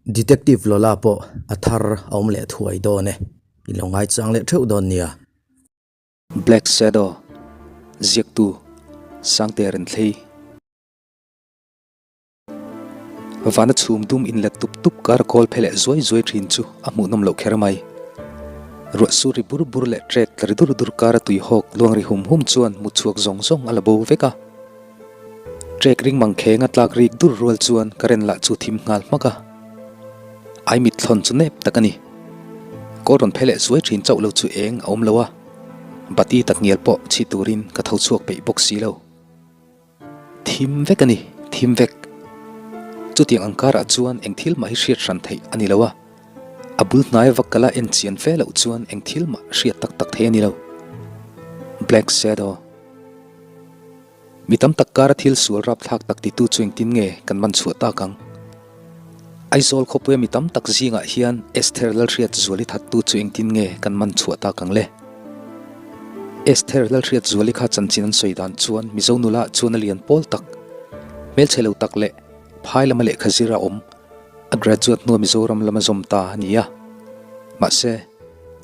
Detective Lola pawh a thar a awm leh thuai dawn e, in lo ngaichang leh theuh dawn nia. Black Shadow, Ziaktu, Sangte Renthlei. Vana chhum dum inlet tup tup kar kawl phe leh zuai zuai thin chu a hmuhnawm loh kher mai. Ruah sur ri bur bur leh trek tla ri dur dur kara tui hawk luang ri hum hum chuan mu chhuak zawng zawng a la bo vek a. Trek ring mang kheng a tlak rik dur rual chuan current lah chu thim nghal hmak a. Ai mit thlawn chu nep tak a ni. Kawl rawn phe leh zuai thin chauh lo chu eng a awm lo a. Bati tak ngial pawh chhi turin ka tho chhuak peih bawk si lo. Thim vek a ni, thim vek. Chutiang ang karah chuan eng thil mah hi hriat hran theih a ni lo a, a bul hnaia vak kala en chian fe loh chuan eng thil mah hriat tak tak thei a ni lo. Black Shadow. Mi tam tak kara thil sual rapthlak tak titu chu engtin nge kan man chhuah tak ang? Aizawl khawpuia mi tam tak zingah hian Esther Lalhriatzuali thattu chu engtin nge kan man chhuah tak ang le? Esther Lalhriatzuali kha chanchin an sawi dan chuan Mizo nula chuan a lian pawl tak, hmelchhe lo tak leh phai lama lehkha zir a awm, a graduate hnua Mizoram lama zawm ta a ni a. Mahse.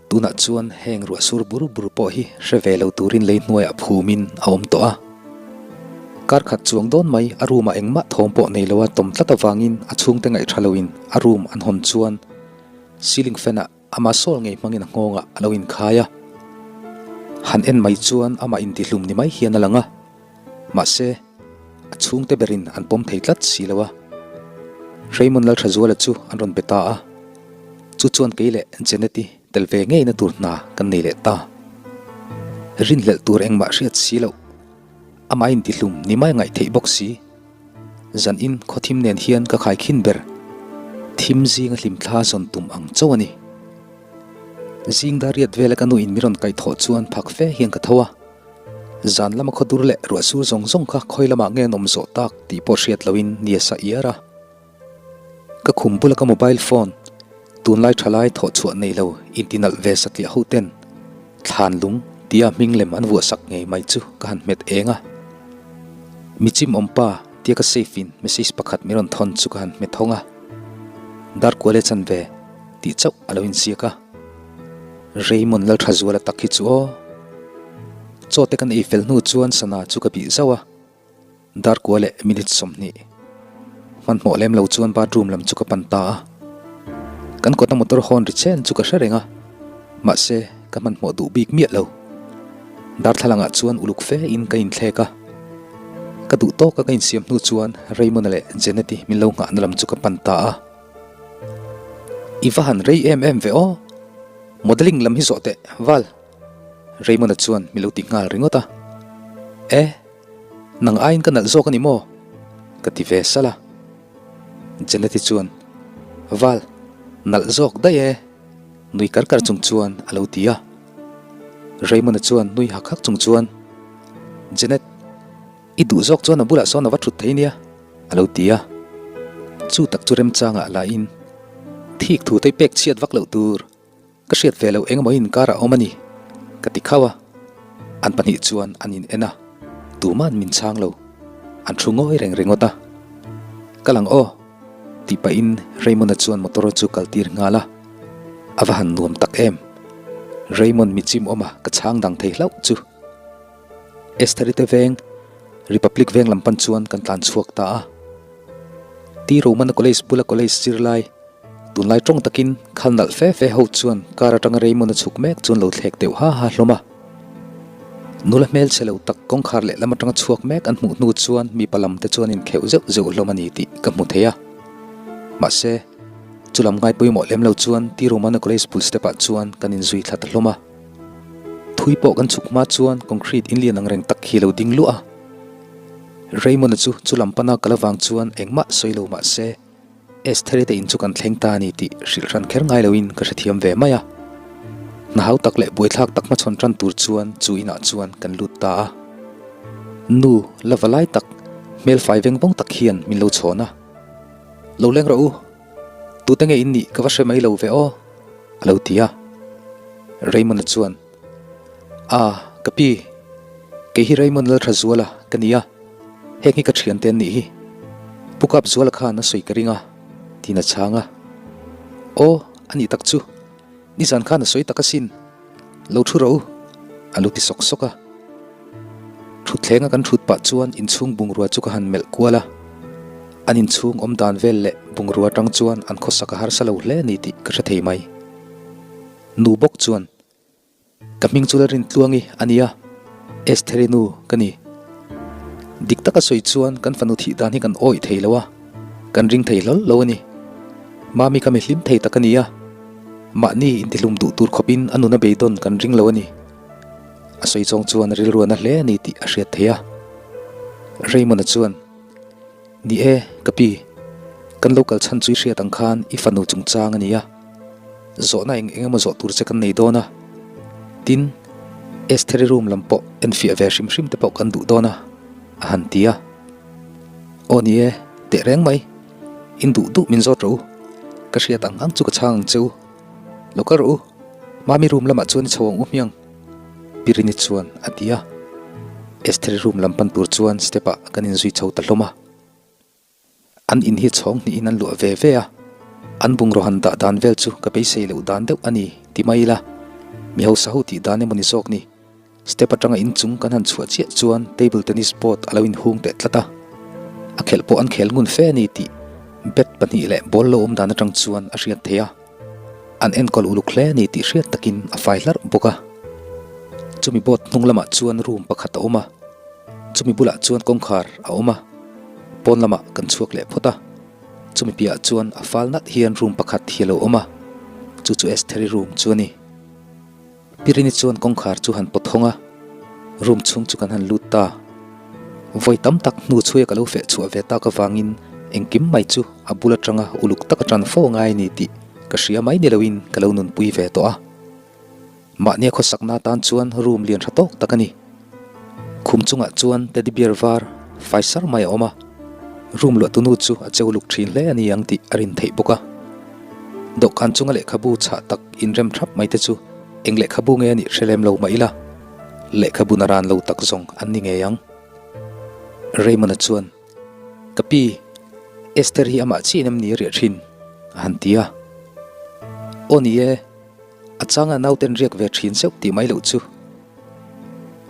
Tunah chuan heng ruah sur bur bur pawh hi hre ve lo turin lei hnuaiah phumin a awm tawh a. Kar khat chuang dawn mai a room ah engmah thawm pawh nei lo a tawm tlat avangin a chhungte ngaih tha loin a room an hawn chuan ceiling fan ah ama sawl ngei hmangin a nghawngah a lo inkhai a. Han en mai chuan amah intihlum ni mai hian a lang a. Mahse, a chhungte berin an pawm thei tlat si lo a. Raymond Lalthazuala chu an rawn be ta a. Chu chuan kei leh Janet-i tel ve ngeina tur hna kan nei leh ta. Rinhlelh tur engmah hriat si loh, amah intihlum ni mai ngaih theih bawk si. Zan in khaw thim nen hian ka khaikhin ber. Thim zinga hlimthla zawn tum ang chauh a ni. Zing dar riat vela ka nuin min rawn kaihthawh chuan phak fe hian ka tho a. Zan lama khaw dur leh ruah sur zawng zawng kha khawi lamah nge an awm zawh tak tih pawh hriat loin ni a sa iar a. Ka khum bula ka mobile phone tunlai thalai thawh chhuah nei lo intinalh ve satliah ho ten thlan lung tia hming lem an vuah sak ngei mai chu ka han hmet eng a. Mi chim awm pa tia ka save in message pakhat min rawn thawn chu ka han hmet hawng a. Dar kual e chan ve tih chauh a lo inziak a. Raymond Lalthazuala tak hi chu aw. Chaw te kan ei fel hnu chuan sana chu ka bih zauh a, dar kua leh minute 20. Hmanhmawh lem lo chuan bathroom lam chu ka pan ta a. Kan kawta motor horn ri chen chu ka hre reng a, mahse ka hmanhmawh duh bik miah lo. Darthlalangah chuan uluk fe in ka inthlek a. Ka duh tawka ka insiam hnu chuan Raymond-a leh Janet-i min lo nghahna lam chu ka pan ta a. I va han rei em em ve aw. Modelling lam hi zawh teh, Val. Raymond-a chuan mi lo ti nghal ringawt a. E, nang aiin ka nalh zawk a ni maw? Ka ti ve salh a. Janet-i chuan, Val, nalh zawk daih e, nui kar kar chung chuan a lo ti a. Raymond-a chuan nui hak hak chung chuan, Janet, I duh zawk chuan a bulah sawn a va thut thei nia, a lo ti a. Chu tak chu remchangah lahin thik thu te pek chhiat vak loh tur ka hriat ve loh engemaw inkar a awm a ni, ka ti khauh a. An pahnih chuan an in en a, tuma'n min chhang lo, an thu ngawi reng ringawt a. Kal ang aw, tih pahin Raymond-a chuan motor chu kal tir nghal a. A va han nuam tak em! Raymond mi chim awm a, ka chhang dang thei hlauh chu. Estheri te veng, Republic veng lam pan chuan kan tlan chhuak ta a. T Romana College bula college zirlai, tunlai tawng takin khal nalh fe fe ho chuan car atanga Raymond a chhuk mek chuan lo thlek deuh ha ha hlawm a. Nula hmelchhe lo tak kawngkhar lehlam atanga chhuak mek an hmuh hnu chuan mipa lam te chuan inkheuh zeuh zeuh hlawm a ni tih ka hmu thei a. Mahse, chulam ngai pawimawh lem lo chuan T Romana College bul step ah chuan kan inzui thla ta hlawm a. Thui pawh kan chhuk hma chuan concrete in lian ang reng tak hi lo ding luah a. Raymond-a chu chu lam pana kal avang chuan engmah sawi lo mah se Estheri te in chu kan thleng ta a ni tih hrilh hran kher ngai loin ka hrethiam ve mai a. Hna hau tak leh buaithlak tak hmachhawn tan tur chuan chu inah chuan kan lut ta a. Nu la va lai tak, hmel fai veng vawng tak hian min lo chhawn a. Lo leng rawh u, tute nge in nih ka va hre mai lo ve aw. A lo ti a. Raymond-a chuan, A, ka pi, kei hi Raymond Lalthazuala ka ni a, heng hi ka thiante an nih hi. Pu Kapzuala khan a sawi ka ring a, tiin a chhang a. Aw, a nih tak chu. Nizan khan a sawi tak asin. Lo thu rawh u, a lo ti sawk sawk a. Thutthleng a kan thut pah chuan inchhung bungrua chu ka han melh kual a. An inchhung awm dan vel leh bungrua atang chuan an khawsak a harsa lo hle a ni tih ka hre thei mai. Nu bawk chuan Ka hming chu Lalrintluangi a nia, Estheri nu ka ni. Dik taka sawi chuan kan fanu thih dan hi kan awih thei lo a, kan ring thei hlawl lo a ni. Mami ka mi hlim thei tak a ni a, mahni intihlum duh tur khawpin a nuna beidawn kan ring lo a ni. A sawi chawng chuan a rilru a na hle a ni tih a hriat theih a. Raymond-a chuan, Ni e, ka pi, kan lo kal chhan chu i hriat ang khan i fanu chungchang a ni a. Zawhna eng eng emaw zawh tur che kan nei dawn a. Tin, Estheri room lam pawh enfiah ve hrim hrim te pawh kan duh dawn a, a han ti a. Aw ni e, teh reng mai. In duh duh min zawt rawh u. Ka hriat ang ang chu ka chhang ang che u. Lo kal rawh u. Mami room lamah chuan i chho ang u hmiang. Pirini chuan a ti a. Estheri room lam pan tur chuan step ah kan inzui chho ta hlawm a. An in hi chhawng hnihin an luah ve ve a, an bungraw han dah dan vel chu ka beisei loh dan deuh a ni ti mai ila, mi hausa ho tih dan emaw ni zawk ni. Step atanga inchung kan han chhuah chiah chuan table tennis board a lo inhung teh tlat a, a khelh pawh an khel ngun fe a ni tih bat pahnih leh ball lo awm dan atang chuan a hriat theih a. An enkawl uluk hle a ni tih hriat takin a fai hlarh bawk a. Chumi board hnung lamah chuan room pakhat a awm a, chumi bulah chuan kawngkhar a awm a, pawn lamah kan chhuak leh phawt a, chumi piahah chuan a fal nalh hian room pakhat hi a lo awm a, chu chu Estheri room chu a ni. Pirini chuan kawngkhar chu han pawt hawng a, room chhung chu kan han lut ta. Vawi tam tak hnu chhuia ka lo feh chhuah ve tak avangin engkim mai chu a bul atanga uluk taka tan fo ngai a ni tih ka hria mai ni loin ka lo nunpui ve tawh a. Mahnia khawsakna atan chuan room lian tha tawk tak a ni. Khum chungah chuan teddy bear var fai sar mai a awm a, room luahtunu chu a cheu luk thin hle a ni ang tih a rin theih bawk a. Dawhkan chunga lehkhabu chhah tak inrem thap mai te chu eng lehkhabu nge a nih hre lem lo mah ila, lehkhabu na ran lo tak zawng an ni ngei ang. Raymond-a chuan, Ka pi, Esther hi amah chiah in em ni a riah thin? a han ti a. Aw ni e, a changa nauten riak ve thin zeuh tih mai loh chu.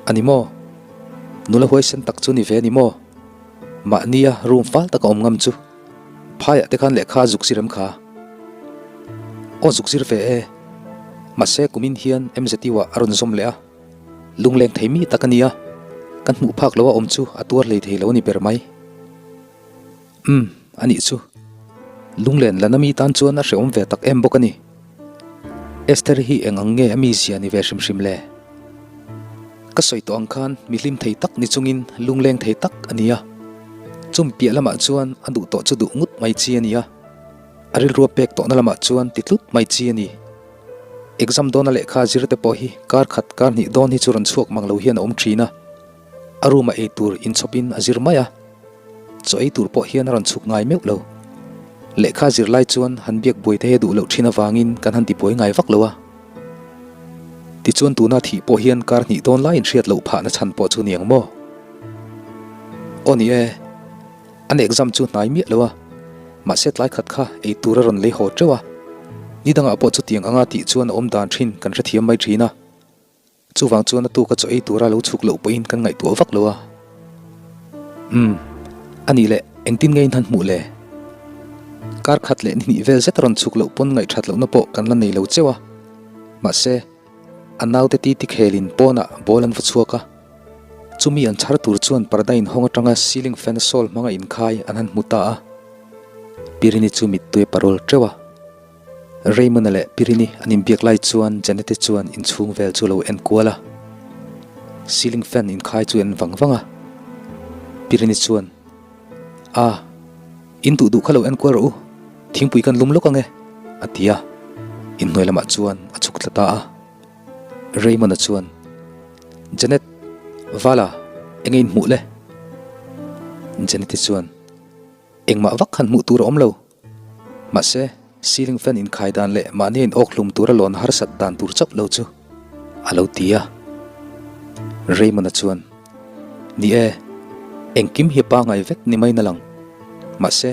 A ni maw? Nula huaisen tak chu ni ve a ni maw? Mahnia room fal taka awm ngam chu phaiah te khan lehkha a zuk zir em kha? Aw zuk zir ve e. Mahse kumin hian MZU ah a rawn zawm leh a, lungleng thei mi tak a nia, kan hmuh phak loh a awm chu a tuar hlei thei lo a ni ber mai. Umm, a nih chu. Lunglen lana mi tan chuan a hrehawm ve tak em bawk a ni. Esther hi eng ang nge a mizia ni ve hrim hrim le? Ka sawi tawh ang khan mi hlim thei tak ni chungin lungleng thei tak a ni a. Chum piah lamah chuan a duh tawh chu duh ngut mai chi a ni a. A rilrua pek tawhna lamah chuan ti tlut mai chi a ni. Exam dawna lehkha zir te pawh hi kar khat kar hnih dawn hi chu rawn chhuak mang lo hian a awm thin a. A room a ei tur inchhawpin a zir mai a. Chaw ei tur pawh hian a rawn chhuk ngai meuh lo. Lehkha zir lai chuan han biak buai te hi a duh loh thin avangin kan han ti buai ngai vak lo a. Tichuan tuna thih pawh hian kar hnih dawn laiin hriat loh phahna chhan pawh chu ni ang maw? Aw ni e, an exam chu hnai miah lo a, mahse tlai khat kha ei tur a rawn lei haw teuh a. Ni dangah pawh chutiang anga tih chuan a awm dan thin kan hrethiam mai thin a. Chuvang chuan a tuka chaw ei tura lo chhuk loh pawhin kan ngaihtuah vak lo a. Umm, a nih leh engtin nge in han hmuh le? Kar khat leh ni hnih vel zet a rawn chhuk loh pawn ngaihthat lohna pawh kan la nei lo cheu a. Mahse, a naute titi khelin pawnah ball an va chhuak a. Chumi an chhar tur chuan parda inhawng atanga ceiling fan sawl hmanga inkhai an han hmu ta a. Pirini chu mittui a parawl teuh a. Raymond-a leh Pirini an inbiak lai chuan Janete chuan inchhung vel chu lo en kual a, ceiling fan inkhai chu en vang vang a. Pirini chuan, A, in duh duh kha lo en kual rawh u, thingpui kan lum lawk ang e, a ti a, inhnuai lamah chuan a chhuk thla ta a. Raymond-a chuan, Janet, Vala, enge inhmuh le? Janete chuan, Engmah vak han hmuh tur a awm lo. Mahse, ceiling fan inkhai dan leh mahni a in awk hlum tura lawn harsat dan tur chauh lo chu a lo ti a. Raymond-a chuan, Ni e, engkim hi a pangai vek ni mai na lang. Mahse,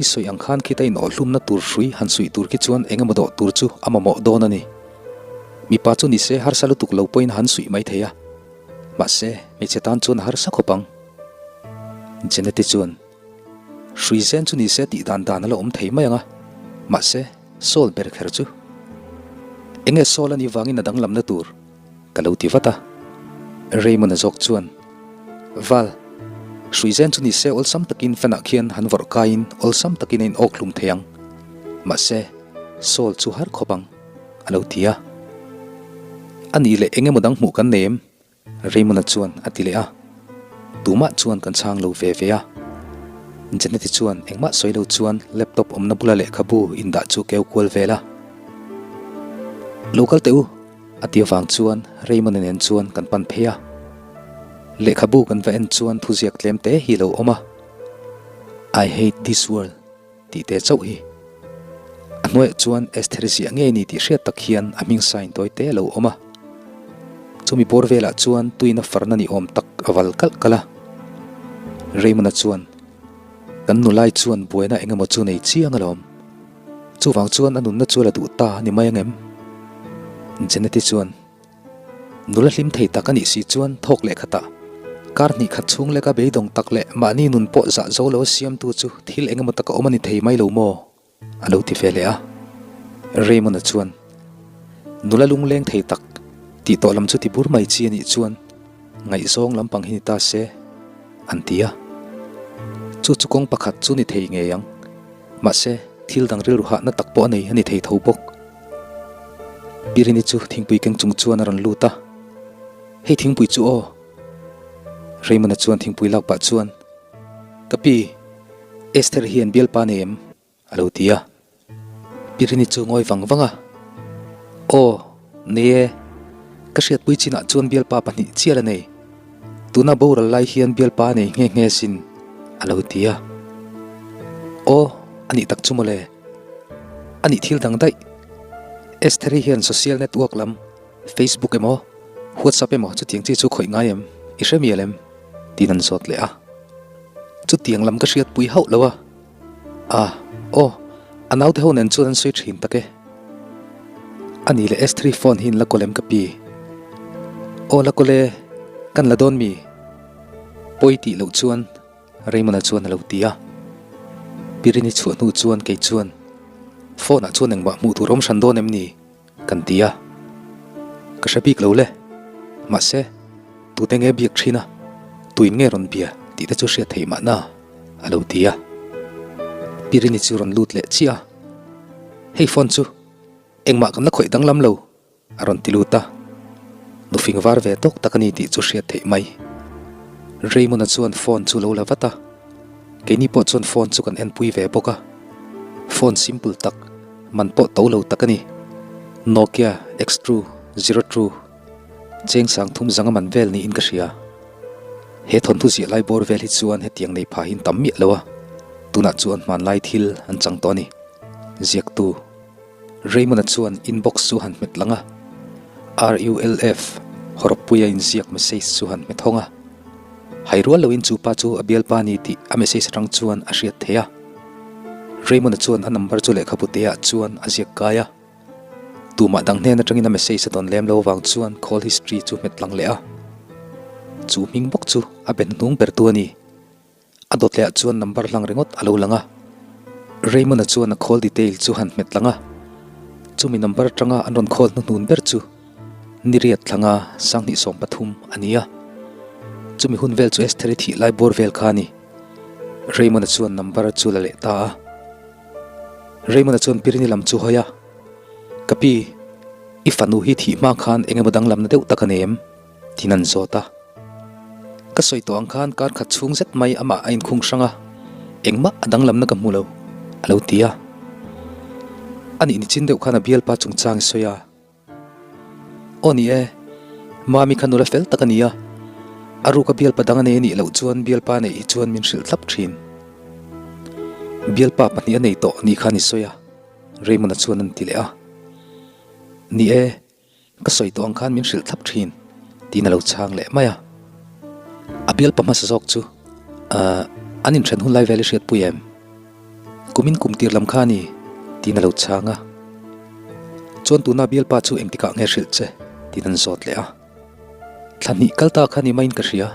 I sawi ang khan khita inawhhlumna tur hrui han suih tur khi chuan eng emaw dawh tur chu a mamawh dawn a ni. Mipa chu nise harsa lutuk lo pawhin han suih mai thei a. Mahse, hmeichhe tan chuan a harsa khawp ang. Jeneti chuan, Hrui zen chu nise tih dan dan a la awm thei mai ang a. Mahse, Saul ber kher chu. Enge Saul a nih vangin a danglamna tur? Ka lo ti vat a. Raymond-a zawk chuan, Val, hrui zen chu nise awlsam takin fan-ah khian han vawrh kaiin awlsam takin a in awk hlum thei ang. Mahse, Saul chu har khawp ang, a lo ti a. A nih leh eng emaw dang hmuh kan nei em? Raymond-a chuan a ti leh a. Tumah chuan kan chhang lo ve ve a. Janet-i chuan engmah sawi lo chuan laptop awmna bula lehkhabu indah chu keu kual vel a. Lo kal teh u! A ti avang chuan Raymond-a nen chuan kan pan phei a. Lehkhabu kan va en chuan thuziak tlem te hi lo awm a. I hate this world tih te chauh hi. A hnuaiah chuan Esther ziah ngei ni tih hriat tak hian a hming sign tawi te a lo awm a. Chumi bawr velah chuan tuina farna ni awm tak a val kalh kalh a. Raymond-a chuan, Kan nulai chuan buaina eng emaw chu nei chiang alawm. Chuvang chuan a nunna chu a la duh ta a ni mai angem? Jeneti chuan, Nula hlim thei tak a nih si chuan thawk leh khatah, kar hnih khat chhung leka beidawng tak leh mahni nun pawh zah zo lo a siamtu chu thil eng emaw taka awm a ni thei mai lo maw? a lo ti ve leh a. Raymond-a chuan, Nula lungleng thei tak tih tawh lam chu ti bur mai chi a nih chuan ngaihzawng lampang hi ni ta se, an ti a. Chu chu kawng pakhat chu ni thei ngei ang. Mahse, thil dang rilru hahna tak pawh a nei a ni thei tho bawk. Pirini chu thingpui keng chung chuan a rawn lut a, Hei thingpui chu aw. Raymond-a chuan thingpui lak pah chuan, Ka pi, Esther hian bialpa nei em? a lo ti a. Pirini chu ngawi vang vang a, Aw, nei e. Ka hriatpui chinah chuan bialpa pahnih chial a nei. Tuna boral lai hian bialpa a nei nghe nghe sin, a lo ti a. Aw, a nih tak chu mawle. A nih thil dang daih. Estheri hian social network lam, Facebook emaw, WhatsApp emaw chutiang chi chu khawih ngai em? I hre mial em? Tiin an zawt leh a. Chutiang lam ka hriatpui hauh lo a. A, aw, a naute ho nen chuan an sawi thin tak e. A ni leh Estheri phone hi in la kawl em ka pi? Aw la kawl e, kan la dawn mi? Pawi tih loh chuan Raymond-a chuan a lo ti a. Pirini chhuah hnu chuan kei chuan phone ah chuan engmah hmuh tur awm hran dawn em ni? Kan ti a, ka hre bik lo le. Mahse, tute nge biak thin a, tuin nge rawn bia tih te chu hriat theih mahna, a lo ti a. Pirini chu rawn lut leh chiah a, Hei phone chu engmah kan la khawih danglam lo, a rawn ti lut a. Nufing var ve tawk tak a ni tih chu hriat theih mai. Raymond-a chuan phone chu lo la vat a. Keini pawh chuan phone chu kan enpui ve bawk a, phone simple tak, man pawh to lo tak a ni. Nokia X-True Zero True cheng sang thum zanga man vel niin ka hria. He thawnthu ziah lai bawr vel hi chuan hetiang nei pha hin tam miah lo a, tunah chuan hmanlai thil an chang tawh a ni. Ziaktu. Raymond-a chuan inbox chu han hmet lang a, RULF hawrawppuia inziak message chu han hmet hawng a. Hai rual loin chu pa chu a bialpa ni tih a message atang chuan a hriat thei a. Raymond-a chuan a number chu lehkhabu teah chuan a ziak kai a. Tumah dang hnen atangin a message a dawn lem lo vang chuan call history chu hmet lang leh a. Chu hming bawk chu a ben hnung bertu a ni. A dawt lehah chuan number hlang ringawt a lo lang a, Raymond-a chuan a call detail chu han hmet lang a, chumi number atanga an rawn call hnuhnun ber chu Niriat thlanga Sanghnih 13 a ni a, chumi hun vel chu Estheri thih lai bawr vel kha a ni. Raymond-a chuan number chu la leh ta a. Raymond-a chuan Pirini lam chu hawi a, Ka pi, i fanu hi thih hma khan eng emaw danglamna deuh tak a nei em? Tin an zawt a. Ka sawi tawh ang khan kar khat chhung zet mai amah a inkhung hrang a, engmah a danglamna ka hmu lo, a lo ti a. A nih nichin deuh khan a bialpa chungchang i sawi a. Aw ni e, Mami kha nula fel tak a ni a, a ruka bialpa dang a nei a nih loh chuan bialpa neih hi chuan min hrilh thlap thin. Bialpa pahnih a nei tawh ni khan i sawi a, Raymond-a chuan an ti leh a. Ni e. Ka sawi tawh ang khan min hrilh thlap thin tiin a lo chhang leh mai a. A bialpa hmasa zawk chu Ahh an inthen hun lai vel i hriatpui em? Kumin kum tir lam kha a ni, tiin a lo chhang a. Chuan tuna bialpa chu engtikah nge hrilh che? tiin an zawt leh a. Thla hnih kal ta kha ni maiin ka hria.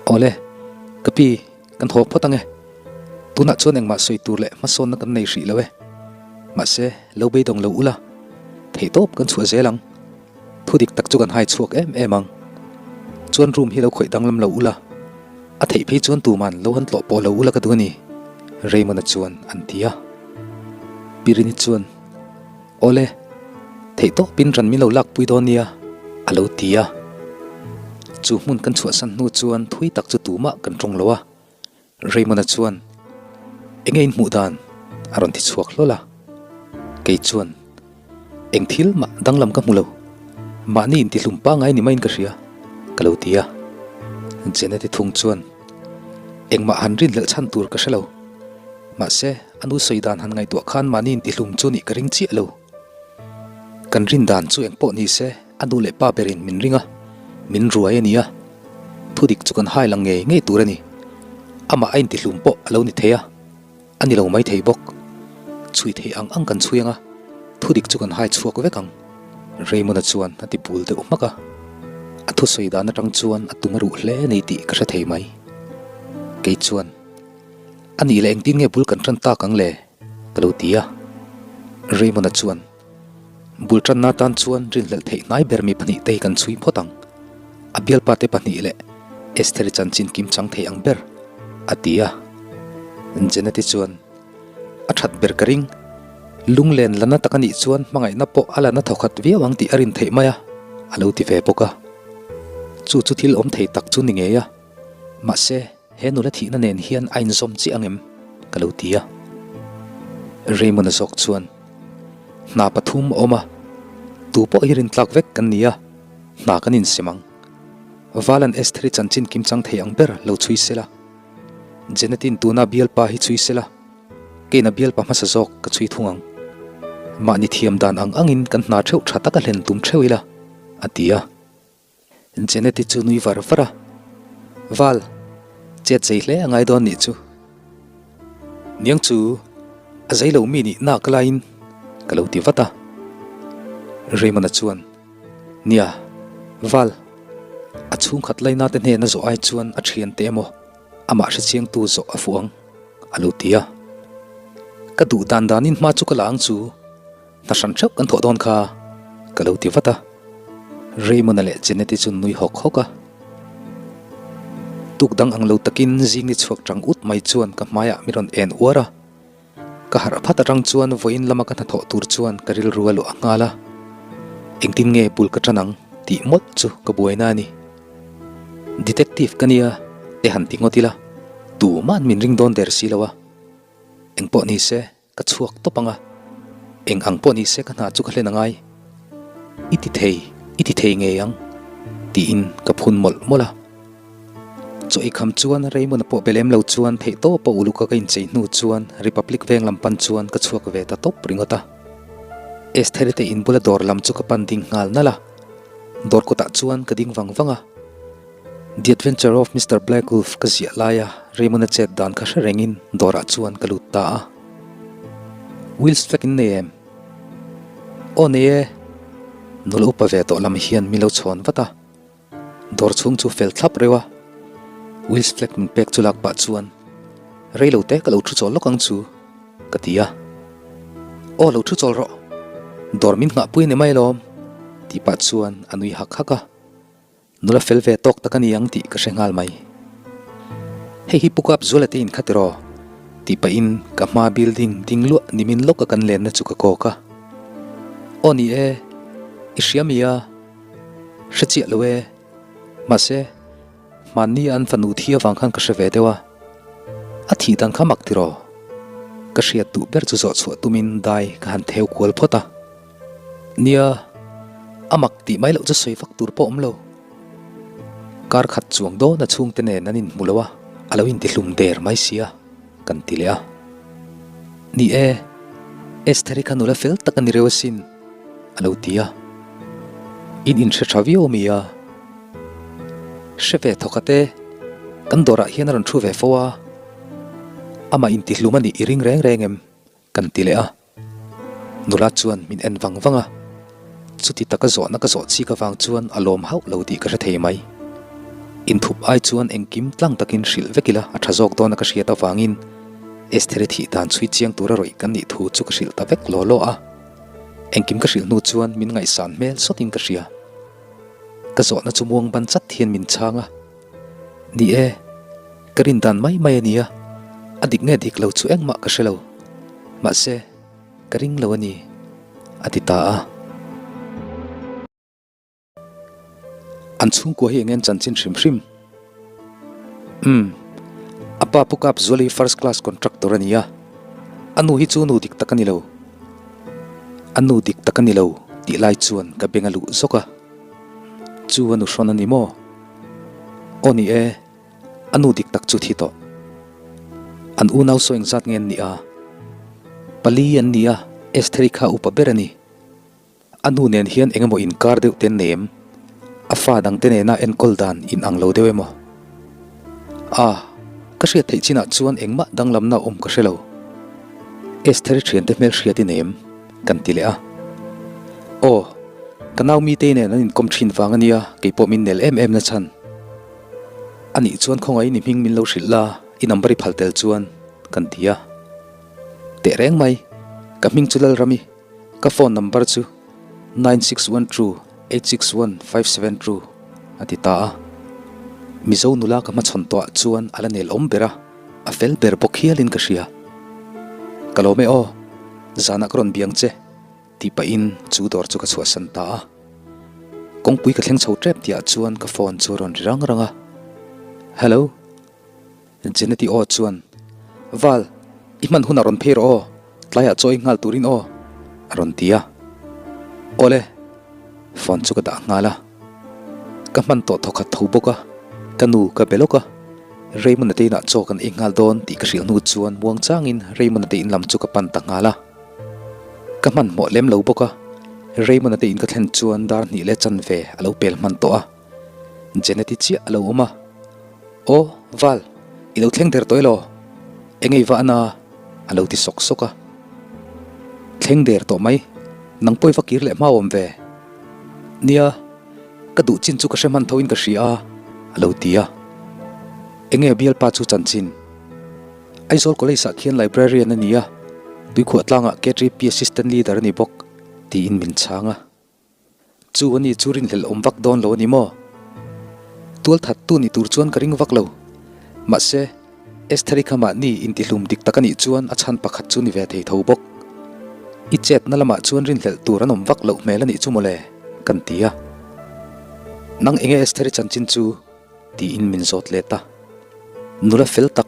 Awle, ka pi, kan haw phawt ang e. Tunah chuan engmah sawi tur leh hmasawnna kan nei hrih lo e. Mahse, lo beidawng lo ula, theihtawp kan chhuah zel ang. Thu dik tak chu kan hai chhuak em em ang. Chuan room hi lo khawih danglam lo ula, a theih phei chuan tuman lo han tlawh pawh lo ula ka duh a ni, Raymond-a chuan an ti a. Pirini chuan, Awle, theih tawpin ran min lo lakpui dawn nia, a lo ti a. Chu hmun kan chhuahsan hnu chuan thui tak chu tumah kan tawng lo a. Raymond-a chuan, Enge in hmuh dan? a rawn ti chhuak hlawl a. Kei chuan, Eng thil mah danglam ka hmu lo. Mahni intihlum pangai ni maiin ka hria, ka lo ti a. Janet-i thung chuan, Engmah han rinhlelh chhan tur ka hre lo. Mahse, a nu sawi dan han ngaihtuah khan mahni intihlum chu nih ka ring chiah lo. Kan rin dan chu eng pawh ni se, a nu leh pa berin min ring a, min ruai a ni a. Thu dik chu kan hai lang ngei ngei tur a ni. Amah a intihlum pawh a lo ni thei a, a ni lo mai thei bawk. Chhui thei ang ang kan chhui ang a, thu dik chu kan hai chhuak vek ang. Raymond-a chuan a ti bul deuh hmak a. A thusawi dan atang chuan a tum a ruh hle a ni tih ka hre thei mai. Kei chuan, A nih leh engtin nge bul kan tan tak ang le? ka lo ti a. Raymond-a chuan, Bul tanna atan chuan rinhlelh theih hnai ber mi pahnihte hi kan chhui phawt ang. A bialpa te pahnih leh Estheri chanchin kim chang thei ang ber, a ti a. Jeneti chuan, A that ber ka ring. Lunglen la na tak a nih chuan hmangaihna pawh a la na thawkhat viau ang tih a rin theih mai a, a lo ti ve bawk a. Chu chu thil awm thei tak chu ni ngei a. Mahse, he nula thihna nen hian a inzawm chiah ang em? ka lo ti a. Raymond-a zawk chuan, Hna pathum a awm a, tu pawh hi rintlak vek kan ni a, hna kan insem ang. Valan Estheri chanchin kimchang thei ang ber lo chhui sela. Janet-in tuna bialpa hi chhui sela, keina bialpa hmasa zawk ka chhui thung ang. Mahni thiam dan ang angin kan hna theuh tha taka hlen tum theuh ila, a ti a. Janet-i chu nui var var a, Val, chet zei hle a ngai dawn nih chu. Niang chu a zei lo mi nih nak laiin ka lo ti vat a. Raymond-a chuan, Nia, Val, a chhungkhat laina te hnena zawh ai chuan a thiante emaw amah hrechiangtu zawh a fuh ang, a lo ti a. Ka duh dan danin hma chu ka la ang chu. Hna hran theuh kan thawh dawn kha, ka lo ti vat a. Raymond-a leh Jeanette-i chu nui hawk hawk a. Tuk dang ang lo takin zing ni chhuak tang ut mai chuan ka hmaiah mi rawn en uar a. Ka harh phat atang chuan vawiin lama ka hnathawh tur chuan ka rilru a luah nghal a. Engtin nge bul ka tan ang tih mawlh chu ka buaina a ni. Detective ka nia te han ti ngawt ila, tuma'n min ring dawn der si lo a. Engpawh ni se. Ka chhuak tawp ang a, eng ang pawh ni se ka hna chu ka hlen a ngai. I ti thei, i ti thei ngei ang, tiin ka phun mawlh mawlh a. Chaw i kham chuan Raymond-a pawh be lem lo chuan theih tawp a uluk a ka inchei hnu chuan Republic veng lam pan chuan ka chhuak ve ta tawp ringawt a. Estheri te in bula dawr lam chu ka pan ding nghal nalh a, dawr kawtah chuan ka ding vang vang a. The Adventure of Mister Black Wolf ka ziah laia Raymond-a chet dan kha hre rengin dawrah chuan ka lut ta a. Wheels flag in nei em? Aw nei e. Nula upa ve tawh lam hian min lo chhawn vat a. Dawr chhung chu fel thlap reuh a. Wheels flag min pek chu lak pah chuan rei lo te ka lo thu chawl lawk ang chu ka ti a. Aw lo thu chawl rawh. Dawr min nghahpui a ni mai alawm tih pah chuan a nui hak hak a. Nula fel ve tawk tak a ni ang tih ka hre nghal mai. Hei hi Pu Kap Zuala te in kha tiraw? tih pahin ka hma building ding luah nimin lawka kan lenna chu ka kawk a. Aw ni e, i hria mi a? Hre chiah lo e. Mahse, hmanni a an fanu thi avang khan ka hre ve deuh a. A thih dan kha mak tiraw? Ka hriat duh ber chu zawh chhuah tumin dai ka han theu kual phawt a. Nia, a mak tih mai loh chu sawi vak tur pawh awm lo. Kar khat chuang dawn a chhungte nen an inhmu lo a, a lo intihlum der mai sia, kan ti leh a. Ni e, Estheri kha nula fel tak a ni reuh asin, a lo ti a. In inhre tha viau mi a? Hre ve thawkhat e, kan dawrah hian a rawn thu ve fo a. Amah intihlum a nih i ring reng reng em? Kan ti leh a. Nula chuan min en vang vang a, chuti taka zawhna ka zawh chik avang chuan a lawm hauh lo tih ka hre thei mai. Inthup ai chuan engkim tlang takin hrilh vek ila a tha zawk dawn a ka hriat avangin Estheri thih dan chhui chiang tura rawih kan nih thu chu ka hrilh ta vek law law a. Engkim ka hrilh hnu chuan min ngaihsan hmel sawtin ka hria. Ka zawhna chu muang ban chat hian min chhang a. Ni e, ka rin dan mai mai a nia, a dik nge dik lo chu engmah ka hre lo. Mahse, ka ring lo a ni, a ti ta a. An chhungkua hi eng en chanchin hrim hrim? Umm, a pa Pu Kap Zuali first class contractor a ni a, a nu hi chu nu dik tak a ni lo. A nu dik tak a ni lo tih lai chuan ka beng a luh zawk a. Chu a nu hrawn a ni maw? Aw ni e, a nu dik tak chu thi tawh. An unau saw engzat nge an nih a? Pali an ni a, Estheri kha upa ber a ni. A nu nen hian eng emaw inkar deuh te nem? A fa dangte nena enkawl dan in ang lo deuh emaw? A, ka hriat theih chinah chuan engmah danglamna awm ka hre lo. Estheri thiante hmel hriat i nem? Kan ti leh a. Aw, ka nau mitei nen an inkawm thin vang a nia, kei pawh min nel em em na chhan. A nih chuan khawngaihin i hming min lo hrilh la, i number i phal tel chuan, kan ti a. Teh reng mai, ka hming chu Lalrami, ka phone number chu 9612861572 a ti ta a. Mizo nula ka hmachhawn tawhah chuan a la nel awm ber a, a fel ber bawk hialin ka hria. Ka lawm e aw, zanah ka rawn biang che, tih pahin chu dawr chu ka chhuahsan ta a. Kawngpui ka thleng chho tep tihah chuan ka phone chu a rawn ri rang rang a. Hello. Jeneti aw chuan, Val, i hman hunah rawn phei rawh aw, tlaiah chaw i nghal turin aw, a rawn ti a. Awle, phone chu ka dah nghal a. Ka hman tawh thawkhat tho bawk a, ka nu ka be lawk a. Raymond-a te inah chaw kan ei nghal dawn tih ka hrilh hnu chuan muang changin Raymond-a te in lam chu ka pan ta nghal a. Ka hmanhmawh lem lo bawk a, Raymond-a te in ka thlen chuan dar hnih leh chanve a lo pel hman tawh a. Jeneti chiah a lo awm a. Aw, Val, i lo thleng der tawh elaw? Eng ei vah na? a lo ti sawk sawk a. Thleng der tawh mai, nang pawh i va kir leh hma awm ve. Nia, ka duh chin chu ka hre hman tho in ka hria a, a lo ti a. Enge bialpa chu chanchin? Aizawl College ah khian librarian a ni a, Tuikhuah tlangah KTP Assistant Leader a ni bawk, tiin min chhang a. Chu a ni chu rinhlelh awm vak dawn lo a ni maw? Tualthattu ni tur chuan ka ring vak lo. Mahse, Estheri kha mahni intihlum dik tak a nih chuan a chhan pakhat chu ni ve thei tho bawk. I chetna lamah chuan rinhlelh tur an awm vak loh hmel a nih chu mawle, kan ti a. Nang enge Estheri chanchin chu? tiin min zawt let a. Nula fel tak,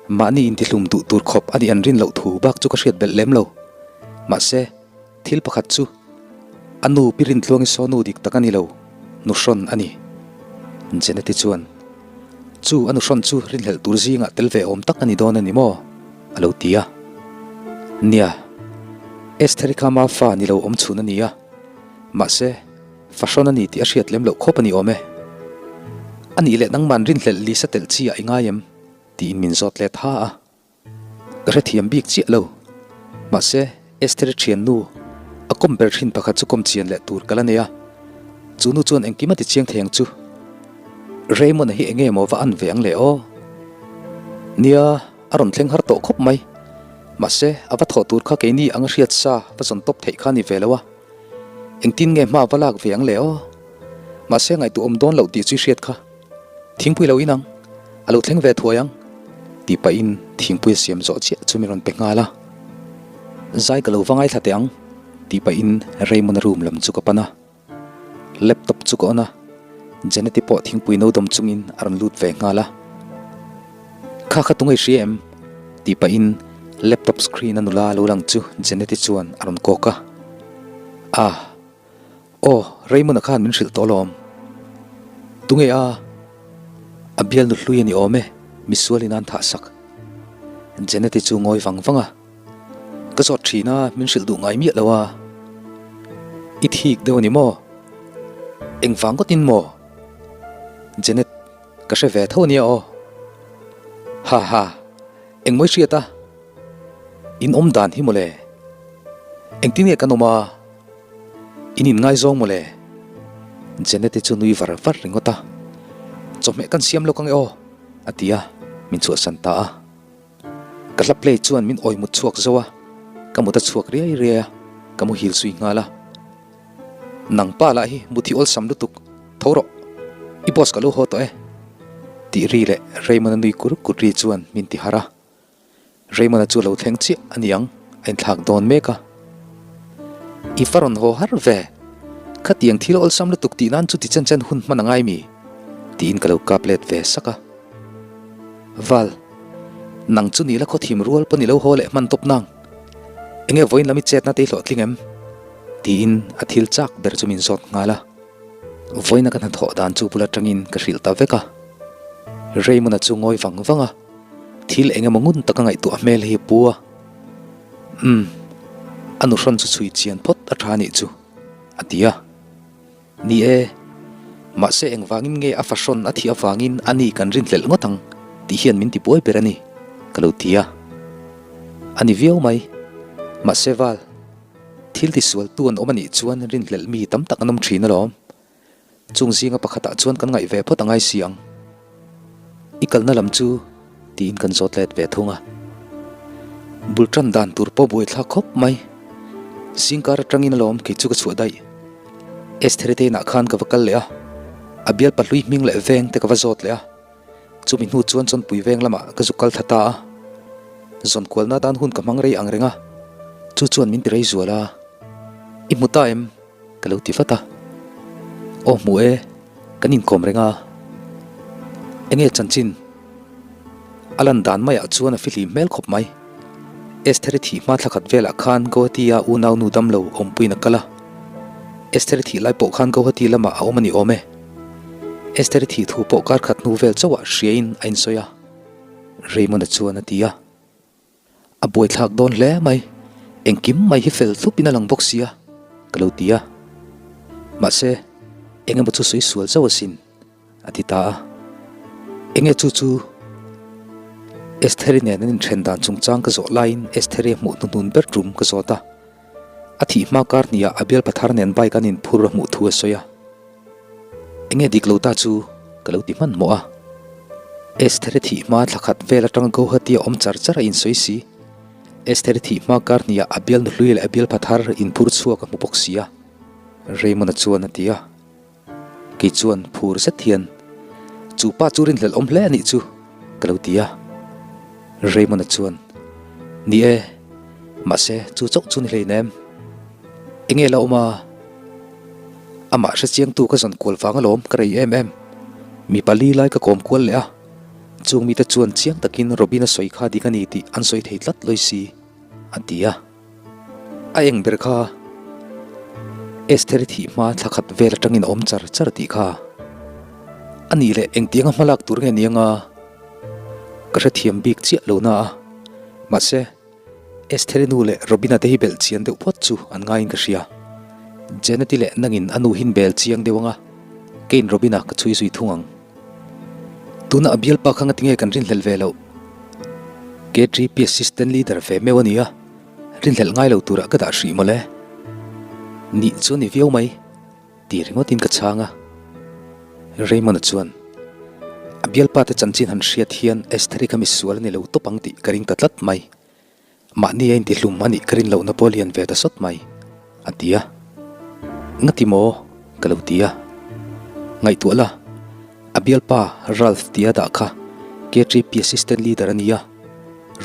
mahni intihlum duh tur khawp a nih an rin loh thu bak chu ka hriat belh lem lo. Mahse, Thil pakhat chu, a nu Pi Rintluangi saw nu dik tak a ni lo, nu hrawn a ni. Jeneti chuan, Chu a nu hrawn chu rinhlelh tur zingah tel ve awm tak a ni dawn a ni maw? a lo ti a. Nia, Estheri kha ma fa ni lo awm chhun a ni a, mahse, fa hrawn a ni tih a hriat lem loh khawp a ni awm e. A nih leh nangman rinhlelh Lisa telh chi ah i ngai em? tiin min zawt let ha a. Ka hrethiam bik chiah lo. Mahse, Estheri thiannu, a kawm ber thin pakhat chu kawm chian leh tur ka la nei a. Chu nu chuan engkim a ti chiang thei ang chu. Raymond-a hi enge maw va an ve ang le aw? Nia, a rawn thleng har tawh khawp mai. Mahse, a va thawh tur kha keini anga hriat sa va zawn tawp theih kha a ni ve lo a. Engtin nge hma va lak ve ang le aw? Mahse, ngaihtuah awm dawn loh tih chu i hriat kha. Thingpui lo inang, a lo thleng ve thuai ang, tih pahin thingpui a siam zawh chiah chu min rawn pe nghal a. Zai ka lo va ngaithla teh ang, tih pahin Raymond-a room lam chu ka pan a. Laptop chu ka on a, Janet-i pawh thingpui no dawm chungin a rawn lut ve nghal a. Kha kha tunge i hria em? tih pahin laptop screen-a nula lo lang chu Janet-i chuan a rawn kawk a. Ah. Aw, Raymond-a khan min hrilh tawh alawm. Tunge a? A bialnu hlui a ni awm e, misual in an thah sak. Janet-i chu ngawi vang vang a. Ka zawt thin a, min hrilh duh ngai miah lo a. I thik deuh a ni maw? Engvang ngawtin maw? Janet, ka hre ve tho a nia aw. Ha ha. Engmawi hriat a? In awm dan hi mawle. Engtin nge kan awm a? In inngaizawng mawle. Janet-i chu nui var var ringawt a. Chawhmeh kan siam lawk ang e aw, a ti a, min chhuahsan ta a. Ka hla play chuan min awi mut chhuak zo a, ka mut a chhuak riai riai a, ka muhil zui nghal a. Nang pa lah hi mut hi awlsam lutuk, tho rawh, i boss ka lo haw tawh e, tih ri leh Raymond-a nui kur kur ri chuan min ti harh a. Raymond-a chu a lo thleng chiah a ni ang, a inthlak dawn mek a. I va rawn haw har ve, khatiang thil awlsam lutuk tih nan chu ti chen chen hun hman a ngai mi? tiin ka lo kap let ve sak a. Val, nang chu ni la khawthim rual pawn i lo haw leh hman tawp nang. Enge vawiin lam i chetna te i hlawhtling em? Tiin a thil chak ber chu min zawt nghal a. Vawiina ka hnathawh dan chu bul atangin ka hrilh ta vek a. Raymond-a chu ngawi vang vang a, thil eng emaw ngun taka ngaihtuah hmel hi a pu a. Umm, a nuhrawn chu chhui chian phawt a tha anih chu, a ti a. Ni e, mahse engvangin nge a fahrawn a thih avangin a ni kan rinhlelh ngawt ang tih hian min ti buai ber a ni, ka lo ti a. A ni viau mai. Mahse Val, thil tisualtu an awm a nih chuan rinhlelh mi tam tak an awm thin alawm. Chung zinga pakhatah chuan kan ngaih ve phawt a ngai si ang. I kalna lam chu tiin kan zawt let ve thung a. Bul tan dan tur pawh buaithlak khawp mai. Zingkar atangin alawm kei chu ka chhuah daih. Estheri te inah khan ka va kal leh a, a bial pahlui hming leh veng te ka va zawt leh a. Chumi hnu chuan Chawnpui veng lamah ka zu kal thla ta a. Zawn kualna atan hun ka hmang rei ang reng a, chu chuan min ti rei zual a. I hmu ta em? Ka lo ti vat a. Aw hmu e, kan inkawm reng a. Enge chanchin? A lan dan maiah chuan a fihlim hmel khawp mai. Estheri thih hma thla khat velah khan Guwahati-a unaunu damlo awmpuiin a kal a. Estheri thih lai pawh khan Guwahati lamah a awm a ni awm e. Estheri thih thu pawh kar khat hnu vel chauhah hriain a insawi a, Raymond-a chuan a ti a. A buaithlak dawn hle mai, engkim mai hi fel thlup in a lang bawk sia, ka lo ti a. Mahse, eng emaw chu sawi sual zauh asin, a ti ta a. Enge chu chu? Estheri nen an inthen dan chungchang ka zawh laiin Estheri a hmuh hnuhnun ber tum ka zawt a. A thih hma kar hniah a bialpa thar nen bike an inphur a hmuh thu a sawi a. Enge dik lo ta chu ka lo ti hmanhmawh a. Estheri thih hma thla khat vel atanga Guwahati a awm char char a insawi si. Estheri thih hma kar hniah a bial nuhlui leh a bial phathar inphur chhuak a hmu bawk si a. Raymond-a chuan a ti a. Kei chuan phur zet hian, Chu pa chu rinhlelh awm hle a nih chu, ka lo ti a. Raymond-a chuan, Ni e, mahse chu chauh chu ni hleinem. Enge la awm a? Amah hrechiangtu ka zawn kual vang alawm ka rei em em. Mi pali lai ka kawm kual leh a, chung mite chuan chiang takin Robin-a sawi kha dik a ni tih an sawi thei tlat lawi si, a ti a. A eng ber kha Estheri thih hma thla khat vel atangin a awm char char tih kha. A nih leh engtianga hmalak tur nge ni anga ka hrethiam bik chiah lo na a, mahse, Estheri nu leh Robina te hi belh chian deuh phawt chu an ngaiin ka hria. Janet-i leh nangin a nu hin bel chiang deuh anga keiin Robina ka chhui zui thung ang. Tuna a bialpa kha ngatinge kan rinhlelh ve loh? KTP assistant leader ve meuh a nia, rinhlelh ngai lo turah ka dah hrih mawle. Nih chu a ni viau mai. Ti ringawtin ka chhang a. Raymond-a chuan, A bialpa te chanchin han hriat hian Estheri kha misual a ni lo tawp ang tih ka ring ta tlat mai. Mahni a intihlum a nih ka rin lohna pawh lian ve ta sawt mai, a ti a. Ngati maw? ka lo ti a. Ngaihtuah la, a bialpa Ralph tia dah kha KTP assistant leader a ni a,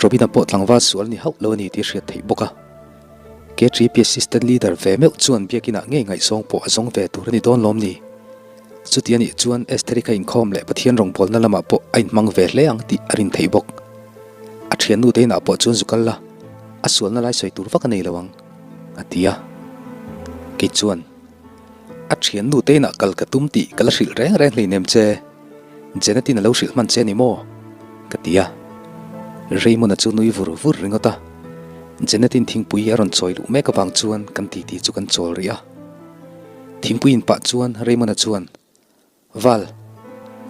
Robin-a pawh tlangval sual a ni hauh lo a ni tih a hriat theih bawk a. KTP Assistant Leader ve meuh chuan biakinah ngei ngaihzawng pawh a zawng ve tur a ni dawn lawm ni? Chuti a nih chuan Estheri kha inkhawm leh Pathian rawngbawlna lamah pawh a inhmang ve hle ang tih a rin theih bawk. A thiannu te inah pawh chuan zu kal la, a sualna lai sawi tur vak a nei lo ang, a ti a. Kei chuan, A thiannu te inah kal ka tum tih ka la hrilh reng reng hleinem che. Janet-in a lo hrilh hman che a ni maw? ka ti a. Raymond-a chu nui vur vur ringawt a. Janet-in thingpui a rawn chawi luh mek avang chuan kan titi chu kan chawl rih a. Thingpui in pah chuan Raymond-a chuan, Val,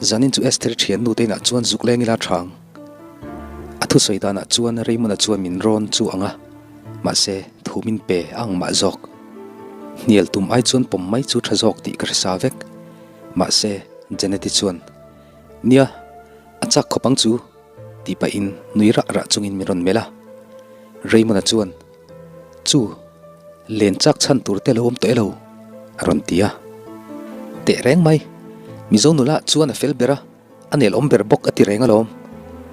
zanin chu Esther thiannu te inah chuan zuk leng ila tha ang. A thu. thusawi danah chuan Raymond-a chuan min rawn chu ang a, mahse thu min pe a ang mah zawk. Hnial tum ai chuan pawm mai chu tha zawk tih ka hre sa vek. Mahse Janet-i chuan, Nia, a chak khawp ang chu, tih pahin nui rah rah chungin min rawn melh a. Raymond-a chuan, Chu, len chak chhan tur te lo awm tawh e lo, a rawn ti a. Teh reng mai, Mizo nula chuan a fel ber a, a nel awm ber bawk a ti reng alawm,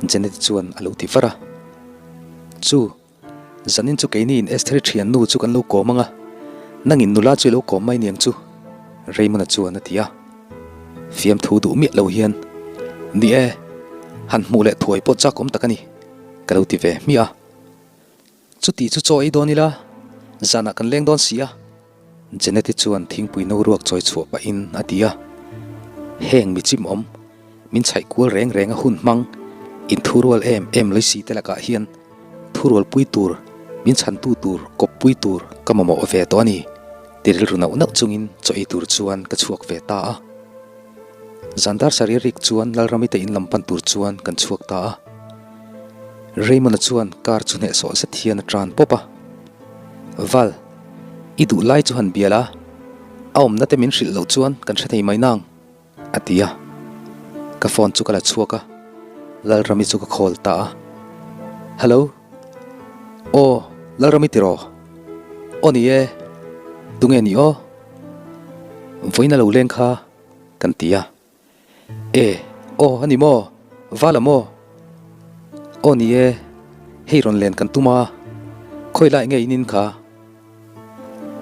Janet-i chuan a lo ti var a. Chu, zanin chu keiniin Estheri thiannu chu kan lo kawm ang a, nangin nula chu i lo kawm mai niang chu, Raymond-a chuan a ti a. Fiamthu duh miah lo hian, Ni e, han hmuh leh thuai pawh chak awm tak a ni, ka lo ti ve hmiah a. Chuti chu chaw ei dawn ila, zanah kan leng dawn si a. Janet-i chuan thingpui no ruak chawi chhuah pahin a ti a. Heng mi chim awm, min chhaih kual reng reng a hun hmang, inthurual em em lei si te lakah hian thurualpui tur, min chhantu tur, kawppui tur ka mamawh ve tawh a ni, ti rilru nauh nauh chungin chaw ei tur chuan ka chhuak ve ta a. Zandar sarih rik chuan Lalrami te in lam pan tur chuan kan chhuak ta a. Raymond-a chuan car chu hnehsawh zet hian a tan pawp a. Val, i duh lai chu han bial a, a awmna te min hrilh loh chuan kan hre thei mai nang, a ti a. Ka phone chu ka la chhuak a, Lalrami chu ka call ta a. Hello, aw Lalrami tiraw? Aw ni e, tunge ni aw? Vawiin a lo leng kha kan ti a. E, aw a ni maw? Vala maw? Aw ni e, hei rawn len kan tum a, khawi lai nge in in kha?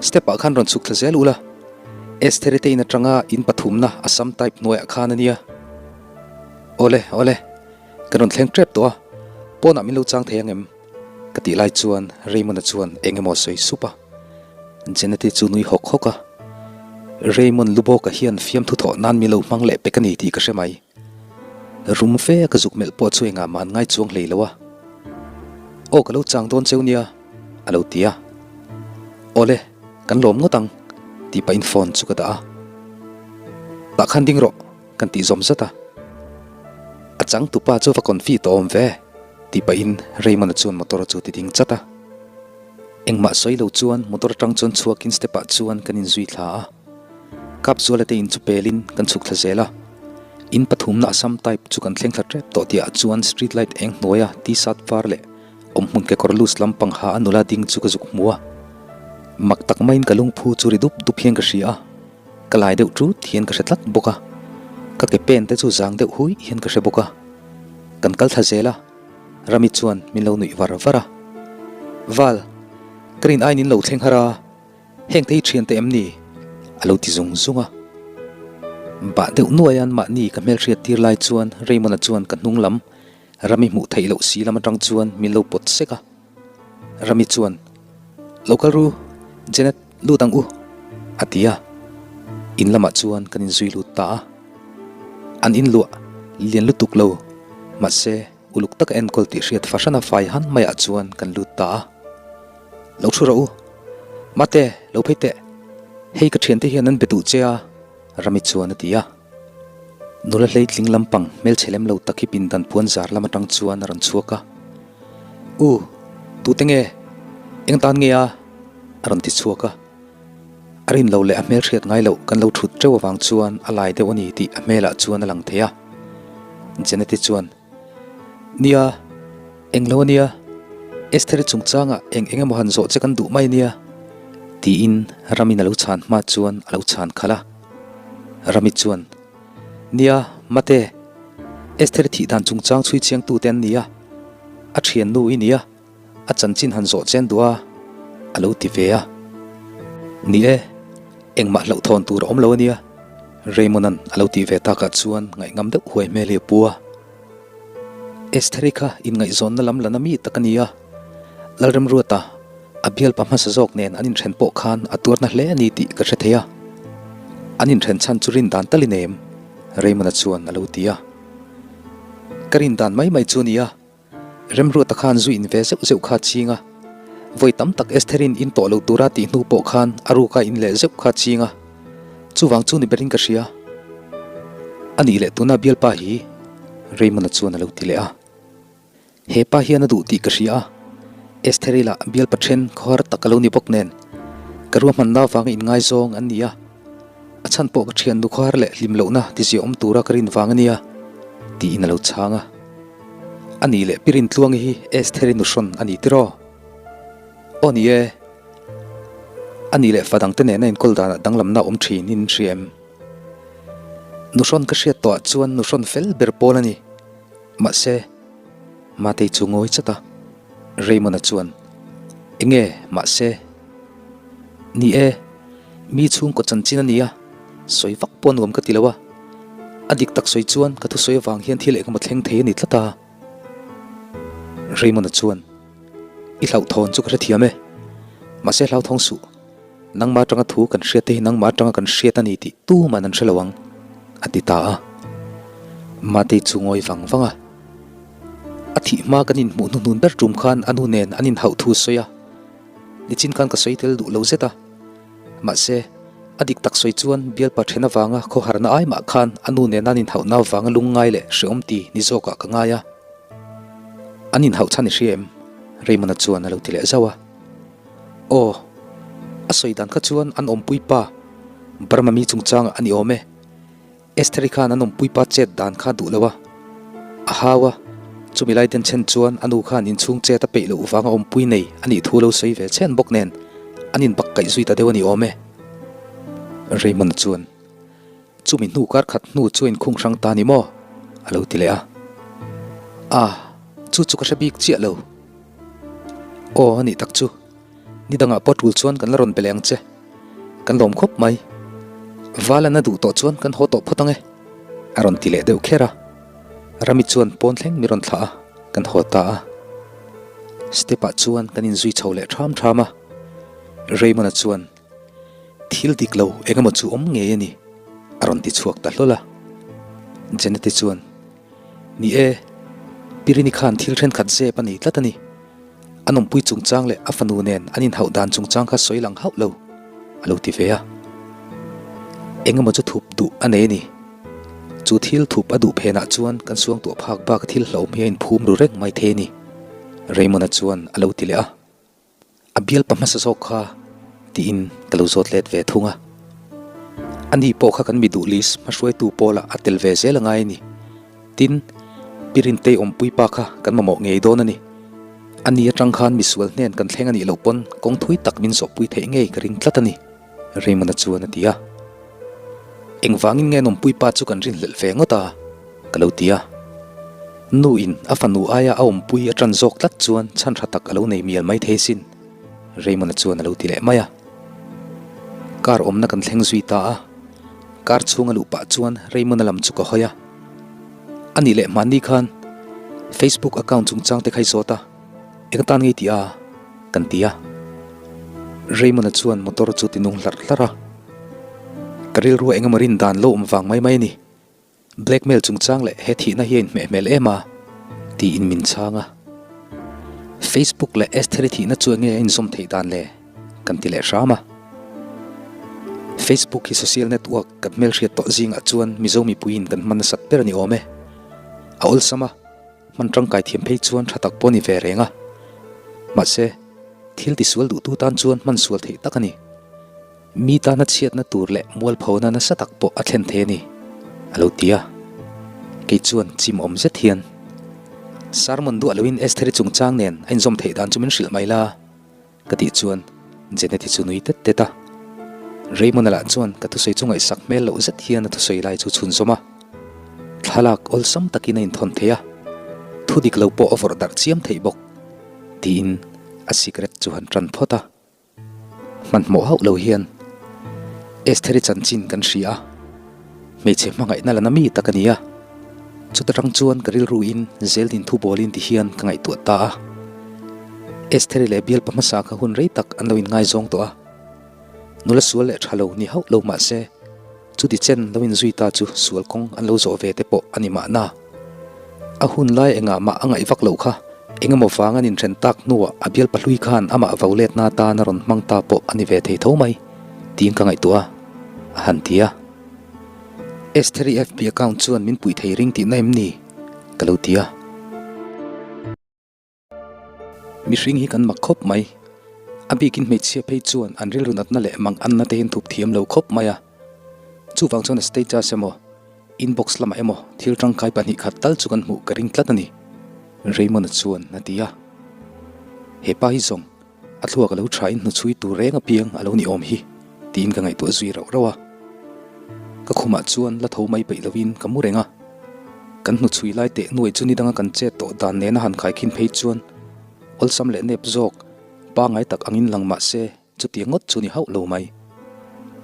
Step ah khan rawn chhuk thla zel ula, Estheri te in atanga in pathumna Assam type hnuaiah khan a nia. Awle, awle, kan rawn thleng tep tawh a, pawnah min lo chang thei ang em? Ka tih lai chuan Raymond-a chuan eng emaw a sawi sup a. Janet-i chu nui hawk hawk a. Raymond Lubawka hian fiamthu thawh nan min lo hmang leh pek a ni tih ka hre mai. Rum fe a ka zuk melh pawh chu engah mah an ngai chuang hlei lo a. Aw ka lo chang dawn cheu nia, a lo ti a. Awle, kan lawm ngawt ang, tih pahin phone chu ka dah a. Tah khan ding rawh, kan tih zawm zat a. A changtupa chu va confi tawh awm ve, tih pahin Raymond-a chuan motor chu ti ding chat a. Engmah sawi lo chuan motor atang chuan chhuakin step ah chuan kan inzui thla a. Kap zuala te in chu pelin kan chhuk thla zel a. In pathumna Assam type chu kan thleng thla tep tawh tihah chuan street light eng hnuaia t-shirt var leh awmhmun kekawr loose lampang ha a nula ding chu ka zuk hmu a. Mak tak maiin ka lungphu chu ri dup dup hian ka hria a. Ka lai deuh tut hian ka hre tlat bawk a. Ka ke pen te chu zang deuh hui hian ka hre bawk a. Kan kal thla zel a. Rami chuan min lo nuih var var a. Val, ka rin aiin in lo thleng har a, heng te hi thian te em ni? A lo ti zung zung a. Bah deuh nuaian mahni ka hmelhriat tir lai chuan Raymond-a chuan ka hnung lam Rami hmuh theih loh si lam atang chuan min lo pawt sek a. Rami chuan, Lo kal ru, Janet, lut ang u, a ti a. In lamah chuan kan inzui lut ta a. An inluah lian lutuk lo, mahse uluk taka enkawl tih hriat fahrana fai han maiah chuan kan lut ta a. Lo thu rawh u, Mate, lo phei teh, hei ka thiante hian an be duh che a, Rami chuan a ti a. Nula hleitling lampang hmelchhe lem lo tak hi pindan puan zar lam atang chuan a rawn chhuak a. U, tute nge? Eng tan nge a? A rawn ti chhuak a. A rin lo leh a hmelhriat ngai loh kan lo thut teuh avang chuan a lai deuh a ni tih a hmelah chuan a lang thei a. Janet-i chuan, Nia, eng lo a nia, Esther-i chungchangah eng eng emaw han zawh che kan duh mai nia, tiin Ramin a lo chhan hma chuan a lo chhan khalh a. Rami chuan, Nia, Mate, Esther-i thih dan chungchang chhui chiangtute an ni a, a thiannu i nia, a chanchin han zawh chen duh a, a lo ti ve a. Ni e, engmah hlauhthawn tur a awm lo a nia, Raymond-a'n a lo tih ve takah chuan ngaihngam deuh huai hmel hi a pu a. Estheri kha inngaihzawnna lam lana mi tak a ni a, Lalremruata a bialpa hmasa zawk nen an inthen pawh khan a tuarna hle a ni tih ka hre thei a. An inthen chhan chu rin dan tal i nem, Raymond-a chuan a lo ti a. Ka rin dan mai mai chu a ni a, Remruata khan zu in ve zeuh zeuh kha a ching a. Vawi tam tak Estheri'n in tawh lo tura tih hnu pawh khan a ruka in leh zeuh kha a ching a. Chuvang chu ni berin ka hria. A nih leh tuna bialpa hi Raymond-a chuan a lo ti leh a. He pa hian a duh tih ka hria a, Estheri lah bialpa then khawhar tak a lo ni bawk nen, ka ruahmanna avanga inngaizawng an ni a, a chhan pawh ka thiannu khawhar leh hlim lohna tizia awm tura ka rin vang a nia, tiin a lo chhang a. A nih leh Pirin Tluangi hi Estheri nuhrawn a ni tiraw? Aw ni e, a nih leh fa dangte nena inkawl danah danglamna awm thin in hria em? Nuhrawn ka hriat tawhah chuan nuhrawn fel ber pawl a ni. Mahse, Matei chu ngawi chat a, Raymond-a chuan, Enge, mahse? Ni e, mi chhungkaw chanchin a ni a, sawi vak pawh nuam ka ti lo a. A dik tak sawi chuan ka thusawi avang hian thil engemaw thleng thei a ni tlat a. Raymond-a chuan, I hlauhthawn chu ka hrethiam e, mahse hlauthawng suh. Nangmah atanga thu kan hriat te hi nangmah atanga kan hriat a ni tih tuman an hre lo ang, a ti ta a. Matei chu ngawi vang vang a. A thih hma kan inhmuh hnuhnun ber tum khan a nu nen an inhauh thu a sawi a. Nichin khan ka sawi tel duh lo zet a. Mahse, a dik tak sawi chuan bialpa then avanga khawharna ai mah khan a nu nena an inhauhna avanga lungngai leh hrehawm ti ni zawkah ka ngai a. An inhauh chhan i hria em? Raymond-a chuan a lo ti leh zauh a. Aw, a sawi dan kha chuan an awmpui pa Burma mi chungchangah a ni awm e. Estheri khan an awmpui pa chet dan kha duh lo a, a hau a, chumi lai den chhen chuan a nu khan inchhung chet a peih loh vanga awmpui nei a nih thu lo sawi ve chhen bawk nen an inbak kaih zui ta deuh a ni awm e. Raymond chuan chumi hnu kar khat hnu chu a inkhung hrang ta ni maw? a lo ti leh a. A, chu chu ka hre bik chiah lo. Aw, a nih tak chu. Ni dangah pawh tul chuan kan la rawn be leh ang che. Kan lawm khawp mai. Val an a duh tawh chuan kan haw tawh phawt ang e. A rawn ti leh deuh kher a. Rami chuan pawn thleng mi rawn thlah a, kan haw ta a. Step ah chuan kan inzui chho leh ṭham ṭham a. Raymond-a chuan, Thil dik lo eng emaw chu awm ngei a ni, a rawn ti chhuak ta hlawl a. Janet-i chuan, Ni e, Pirini khan thil thenkhat zep a nei tlat a ni. A nawmpui chungchang leh a fanu nen an inhauh dan chungchang kha sawi lang hauh lo, a lo ti ve a. Engemaw chu thup duh a nei a ni. Chu thil thup a duh phenah chuan kan suangtuah phak bak a thil hlauhawm hi a inphum ru reng mai thei a ni, Raymond-a chuan a lo ti leh a. A bialpa hmasa zawk kha tiin ka lo zawt let ve thung a. Ani pawh kha kan mi duh list hmahruaitu pawlah a tel ve zel a ngai a ni. Tin, Pirintei awmpui pa kha kan mamawh ngei dawn a ni. Ani atang khan misual hnen kan thleng a nih loh pawn kawng thui tak min zawhpui theih ngei ka ring tlat a ni, Raymond-a chuan a ti a. Engvangin nge an awmpui pa chu kan rinhlelh ve ngawt a? Ka lo ti a. Nu in a fanu aia a awmpui a ṭan zawk tlat chuan chhan hra tak a lo nei mial mai thei sin, Raymond-a chuan a lo ti leh mai a. Car awmna kan thleng zui ta a, car chhunga luh pah chuan Raymond-a lam chu ka hawi a. A nih leh hmanni khan Facebook account chungchang te kha i zawt a, eng atan ngei tih a? kan ti a. Raymond-a chuan motor chu ti nung hlarh hlarh a. Ka rilru eng emaw rin dan lo awm vang mai mai a ni. Blackmail chungchang leh he thihna hi a inhmeh hmel em a? tiin min chhang a. Facebook leh Estheri thihna chu enge a inzawm theih dan le? kan ti leh hram a. Facebook hi social network kan hmelhriat tawh zingah chuan Mizo mipuiin kan hman nasat ber a ni awm e. A awlsam a, hman tangkai thiam phei chuan tha tak pawh a ni ve reng a. Mahse, thil tisual duhtu tan chuan hman sual theih tak a ni. Mi tana chhiatna tur leh mualphona nasa tak pawh a thlen thei a ni, a lo ti a. Kei chuan chim awm zet hian, Sermon duah loin Estheri chungchang nen a inzawm theih dan chu min hrilh mai la, ka tih chuan Jeneti chu nui tet tet a. Raymond-a lah chuan ka thusawi chu ngaihsak hmel loh zet hian a thusawi lai chu chhunzawm a. Thlalak awlsam takin a inthawn thei a, thu dik lo pawh a vawrh darh chiam theih bawk, tiin a cigarette chu han tan phawt a. Hmanhmawh hauh lo hian Estheri chanchin kan hria a, hmeichhe hmangaihna la na mi tak a ni a. Chuta tang chuan ka rilruin Zeldin thu bawlin ti hian ka ngaihtuah ta a. Estheri leh bialpa hmasa kha hun rei tak an lo inngaizawng tawh a. Nula sual leh tha lo ni hauh lo mah se, Chuti chen lo inzui ta chu sual kawng an lo zawh ve te pawh a ni mahna. A hun lai engah mah a ngaih vak loh kha, engemaw vang an inthen tak hnuah a bialpa hlui khan amah vo letna atan a rawn hmang ta pawh a ni ve thei tho mai, tiin ka ngaihtuah a, a han ti a. Estheri FB account chuan min puih thei ring tihna em ni? ka lo ti a. Mihring hi kan mak khawp mai. A bikin hmeichhia phei chuan an rilru natna leh mang anna te hi an thup thiam lo khawp mai a. Chuvang chuan a status emaw, inbox lamah emaw thil tangkai 2 khat tal chu kan hmuh ka ring tlat a ni, Raymond-a chuan a ti a. He pa hi zawng a thluak a lo thain hnuchhui tur reng apiang a lo ni awm hi tiin ka ngaihtuah zui rauh rauh a. Ka khumah chuan la tho mai peih lovin ka mu reng a. Kan hnuchhui lai teh nuai chu ni danga kan chet tawh dan nena han khaikhin phei chuan awlsam leh nep zawk pangai tak angin lang mah se chutiang ngawt chu ni hauh lo mai.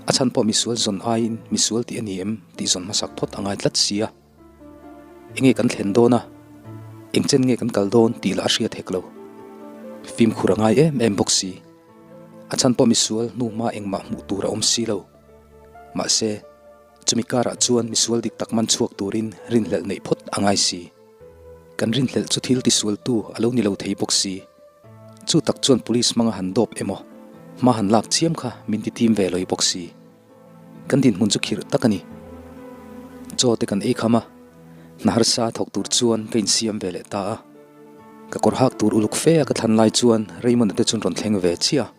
A chhan pawh misual zawn aiin misual tih a ni em tih zawn hmasak phawt a ngai tlat si a. Enge kan thlen dawn a, eng chen nge kan kal dawn tih lah a hriat hek lo. Fimkhur a ngai em em bawk si. A chhan pawh misual hnuhma engmah hmuh tur a awm si lo. Mahse, chumi karah chuan misual dik tak man chhuak turin rinhlelh neih phawt a ngai si. Kan rinhlelh chu thil tisualtu a lo ni lo thei bawk si. Chu tak chuan police hmanga han dawp emaw, hma han lak chiam kha min ti tim ve lawih bawk si. Kan dinhmun chu khirh tak a ni. Chaw te kan ei kham a, hna harsa thawk tur chuan ka insiam ve leh ta a. Ka kawr hak tur uluk fe a ka thlan lai chuan Raymond-a te chuan rawn thleng ve chiah a.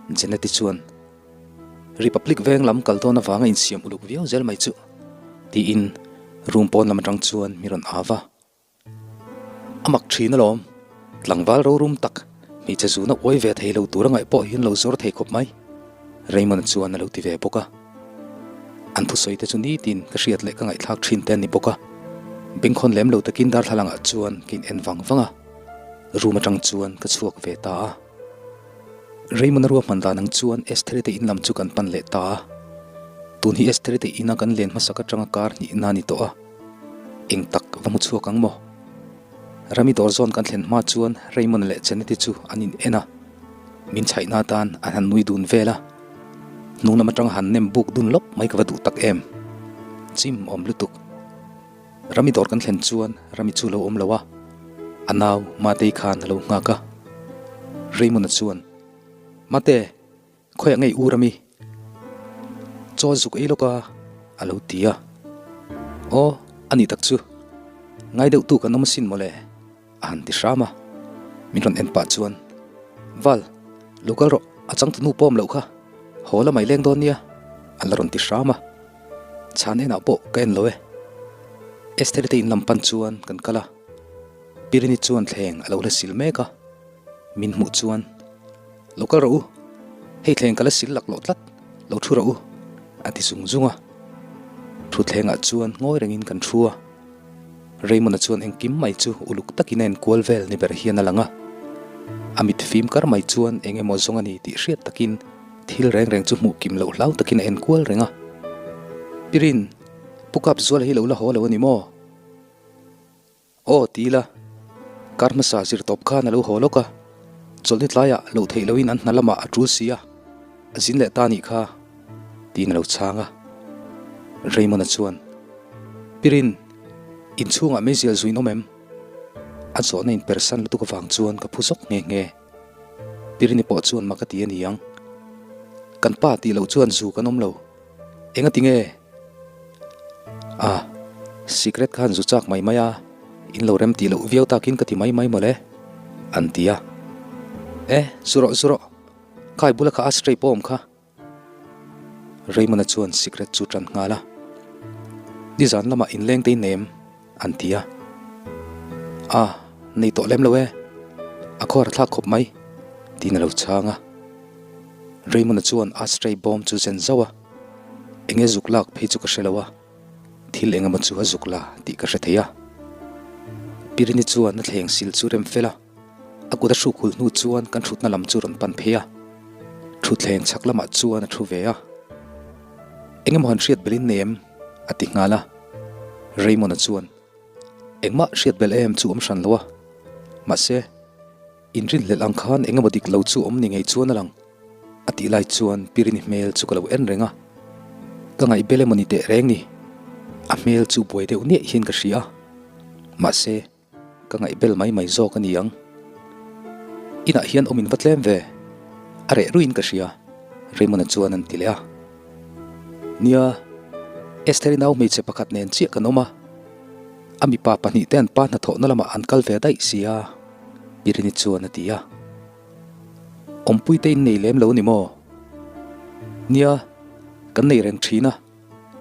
Janet-i chuan, Republic veng lam kal dawn avanga insiam uluk viau zel mai chu, tiin room pawn lam atang chuan mi rawn au va. A mak thin alawm, tlangval rorum tak, hmeichhe zuna uai ve thei lo tur a ngaih pawh hian lo zawr thei khawp mai, Raymond chuan a lo ti ve bawk a. An thusawi te chu nitin ka hriat leh ka ngaihthlak thin te a ni bawk a, bengkhawn lem lo takin darthlalang ah chuan ka in en vang vang a, room atang chuan ka chhuak ve ta a. Raymond a ruahman dan ang chuan Estheri te in lam chu kan pan leh ta a, tun hi Estheri te ina kan len hmasak atanga kar hnihna a ni tawh a. Eng tak va hmu chhuak ang maw? Rami dawr zawn kan thlen hma chuan Raymond leh Janet-i chu an in en a, min chhaihna atan an han nui dun vel a. Hnung lam atanga han nem buk dun lawp mai ka va duh tak em. Chim awm lutuk. Rami dawr kan thlen chuan Rami chu lo awm lo a, a nau Matei khan a lo nghak a. Raymond-a chuan, Mate! Khawiah ngei ur ami? Chaw zuk ei lawk a, a lo ti a. Aw, a nih tak chu. Ngai deuh tu kan awm asin mawle, a han ti hram a. Min rawn en pah chuan, Val, lo kal rawh, a changtu nu pawm loh kha. Haw la mai leng dawn nia, a la rawn ti hram a. Chhan enah pawh ka en lo e. Esther te in lam pan chuan kan kal a. Pirini chuan thleng a lo la sil mek a. Min hmuh chuan, Lo kal rawh u, hei thleng ka la sil lak loh tlat, lo thu rawh u, a ti zung zung a. Thutthlengah chuan ngawi rengin kan thu a. Raymond-a chuan engkim mai chu uluk takin a enkual vel ni ber hian a lang a. A mit fim kar mai chuan eng emaw zawng a ni tih hriat takin thil reng reng chu hmuh kim loh hlau takin a enkual reng a. Pirin, Pu Kapzuala hi lo la haw lo a ni maw? Aw ti ila, kar hmasa zir tawp khan a lo haw lawk a, chawlhni tlaiah loh theih loin an hna lamah a tul si a, a zin leh ta anih kha, tiin a lo chhang a. Raymond-a chuan, Pirin, inchhungah meizial zuin awm em? A zawhna inpersan lutuk avang chuan ka phu zawk nghe nghe. Pirini pawh chuan mak a ti a ni ang. Kan pa tih loh chuan zu kan awm lo. Enga ti nge? Ah, sikret khan zu chak mai mai a, in lo rem tih loh viau takin ka ti mai mai mawle, an ti a. E, zu rawh, zu rawh, khai bula kha ashtray pawh awm kha. Raymond-a chuan sikret chu tan nghal a. Nizan lamah inleng te in nem, an ti a. Ah, nei tawh lem lo e, a khuar a thlak khawp mai, tiin a lo chhang a. Raymond-a chuan ashtray bawm chu zen zauh a, enge zuk lak phei chu ka hre lo a, thil eng emaw chu a zuk la tih ka hre thei a. Pirini chuan a thleng sil chu rem fel a, a kut a hruk hul hnu chuan kan thutna lam chu rawn pan phei a, thutthleng chhak lamah chuan a thu ve a. Eng emaw han hriat belh in nei em? a ti nghal a. Raymond-a chuan, Engmah hriat belh em chu awm hran lo a, mahse, Inrinhlelh ang khan eng emaw dik lo chu awm ni ngei chuan a lang. A tih lai chuan Pirini hmel chu ka lo en reng a. Ka ngaihbel emaw ni teh reng ni. A hmel chu buai deuh niaih hian ka hria a. Mahse, ka ngaihbel mai mai zawk a ni ang. Inah hian awm in va tlem ve. A reh ruiin ka hria, Raymond-a chuan an ti leh a. Nia, Estheri nau hmeichhe pakhat nen chiah kan awm a. A mipa pahnihte an pa hnathawhna lamah an kal ve daih sia. Pirini chuan a ti a. Awmpui te in nei lem lo ni maw? Nia, kan nei reng thin a,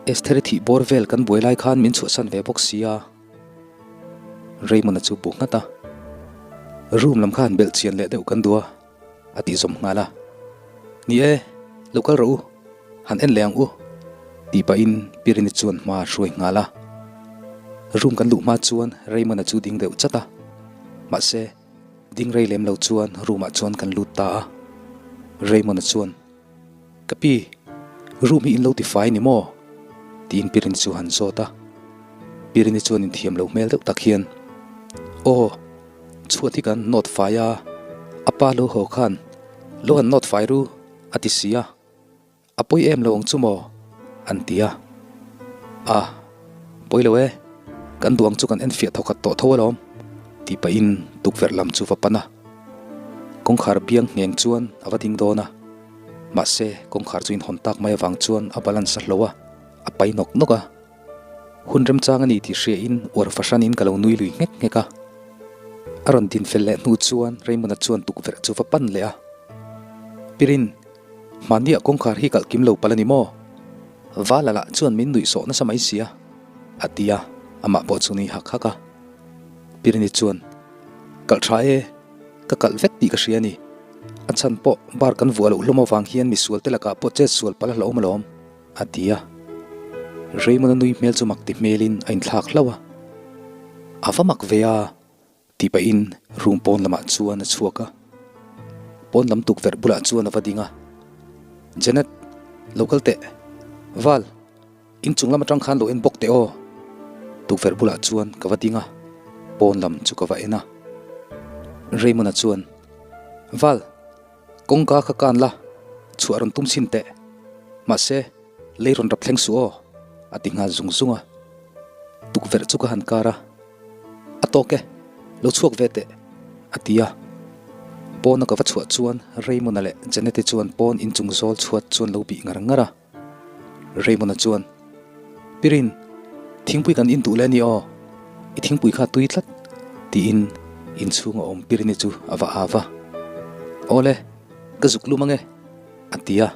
Estheri thih bawr vel kan buai lai khan min chhuahsan ve bawk sia. Raymond-a chu bu nghat a, Room lam kha han belh chian leh deuh kan duh a, a tih zawm nghal a. Ni e, lo kal rawh u, han en leh ang u, tih pahin Pirini chuan hma a hruai nghal a. Room kan luh hma chuan Raymond-a chu ding deuh chat a, mahse, ding rei lem lo chuan room-ah chuan kan lut ta a. Raymond-a chuan. Ka pi, room hi in lo tifai ni maw? tiin Pirini chu han zawt a. Pirini chuan inthiam lo hmel deuh tak hian, Aw, chhuat hi kan nawt fai a, a pa lo haw khan lo han nawt fai ru a ti si a, a pawi em lo ang chu maw? an ti a. A, pawi lo e, kan duh ang chu kan enfiah thawkhat tawh tho alawm, tih pahin tukverh lam chu va pan a. Kawngkhar biang ngheng chuan a va ding dawn a, mahse kawngkhar chu inhawn tak mai avang chuan a balance a hlo a, a pai nawk nawk a. Hun remchang a ni tih hriain uar fahranin ka lo nui lui nghek nghek a. A rawn din fel leh hnu chuan Raymond-a chuan tukverh chu va pan leh a. Pirin, hmanniah kawngkhar hi kalh kim lo palh a ni maw? Vala lah chuan min nuih sawh nasa mai sia, a ti a, amah pawh chu nui hak hak a. Pirini chuan, Kalh tha e, ka kalh vek tih ka hria a ni. A chhan pawh bar kan vuah loh hlawm avang hian misual te lakah pawh chet sual palh a hlauhawm alawm, a ti a. Raymond-a nui hmel chu mak ti hmelin a inthlak hlauh a. A va mak ve a, tih pahin room pawn lamah chuan a chhuak a. Pawn lam tukverh bulah chuan a va ding a. Janet, lo kal teh. Val! In chung lam atang khan lo en bawk teh aw. Tukverh bulah chuan ka va ding a, pawn lam chu ka va en a. Raymond-a chuan, Val, kawngka kha kan la, chhuah rawn tum chhin teh. Mahse, lei rawn rap thleng suh aw, a ti nghal zung zung a. Tukverh chu ka han kar a, A tawk e, lo chhuak ve teh, a ti a. Pawna ka va chhuah chuan Raymond-a leh Janet-i chuan pawn inchung zawl chhuat chuan lo bih ngar ngar a. Raymond-a chuan, Pirin, thingpui kan in duh leh a ni aw, i thingpui kha tui tlat, tiin inchhunga awm Pirini chu a va au va. Aw le, ka zuk lum ange, a ti a,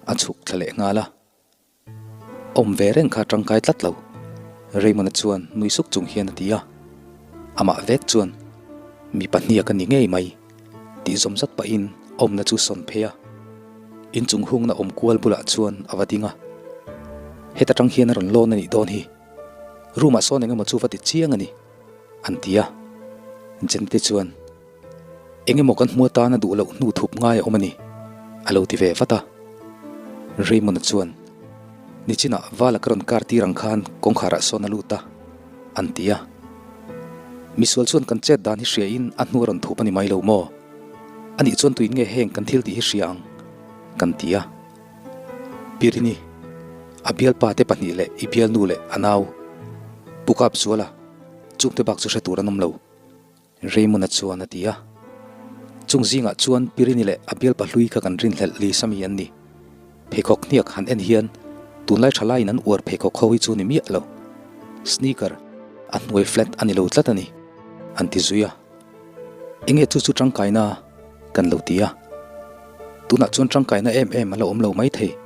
a chhuk thla leh nghal a. Awm ve reng kha tangkai tlat lo, Raymond-a chuan nui suk chung hian a ti a. Amah vek chuan, Mi pahniha ka ni ngei mai. Tih zawm zat pahin awmna chu sawn phei a, inchung hungna awm kual bulah chuan a va ding a. Heta tang hian a rawn lawn a nih dawn hi. Room ah sawn engemaw chu va ti chiang a ni, an ti a. Jente chuan, Engemaw kan hmu atana duh loh hnu thup ngai a awm a ni, a lo ti ve vat a. Raymond-a chuan, Nichinah Vala ka rawn kar tir ang khan kawngkharah sawn a lut a. An ti a. Misual chuan kan chet dan hi hria in a hnu a rawn thup a ni mai lo maw? Anih chuan tuin nge heng kan thil tih hi hria ang? Kan ti a. Pirini, a bialpa te pahnih leh i bialnu leh a nau Pu Kapzuala chungte bak chu hre tur an awm lo. Raymond-a chuan a ti a. Chung zingah chuan Pirini leh a bialpa hlui kha kan rinhlelh li sami an ni. Pheikhawk hniak han en hian tunlai tha laiin an uar pheikhawk ho hi chu ni miah lo. Sneaker a hnuai flat a ni lo tlat a ni, an ti zui a. Enge chu chu tangkaina kan lo ti a. Tunah chuan tangkaina em em a la awm lo maithei.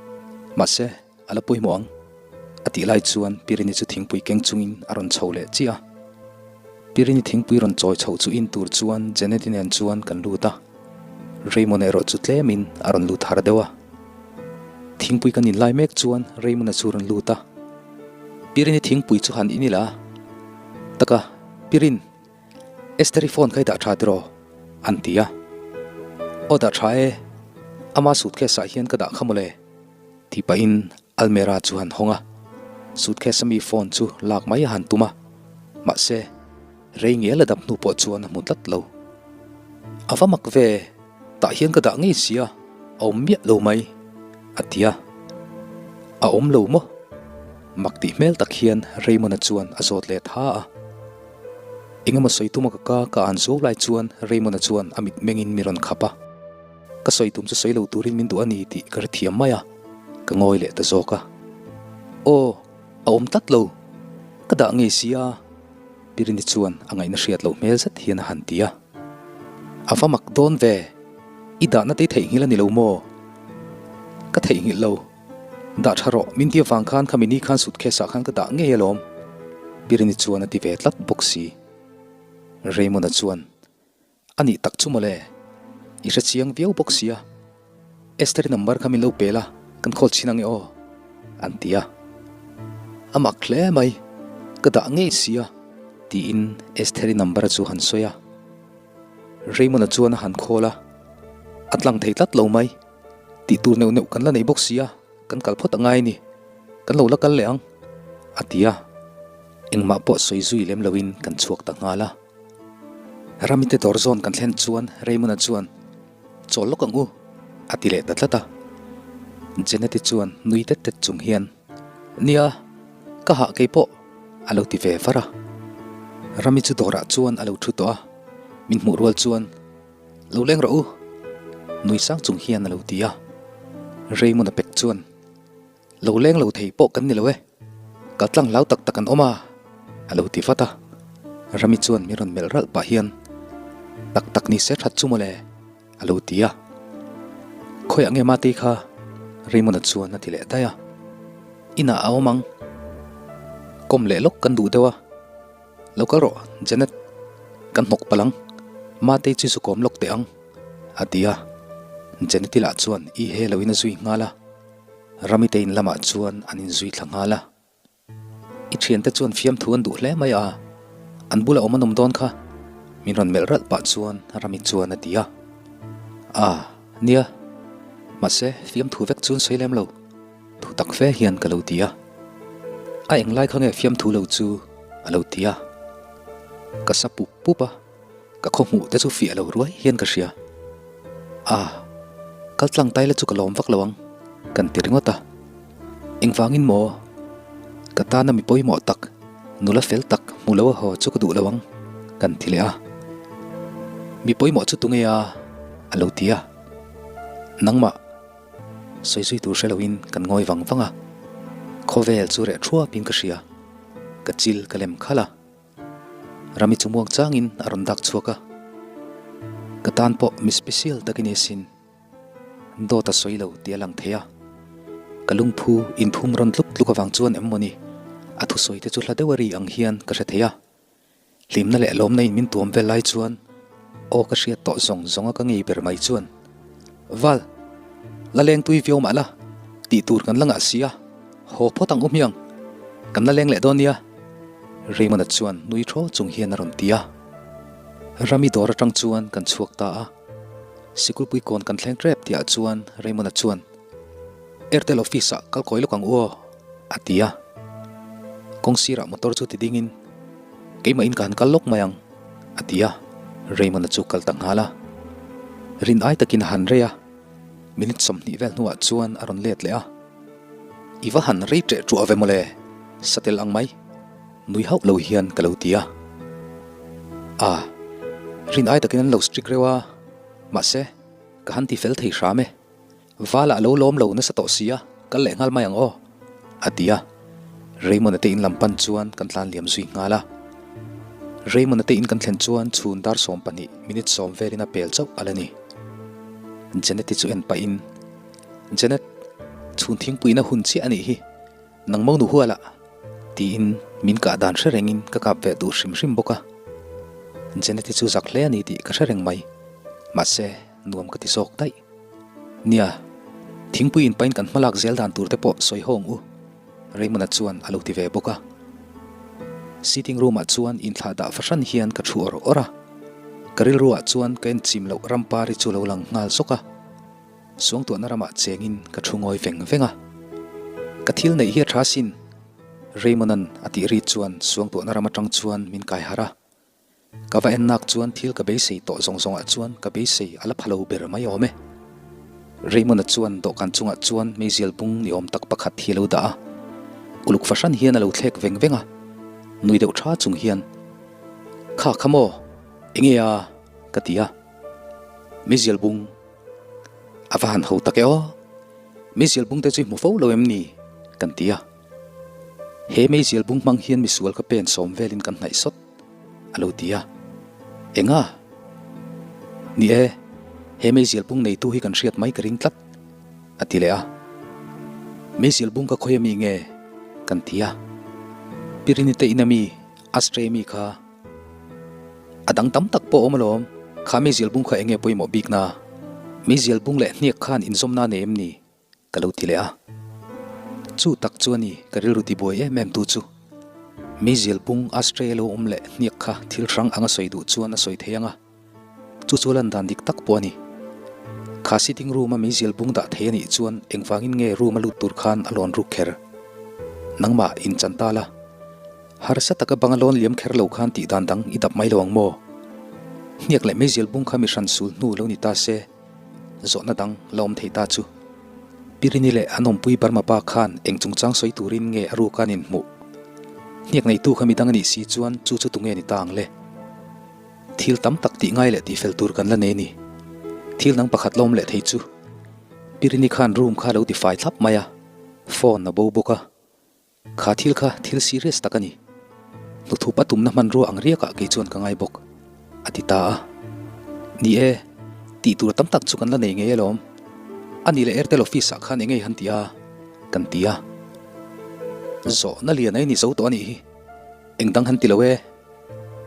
Mahse. A la pawimawh ang, a tih lai chuan Pirini chu thingpui keng chungin a rawn chho leh chiah a. Pirini thingpui rawn chawi chhoh chu in tur chuan Jeneti nen chuan kan lut a. Raymond erawh chu tlemin a rawn lut har deuh a. Thingpui kan in lai mek chuan Raymond-a chu rawn lut a. Pirini thingpui chu han in ila taka, Pirin, Estheri phone kha i dah tha tiraw? an ti a. Aw dah tha e, ama suitcase ah hian ka dah kha mawle. Tih pahin almera chu han hawng a, suitcase a mi phone chu lak mai a han tum a, mahse rei ngial a dap hnu pawh chuan a hmu tlat lo. A va mak ve, tah hian ka dah ngei sia, a awm miah lo mai, a ti a. A awm lo maw? Mak tih hmel tak hian Raymond-a chuan a zawt leh tha a. Engemaw sawi tuma ka ka ka an zuau lai chuan Raymond-a chuan a mitmengin mi rawn khap a. Ka sawi tum chu sawi lo turin min duh a ni tih ka hrethiam mai a, ka ngawi leh ta zawk a. Aw, a awm tlat lo. Ka dah ngei si a, Pirini chuan a ngaihna hriat loh hmel zet hian a han ti a. A va mak dawn ve, i dahna te i theihnghilh a ni lo maw? Ka theihnghilh lo. Dah tha rawh, min ti avang khan khami ni khan suitcase ah khan ka dah ngei alawm, Pirini chuan a ti ve tlat bawk si. Raymond-a chuan, A nih tak chu mawle, i hre chiang viau bawk sia, Esther-i number kha min lo pe la, kan call chhin ange aw, an ti a. A mak hle mai, ka dah ngei sia, tiin Esther-i number chu han sawi a. Raymond-a chuan a han call a, a tlang thei tlat lo mai. Tih tur neuh neuh kan la nei bawk si a, kan kal phawt a ngai a ni. Kan lo la kal leh ang, a ti a. Engmah pawh sawi zui lem loin kan chhuak ta nghal a. Ramite dawr zawn kan thlen chuan Raymond-a chuan, Chawl lawk ang u, a ti leh ta tlat a. Janet-i chuan nui tet tet chung hian, Nia, ka hah kei pawh, a lo ti ve var a. Rami chu dawrah chuan a lo thu tawh a, min hmuh rual chuan, Lo leng rawh u, nui sang chung hian a lo ti a. Raymond-a pek chuan, Lo leng lo thei pawh kan ni lo e, kal tlang hlau tak tak an awm a, a lo ti vat a. Rami chuan min rawn melh ralh pah hian, Tak tak ni se that chu mawle, a lo ti a. Khawiah nge Matei kha? Raymond-a chuan a ti leh daih a. Inah a awm ang. Kawm leh lawk kan duh deuh a. Lo kal rawh, Janet, kan hnawk palh ang. Matei chu zukawm lawk teh ang, a ti a. Janet-i lah chuan i he loin a zui nghal a. Ramite in lamah chuan an inzui thla nghal a. I thiante chuan fiamthu an duh hle mai a, an bula awm an awm dawn kha, min rawn melh ralh pah chuan Rami chuan a ti a. A, nia, mahse fiamthu vek chu an sawi lem lo. Thu tak fe hian ka lo ti a. A englai kha nge fiamthu lo chu a lo ti a. Ka sa pup pup a, ka khaw hmuh te chu fiah lo ruai hian ka hria. A, kal tlang tai la chu ka lawm vak lo ang, kan ti ringawt a. Engvangin maw? Ka tana mi pawimawh tak, nula fel tak hmu lo a haw chu ka duh lo ang, kan ti leh a. Mi pawimawh chu tunge a? A lo ti a. Nangmah. Sawi zui tur hre loin kan ngawi vang vang a, khawvel chu reh thuapin ka hria, ka chil ka lem khalh a. Rami chu muang changin a rawn dak chhuak a, ka tan pawh mi special tak i ni asin, dawt a sawi lo tih a lang thei a. Ka lungphu inphum rawn tluk tluk avang chuan em mawni a thusawi te chu hla deuh a ri ang hian ka hre thei a. Hlimna leh lawmna in min tuam vel lai chuan aw ka hriat tawh zawng zawng a ka ngei ber mai chuan Val, la leng tui viau mah la, tih tur kan la ngah si a, haw phawt ang u hmiang, kan la leng leh dawn nia Raymond-a chuan nui thaw chung hian a rawn ti a. Rami dawr atang chuan kan chhuak ta a, Sikulpui kawn kan thleng tep tihah chuan Raymond-a chuan Airtel office ah kal kawi lawk ang u aw a ti a. Kawng sirah motor chu ti dingin Keimah in ka han kal lawk mai ang a ti a, Raymond-a chu kal ta nghal a. Rin ai takin a han rei a, minute 20 vel hnuah chuan a rawn let leh a. I va han rei ṭeh ṭuah ve mawle, satel ang mai, nui hauh lo hian ka lo ti a. A, rin ai takin an lo strict reuh a, mahse ka han ti fel thei hram e. Vala a lo lawm lo nasa tawh si a, kal leh nghal mai ang aw, a ti a. Raymond-a te in lam pan chuan kan tlan liam zui nghal a. Raymond-a te in kan thlen chuan chhun dar 12 minute sawm velin a pel chauh a la ni. Janet-i chu en pahin, Janet, chhun thingpuina hun chiah a nih hi, nang mo nu hualah, tiin min kah dan hre rengin ka kap ve duh hrim hrim bawk a. Janet-i chu zak hle a ni tih ka hre reng mai, mahse, nuam ka ti zawk daih. Nia, thingpui in pain kan hmalak zel dan tur te pawh sawi hawng u, Raymond-a chuan a lo ti ve bawk a. Sitting room-ah chuan inthlah dah fahran hian ka thu awr awr a. Ka rilruah chuan ka enchim loh rampari chu lo lang nghal zawk a. Suangtuahna ramah chengin ka thu ngawi veng veng a. Ka thil neih hi a tha sin, Raymond-a'n a tih ri chuan suangtuahna ram atang chuan min kai harh a. Ka va en nak chuan thil ka beisei tawh zawng zawngah chuan ka beisei a la pha lo ber mai awm e. Raymond-a chuan dawhkan chungah chuan meizial bung ni awm tak pakhat hi a lo dah a, uluk fahran hian a lo thlek veng veng a, nui deuh tha chung hian, Kha kha maw, enge a? ka ti a. Meizial bung a va han ho tak e aw, meizial bung te chu i hmu fo lo em ni? kan ti a. He meizial bung hmang hian misual ka pen sawm velin kan hnaih sawt. A lo ti a. Enga? Ni e, he meizial bung neitu hi kan hriat mai ka ring tlat, a ti leh a. Meizial bung ka khawi ami nge? kan ti a. Pirini te in ami, Ashtray mi kha. A dang tam tak pawh a awm alawm, kha meizial bung kha eng nge pawimawh bik na? Meizial bung leh hniak khan inzawmna nei em ni? Ka lo ti leh a. Chu tak chu a ni ka rilru tibuai em em tu chu. Meizial bung ashtray a lo awm leh hniak kha thil hrang anga sawi duh chuan a sawi thei ang a. Chu chu a lan dan dik tak pawh a ni. Kha sitting room a meizial bung dah thei a nih chuan engvangin nge room a lut tur khan a lawn ruk kher? Nangmah inchan ta la. Harsa taka banga lawn liam kher lo khan tih dan dang i dap mai lo ang maw? Hniak leh meizial bung kha mi hran sul hnu lo ni ta se, zawhna dang la awm thei ta chu. Pirini leh an awmpui Burma pa khan eng chungchang sawi turin nge a ruk an inhmuh? Hniak neitu kha midang a nih si chuan chu chu tunge ni ta ang le? Thil tam tak tih ngai leh tih fel tur kan la nei a ni. Thil dang pakhat la awm leh thei chu. Pirini khan room kha a lo ti fai thlap mai a, phone a bo bawk a. Kha thil kha thil serious tak a ni. Hnuthup a tumna hmanrua ang riakah kei chuan ka ngai bawk, a ti ta a. Ni e, tih tur tam tak chu kan la nei ngei alawm. A nih leh Airtel office ah khan engei han ti a, kan ti a. Zawhna lian a i ni zo tawh a nih hi. Eng dang han ti lo e.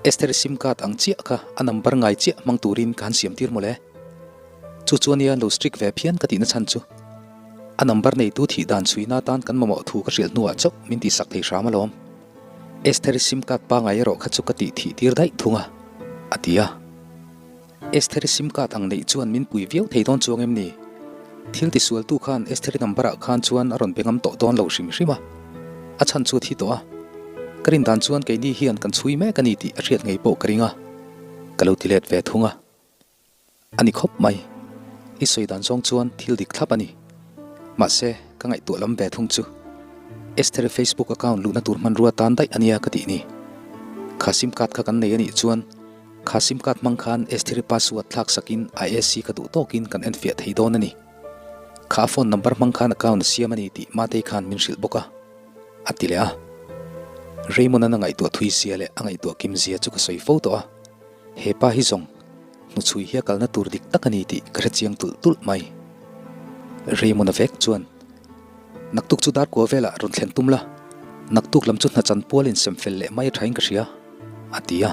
Esther sim card ang chiah kha a number ngai chiah hmang turin ka han siam tir mawle. Chu chu ania lo strict ve phian ka tihna chhan chu. A number neitu thih dan chhuina atan kan mamawh thu ka hrilh hnuah chauh min tihsak thei hram alawm. Esther sim card pangai erawh kha chu ka tih thih tir daih thung a, a ti a. Estheri sim card ang neih chuan min pui viau thei dawn chuang em ni? Thil tisualtu khan Estheri number ah khan chuan a rawn be ngam tawh dawn lo hrim hrim a, a chhan chu a thi tawh a. Ka rin dan chuan keini hian kan chhui mek a ni tih a hriat ngei pawh ka ring a, ka lo ti let ve thung a. A ni khawp mai. I sawi dan zawng chuan thil dik thlap a ni. Mahse, ka ngaihtuah lam ve thung chu. Estheri Facebook account luhna tur hmanrua tan daih a nia ka tih ni. Kha sim card kha kan nei a nih chuan Kha sim card hmang khan Estheri password thlak sakin a AC ka duh tawkin kan enfiah thei dawn a ni. Kha a phone number hmang khan account a siam a ni tih Matei khan min hrilh bawk a, a ti leh a. Raymond-a'n a ngaihtuah thui zia leh a ngaihtuah kim zia chu ka sawi fo tawh a. He pa hi zawng hnuchhui hi a kalna tur dik tak a ni tih ka hrechiang tulh tulh mai. Raymond-a vek chuan. Naktuk chu dar kua velah rawn thlen tum la, naktuk lam chu hna chan pual in sem fel leh mai a thain ka hria, a ti a.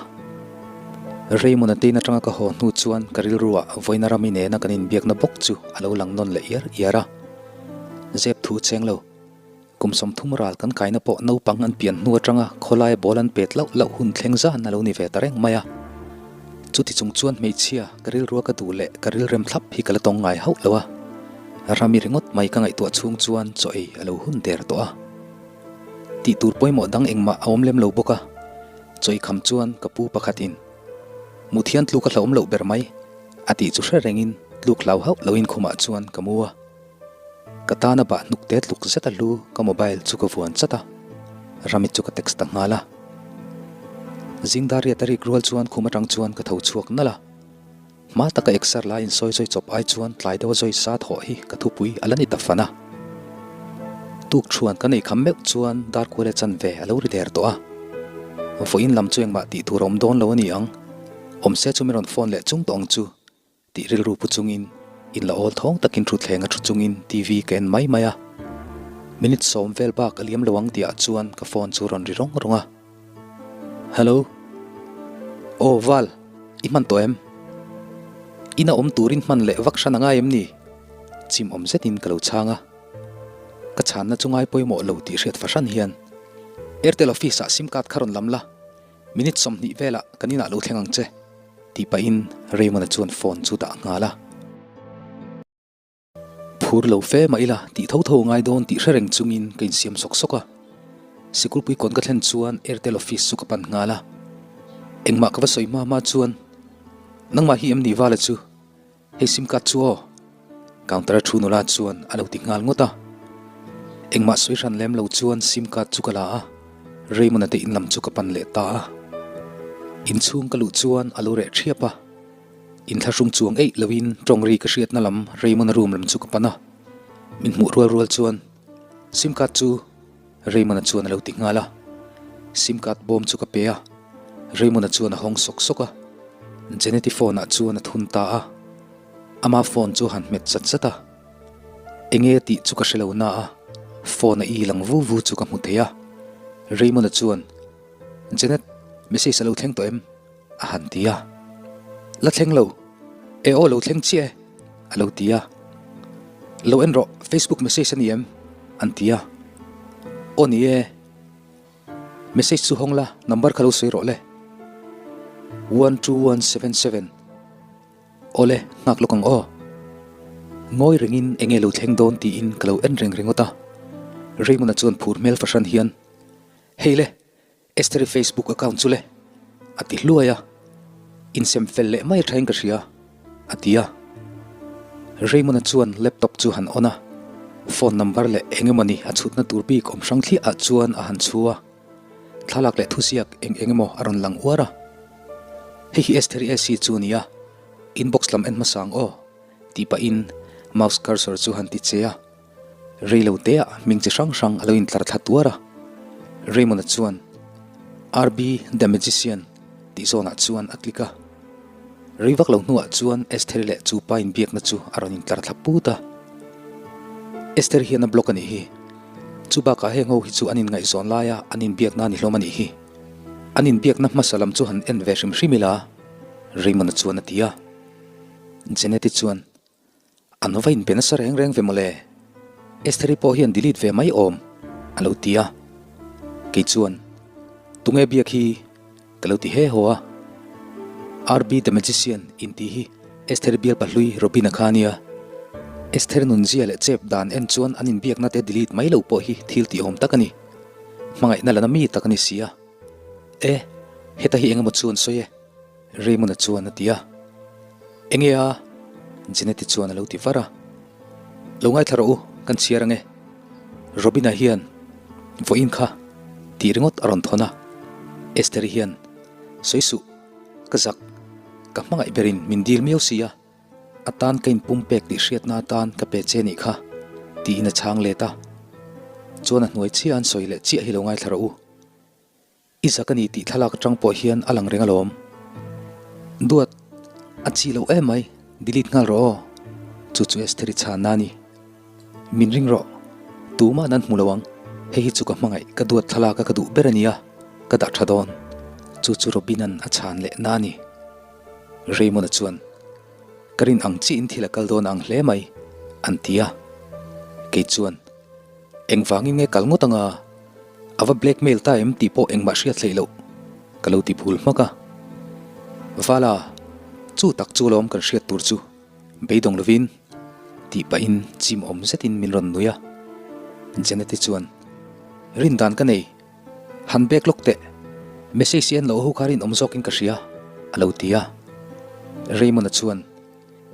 Raymond a tein atanga ka haw hnu chuan ka rilruah vawiina rami nena kan inbiakna bawk chu a lo lang nawn leh iar iar a. Zep thu cheng lo. Kum 30 ral kan kaina pawh naupang an pian hnu atanga khawlaia ball an pet lauh lauh hun thleng zan a lo ni ve ta reng mai a. Chuti chung chuan hmeichhia ka rilrua ka duh leh ka rilrem thlap hi ka la tawng ngai hauh lo a. Rami ringawt mai ka ngaihtuah chhung chuan chaw ei a lo hun der tawh a. Tih tur pawimawh dang engmah a awm lem lo bawk a. Chaw ei kham chuan ka pu pakhatin, Muthian tluk a hlauhawm loh ber mai, a tih chu hre rengin tluk hlau hauh loin khumah chuan ka mu a. Ka tana bah hnuk te tluk zet a hlu ka mobile chu ka vuan chat a, Ramit chu ka text ta nghal a. Zingdar riat a rik rual chuan khum atang chuan ka tho chhuak nalh a. Hma taka exer la insawi zawi chawp ai chuan tlai deuha zawi sa thawh hi ka thupui a la ni ta fan a. Tuk thuan ka nei kham meuh chuan dar kual e chanve a lo ri der tawh a. Vawiin lam chu engmah tih tur a awm dawn lo a ni ang. Awm se chu min rawn phone leh chung tawh ang chu. Tih rilru pu chungin, in la awl thawng takin thutthleng a thu chungin TV ka en mai mai a. Minute sawm vel bak a liam lo ang tihah chuan ka phone chu rawn ri rawng rawng a. Hello. Aw Val, i hman tawh em? Ina awm turin hman leh vak hran a ngai em ni? Chim awm zetin ka lo chhang a. Ka chhanna chu ngai pawimawh lo tih hriat fahran hian Airtel office ah sim card kha rawn lam la. Minute 20 velah kan inah lo thleng ang che, tih pahin Raymond-a chuan phone chu dah nghal a. Phur lo fe mah ila tih tho tho ngai dawn tih hre reng chungin ka insiam sawk sawk a. Sikulpui kawn ka thlen chuan Airtel office chu ka pan nghal a. Engmah ka va sawi hma hma chuan, Nangmah hi em ni Vala chu? Hei sim card chu aw. Counter a thu nula chuan a lo ti nghal ngawt a. Engmah sawi hran lem lo chuan sim card chu ka la a, Raymond-a te in lam chu ka pan leh ta a. Inchhung ka luh chuan a lo reh thiap a. Inthlahrung chuang eih loin tawng ri ka hriatna lam Raymond-a room lam chu ka pan a. Min hmuh rual rual chuan sim card chu Raymond-a chuan a lo ti nghal a. Sim card bawm chu ka pe a, Raymond-a chuan a hawng sawk sawk a. Jeneti phone ah chuan a thun ta a, ama phone chu a han hmet chat chat a. Enge tih chu ka hre lo na a, phone a i lang vu vu chu ka hmu thei a. Raymond-a chuan, Jenet, message a lo thleng tawh em? a han ti a. La thleng lo, e aw lo thleng chiah e, a lo ti a. Lo en rawh, Facebook message a ni em? an ti a. Aw ni e, message chu hawng la, number kha lo sawi rawh le. 12177 Awle, nghak lawk ang aw. Ngawi rengin enge lo thleng dawn tiin ka lo en reng ringawt a. Raymond-a chuan phur hmel fahran hian, Hei le, Esther-i Facebook account chu le, a ti hluai a. Insem fel leh mai thain ka hria, a ti a. Raymond-a chuan laptop chu han on a, phone number leh eng emawni a chhutna tur bik awm hrang thliah ah chuan a han chhu a. Thlalak leh thuziak eng eng emaw a rawn lang uar a. Hei hi Esther-i AC chu a ni a, inbox lam en hmasa ang aw, tih pahin mouse cursor chu han ti che a. Reilo teah hming chi hrang hrang a lo intlar thla tuar a. Raymond-a chuan RB The Magician tih zawnah chuan a click a. Rei vak lo hnuah chuan Esther-i leh chu pa inbiakna chu a rawn intlar thla put a. Esther hian a block a nih hi. Chu bakah heng ho hi chu an inngaihzawn laia an inbiakna a ni hlawm a nih hi. An inbiakna hmasa lam chu han en ve hrim hrim ila, Raymond-a chuan a ti a. Jenet-i chuan An va inpe nasa reng reng ve mawle. Estheri pawh hian delete ve mai awm a lo ti a. Kei chuan, Tunge biak hi? ka lo ti he haw a. RB the Magician intih hi Estheri bial pahlui Robin-a kha a nia. Esther nunzia leh chep dan en chuan an inbiakna te delete mai lo pawh hi thil tihawm tak a ni. Hmangaihna lana mi tak a ni si a. E, heta hi engemaw chu an sawi e. Raymond-a chuan a ti a. Enge a? Jeanette-i chuan a lo ti var a. Lo ngaithla rawh u, kan chhiar ange. Robin-a hian vawiin kha tih ringawt a rawn thawn a. Esther-i hian, Sawi suh, ka zak, ka hmangaih berin min dil miau si a, a tan ka inpumpek tih hriatna atan ka pe che nih kha, tiin a chhang let a. Chuan a hnuai chiah an sawi leh chiah hi lo ngaithla rawh u. I zak a ni tih thlalak atang pawh hian a lang reng alawm. Duat, a chi loh em mai, delete nghal rawh aw. Chu chu Esther-i chhanna a ni. Min ring rawh, tumah nan hmu lo ang. Hei hi chu ka hmangaih, ka duat thlalak a ka duh ber a nia, ka dah tha dawn. Chu chu Robin-a'n a chhan leh na a ni. Raymond-a chuan, Ka rin ang chiin thil a kal dawn ang hle mai, an ti a. Kei chuan, Engvangin nge kal ngawt anga a va blackmail ta em tih pawh engmah hriat hleih loh ka lo ti phul hmak a. Vala, chu tak chu alawm kan hriat tur chu beidawng lovin tih pahin chim awm zetin min rawn nui a. Janet-i chuan, Rin dan ka nei, han bek lawk teh, message hi en loh ho kha rinawm zawkin ka hria a lo ti a. Raymond-a chuan,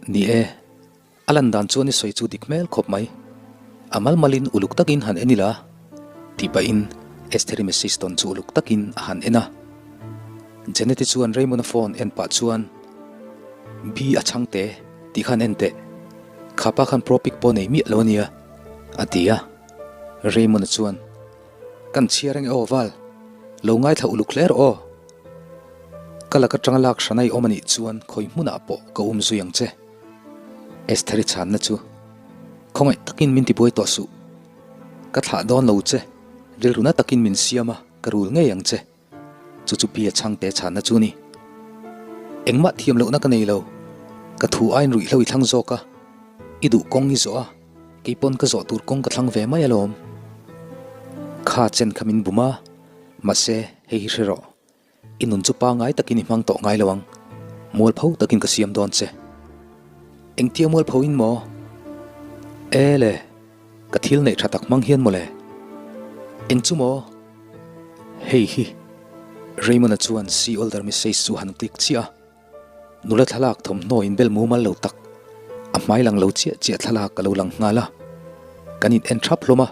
Ni e. A lan dan chuan i sawi chu dik hmel khawp mai. A mal malin uluk takin han en ila, tih pahin Estheri message tawn chu uluk takin a han en a. Jeneti chuan Raymond-a phone en pah chuan, B a chhang te, tih khan en teh. Kha pa khan pro pic pawh nei miah lo a nia, a ti a. Raymond-a chuan, Kan chhiar eng e aw Val, lo ngaithla uluk hle rawh aw. Ka lak atanga lak hran a i awm a nih chuan khawi hmunah pawh ka um zui ang che. Estheri chhanna chu, Khawngaih takin min tibuai tawh suh. Ka thlah dawn lo che, rilru na takin min siam a, ka rul ngei ang che. Chu chu Pia chhangte chhanna chu ni. Engmah thiam lohna ka nei lo. Ka thu aiin ruihhlo i thlang zawk a, i duh kawng i zawh a, kei pawn ka zawh tur kawng ka thlang ve mai alawm. Kha chen kha min bum a, mahse hei hi hre rawh. I nun chu pangai takin i hmang tawh ngai lo ang. Mualpho takin ka siam dawn che. Engtia mualpho in maw? E le, ka thil neih tha tak hmang hian mawle. Eng chu maw? Hei hi. Raymond-a chuan See Older message chu han click chiah a. Nula thlalak thawmhnaw inbel mumal lo tak, a hmai lang lo chiah chiah thlalak a lo lang nghal a. Kan in en thap hlawm a.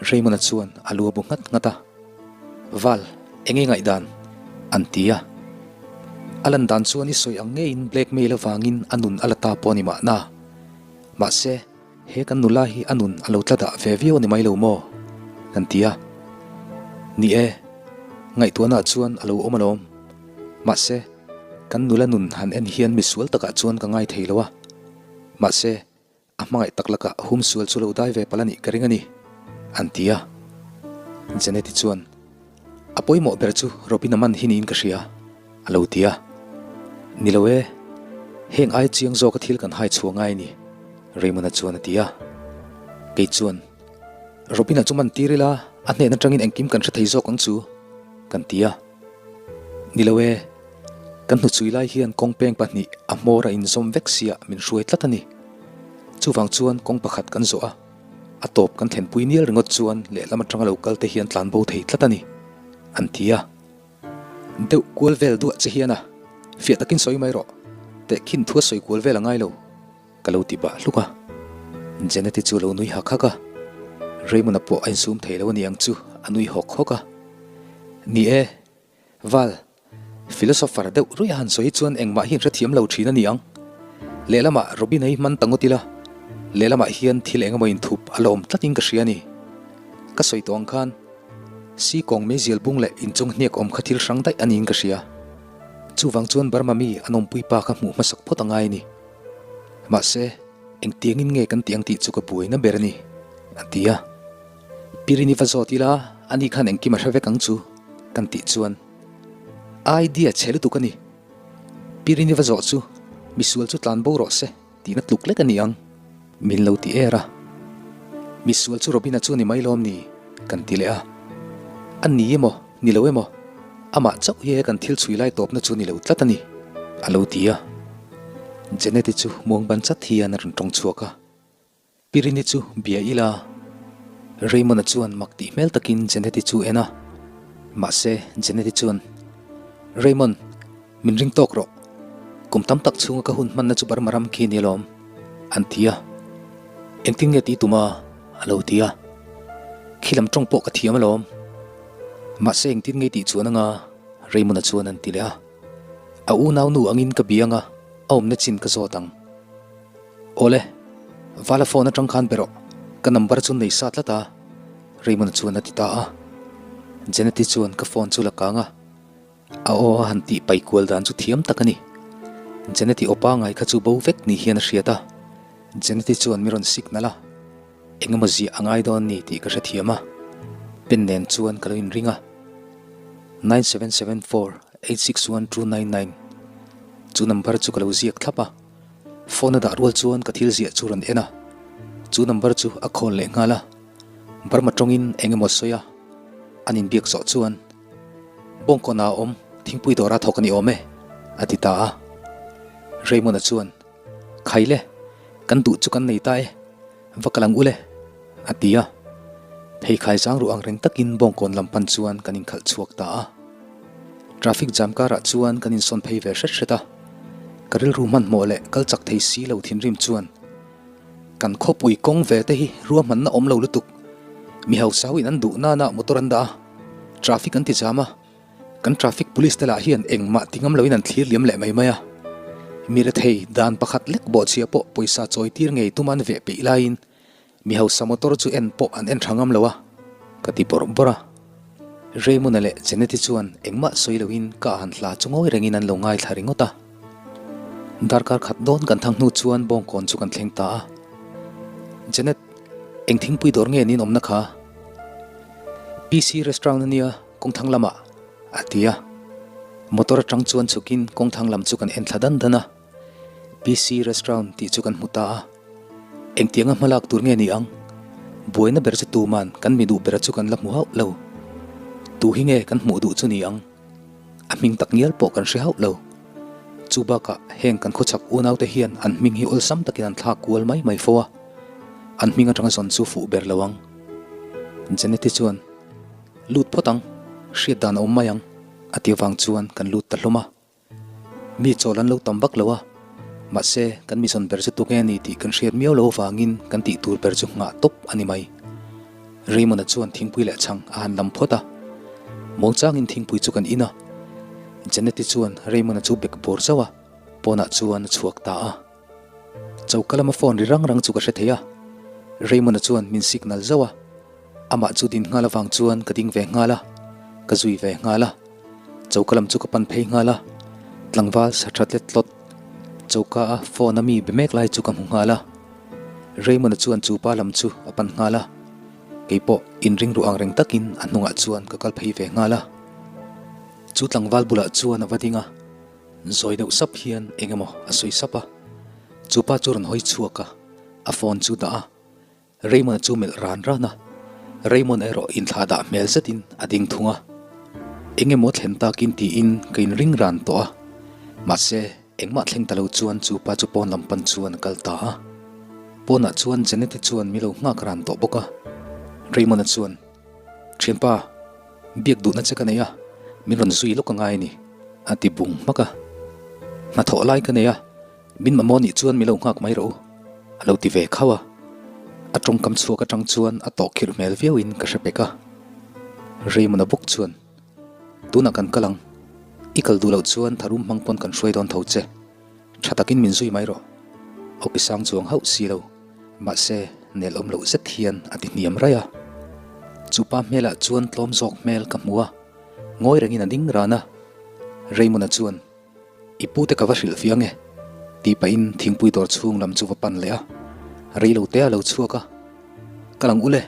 Raymond-a chuan a lu a bu nghat nghat a. Val, eng nge ngaihdan? an ti a. A lan dan chuan i sawi ang ngeiin blackmail avangin a nun a la ta pawh a ni mahna. Mahse, He kan nula hi a nun a lo tla dah ve viau a ni mai lo maw? Kan ti a. Ni e, ngaihtuahna chuan a lo awm alawm. Mahse, Kan nula nun han en hian misual takah chuan ka ngai thei lo a. Mahse, a hmangaih tak lakah humsual chu lo dai ve palh a nih ka ring a ni, an ti a. Janet-i chuan, A pawimawh ber chu Robin-a man hi niin ka hria, a lo ti a. Ni lo e, heng ai chiang zawka thil kan hai chhuah ngai a ni, Raymond-a chuan a ti a. Kei chuan, Robin-a chu man tir ila, a hnen atangin engkim kan hre thei zawk ang chu, kan ti a. Ni lo e, kan hnuchhui lai hian kawng peng pahnih a hmawr a inzawm vek sia min hruai tlat a ni. Chuvang chuan kawng pakhat kan zawh a, a tawp kan thlenpui nial ringawt chuan lehlam atanga lo kal te hian tlan bo thei tlat a ni, an ti a. Deuh kual vel duah che hian a, fiah takin sawi mai rawh, tehkhin thu a sawi kual vel a ngai lo. Ka lo ti bah hluk a, Janet-i chu a lo nui hak hak a, Raymond-a pawh a insum thei lo a ni ang chu a nui hawk hawk a. Ni e, Val, philosopher deuh ruih a han sawi chuan engmah hi an hrethiam lo thin a ni ang. Lehlamah Robin-a hi hman ta ngawt ila, lehlamah hian thil engemaw inthup a la awm tlatin ka hria a ni. Ka sawi tawh ang khan, si kawng meizial bung leh inchung hniak awm kha thil hrang daih a niin ka hria. Chuvang chuan Burma mi an awmpui pa kha hmuh hmasak phawt a ngai a ni. Mahse, engtiangin nge kan tih ang tih chu ka buaina ber a ni, a ti a. Pirini va zawt ila, ani khan engkim a hre vek ang chu, kan tih chuan idea chhe lutuk a ni. Pirini va zawh chu misual chu tlan bo rawh se tihna tluk lek a ni ang, min lo ti er a. Misual chu Robina chu a ni mai lawm ni, kan ti leh a. A ni emaw? Ni lo emaw? Amah chauh hi he kan thil chhui lai tawpna chu ni lo tlat a ni, a lo ti a. Janet-i chu muang ban chat hian a rawn tawng chhuak a. Pirini chu bia ila. Raymond-a chuan mak tih hmel takin Janet-i chu en a. Mahse, Janet-i chuan, Raymond, min ring tawk rawh. Kum tam tak chhunga ka hun hmanna chu Burma ram khi a ni alawm, an ti a. Engtin nge tih tum a? A lo ti a. Khi lam tawng pawh ka thiam alawm. Mahse engtin nge tih chuan anga Raymond-a chuan an ti leh a. A unau nu angin ka bia anga a awmna chin ka zawt ang. Awle, Vala phone atang khan be rawh, ka number chu nei sa tlat a, Raymond-a chuan a ti ta a. Janet-i chuan ka phone chu la kang a. A aw a han tih pai kual dan chu thiam tak a ni. Janet-i aw pangai kha chu bo vek ni hian a hriat a. Janet-i chuan mi rawn signal a, engemaw ziah a ngai dawn ni tih ka hrethiam a. Pen nen chuan ka lo inring a. 9774861299 Chu number chu ka lo ziak thlap a. Phone a dah rual chuan ka thil ziah chu rawn en a. Chu number chu a call leh nghal a. Burma tawngin engemaw sawi a, an inbiak zawh chuan. Bawngkawn ah a awm, thingpui dawra thawk a ni awm e, a ti ta a. Raymond-a chuan, Khai le, kan duh chu kan nei ta e, va kal ang u le, a ti a. Pheikhai zang ruh ang reng takin Bawngkawn lam pan chuan kan inkhalh chhuak ta a. Traffic jam karah chuan kan insawn phei ve hret hret a. Ka rilru hmanhmawh leh kal chak thei si lo thinrim chuan, Kan khawpui kawng ve te hi ruahmanna awm lo lutuk. Mi hausa ho in an duh nana motor an dah a, traffic an ti jam a, kan traffic police te lah hian engmah ti ngam loin an thlir liam leh mai mai a. Mi rethei dan pakhat lek bawhchhia pawh pawisa chawi tir ngei tum an veh peih laiin Mi hausa motor chu en pawh an en tha ngam lo a, ka ti bawrh bawrh a. Raymond-a leh Janet-i chuan engmah sawi loin ka han hla chu ngawi rengin an lo ngaithla ringawt a. Darkar khat dawn kan thang hnu chuan bawngkawn chu kan thleng ta a. Janet, eng thingpui dawr nge niin awmna kha? PC restaurant a nia, kawngthang lamah, a ti a. Motor atang chuan chhukin kawngthang lam chu kan en thla dan dan a. PC Restaurant tih chu kan hmu ta a, engtianga hmalak tur nge ni ang? Buaina ber chu tuman kan mi duh bera chu kan la hmu hauh lo. Tu hi nge kan hmuh duh chu ni ang? A hming tak ngial pawh kan hre hauh lo. Chu bakah heng kan khawchhak unaute hian an hming hi awlsam takin an thlak kual mai mai fo a, an hming atanga zawn chu fuh ber lo ang. Janet-i chuan, Lut phawt ang, hriat dan a awm mai ang, a ti avang chuan kan lut ta hlawm a. Mi chawl an lo tam vak lo a, mahse kan mizawn ber chu tunge a ni tih kan hriat miau lo avangin kan tih tur ber chu nghah tawp a ni mai. Raymond-a chuan thingpui leh chhang a han lam phawt a, muangchangin thingpui chu kan in a. Janet-i chuan Raymond-a chu bek bawr zauh a, pawnah chuan a chhuak ta a. Choka lama phone ri rang rang chu ka hre thei a, Raymond-a chuan min signal zauh a. Amah chu din nghal avang chuan ka ding ve nghal a, ka zui ve nghal a. Choka lam chu ka pan phei nghal a. Tlangval sa tha tlet tlawt, choka a phone a mi be mek lai chu ka hmu nghal a. Raymond-a chuan chu pa lam chu a pan nghal a, kei pawh inring ruh ang reng takin a hnungah chuan ka kal phei ve nghal a. Chu tlangval bulah chuan a va ding a, zawi deuh sap hian eng emaw a sawi sap a. Chu pa chu rawn hawi chhuak a, a phone chu dah a. Raymond-a chu melh ran ran a, Raymond erawh inthlah dah hmel zetin a ding thung a. Eng emaw thlen takin tiin ka inring ran tawh a, mahse engmah thleng ta lo chuan chu pa chu pawn lam pan chuan a kal ta a. Pawnah chuan Janet-i chuan mi lo nghak ran tawh bawk a. Raymond-a chuan, Thianpa, biak duhna che ka nei a, min rawn zui lawk a ngai a ni, a ti bung hmak a. Hnathawh lai ka nei a, Min mamawh nih chuan mi lo nghak mai rawh u, a lo ti ve khauh a. A tawngkam chhuak atang chuan a tawh khirh hmel viauin ka hre pek a. Raymond-a bawk chuan, Tunah kan kal ang. I kal duh loh chuan tharum hmang pawn kan hruai dawn tho che. Tha takin min zui mai rawh. Awki sang chuang hauh si lo. Mahse, nel awm loh zet hian a ti hniam raih a. Chupa hmelah chuan tlawm zawk hmel ka hmu a. Ngawi rengin a ding ran a. Raymond-a chuan. I pute ka va hrilh fiang e, tih pahin thingpui dawr chhung lam chu va pan leh a, rei lo te a lo chhuak a, Ka lang ule,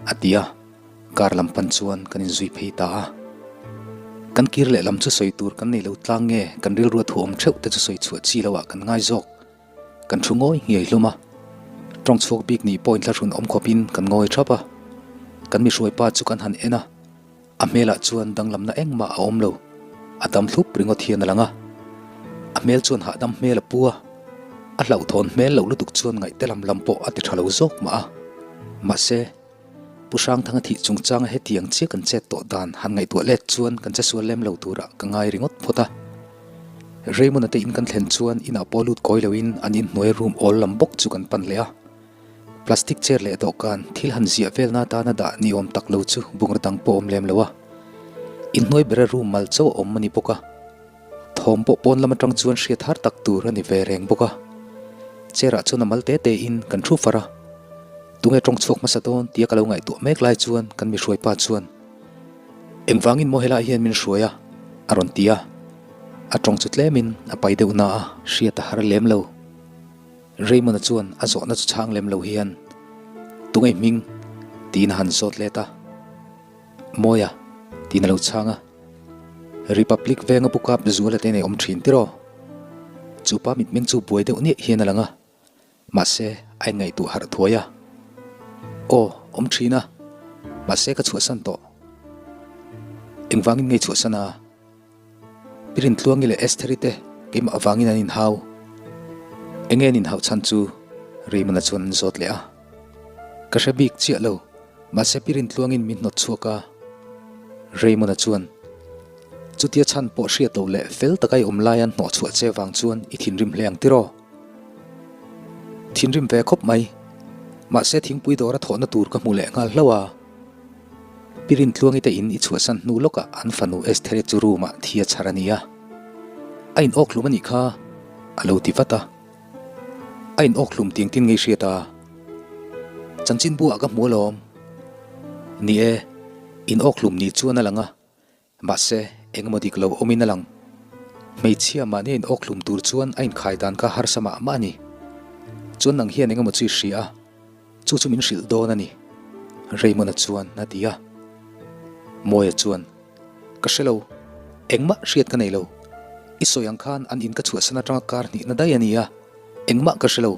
a ti a, car lam pan chuan kan inzui phei ta a. Kan kir leh lam chu sawi tur kan nei lo tlang nge kan rilrua thu awm theuh te chu sawi chhuah chi loah kan ngai zawk. Kan thu ngawi nghiai hlum a, tawng chhuak bik nih pawh inthlahrun awm khawpin kan ngawi thap a, kan mihruai pa chu kan han en a, A hmelah chuan danglamna engmah a awm lo, a dam hlup ringawt hian a lang a. A hmel chuan hahdam hmel a pu a, a hlauhthawn hmel loh lutuk chuan ngaihte lam lam pawh a ti tha lo zawk mah a. Mahse, Pu Hrangthanga thih chungchanga hetiang chiah kan chet tawh dan han ngaihtuah let chuan kan che sual lem lo turah ka ngai ringawt phawt a. Raymond-a te in kan thlen chuan inah pawh lut kawi loin an inhnuai room awl lam bawk chu kan pan leh a. Plastic chair leh dawhkan thil han ziah velna atana dah ni awm tak lo chu bungraw dang pawh awm lem lo a. Inhnuai bera room mal chauh a awm a ni bawk a. Thawm pawh pawn lam atang chuan hriat har tak tur a ni ve reng bawk a. Chair ah chuan a mal te te in kan thu far a. Tunge tawng chhuak hmasa dawn tia ka lo ngaihtuah mek lai chuan kan mi hruai pa chuan Engvangin maw helai hian min hruai a? a rawn ti a. A tawng chu tlemin a pai deuh na a, hriat a har lem lo. Raymond-a chuan a zawhna chu chhang lem lo hian, Tunge hming? tiin a han zawt let a. Mawia, tiin a lo chhang a. Republic venga bukap zuala te nei awm thin tiraw? Chu pa mitmeng chu buai deuh niah hian a lang a, mahse a inngaihtuah harh thuai a. Aw, awm thin a, mahse ka chhuahsan tawh. Engvangin nge chhuahsan a? Pi Rintluangi leh Estheri te keimah avangin an inhau. Enge an inhauh chhan chu Raymond-a chuan an zawt leh a. Ka hre bik chiah lo, mahse Pi Rintluangin min hnawt chhuak a. Raymond-a chuan, Chutia chhan pawh hriat loh leh fel taka i awm laia an hnawh chhuah che vang chuan i thinrim hle ang tiraw? Thinrim ve khawp mai. Mahse thingpui dawra thawhna tur ka hmu leh nghal hlauh a. Pi Rintluangi te in i chhuahsan hnu lawkah an fanu Esthere chu room ah thi a chhar a nia. A in awk hlum a nih kha, a lo ti vat a. A in awk hlum tiang tin ngei hriat a. Chanchinbu ah ka hmu alawm. Ni e, in awk hlum ni chuan a lang a. Mahse, engemaw dik lo awmin a lang. Hmeichhia mahni a inawk hlum tur chuan a inkhai dan kha harsa mah mah a ni. Chuan nang hian engemaw chu i hria a, chu chu min hrilh dawn a ni, Raymond-a chuan a ti a. Mawia chuan, Ka hre lo, engmah hriat ka nei lo. I sawi ang khan an in ka chhuahsan atanga kar hnihna daih a ni a, engmah ka hre lo.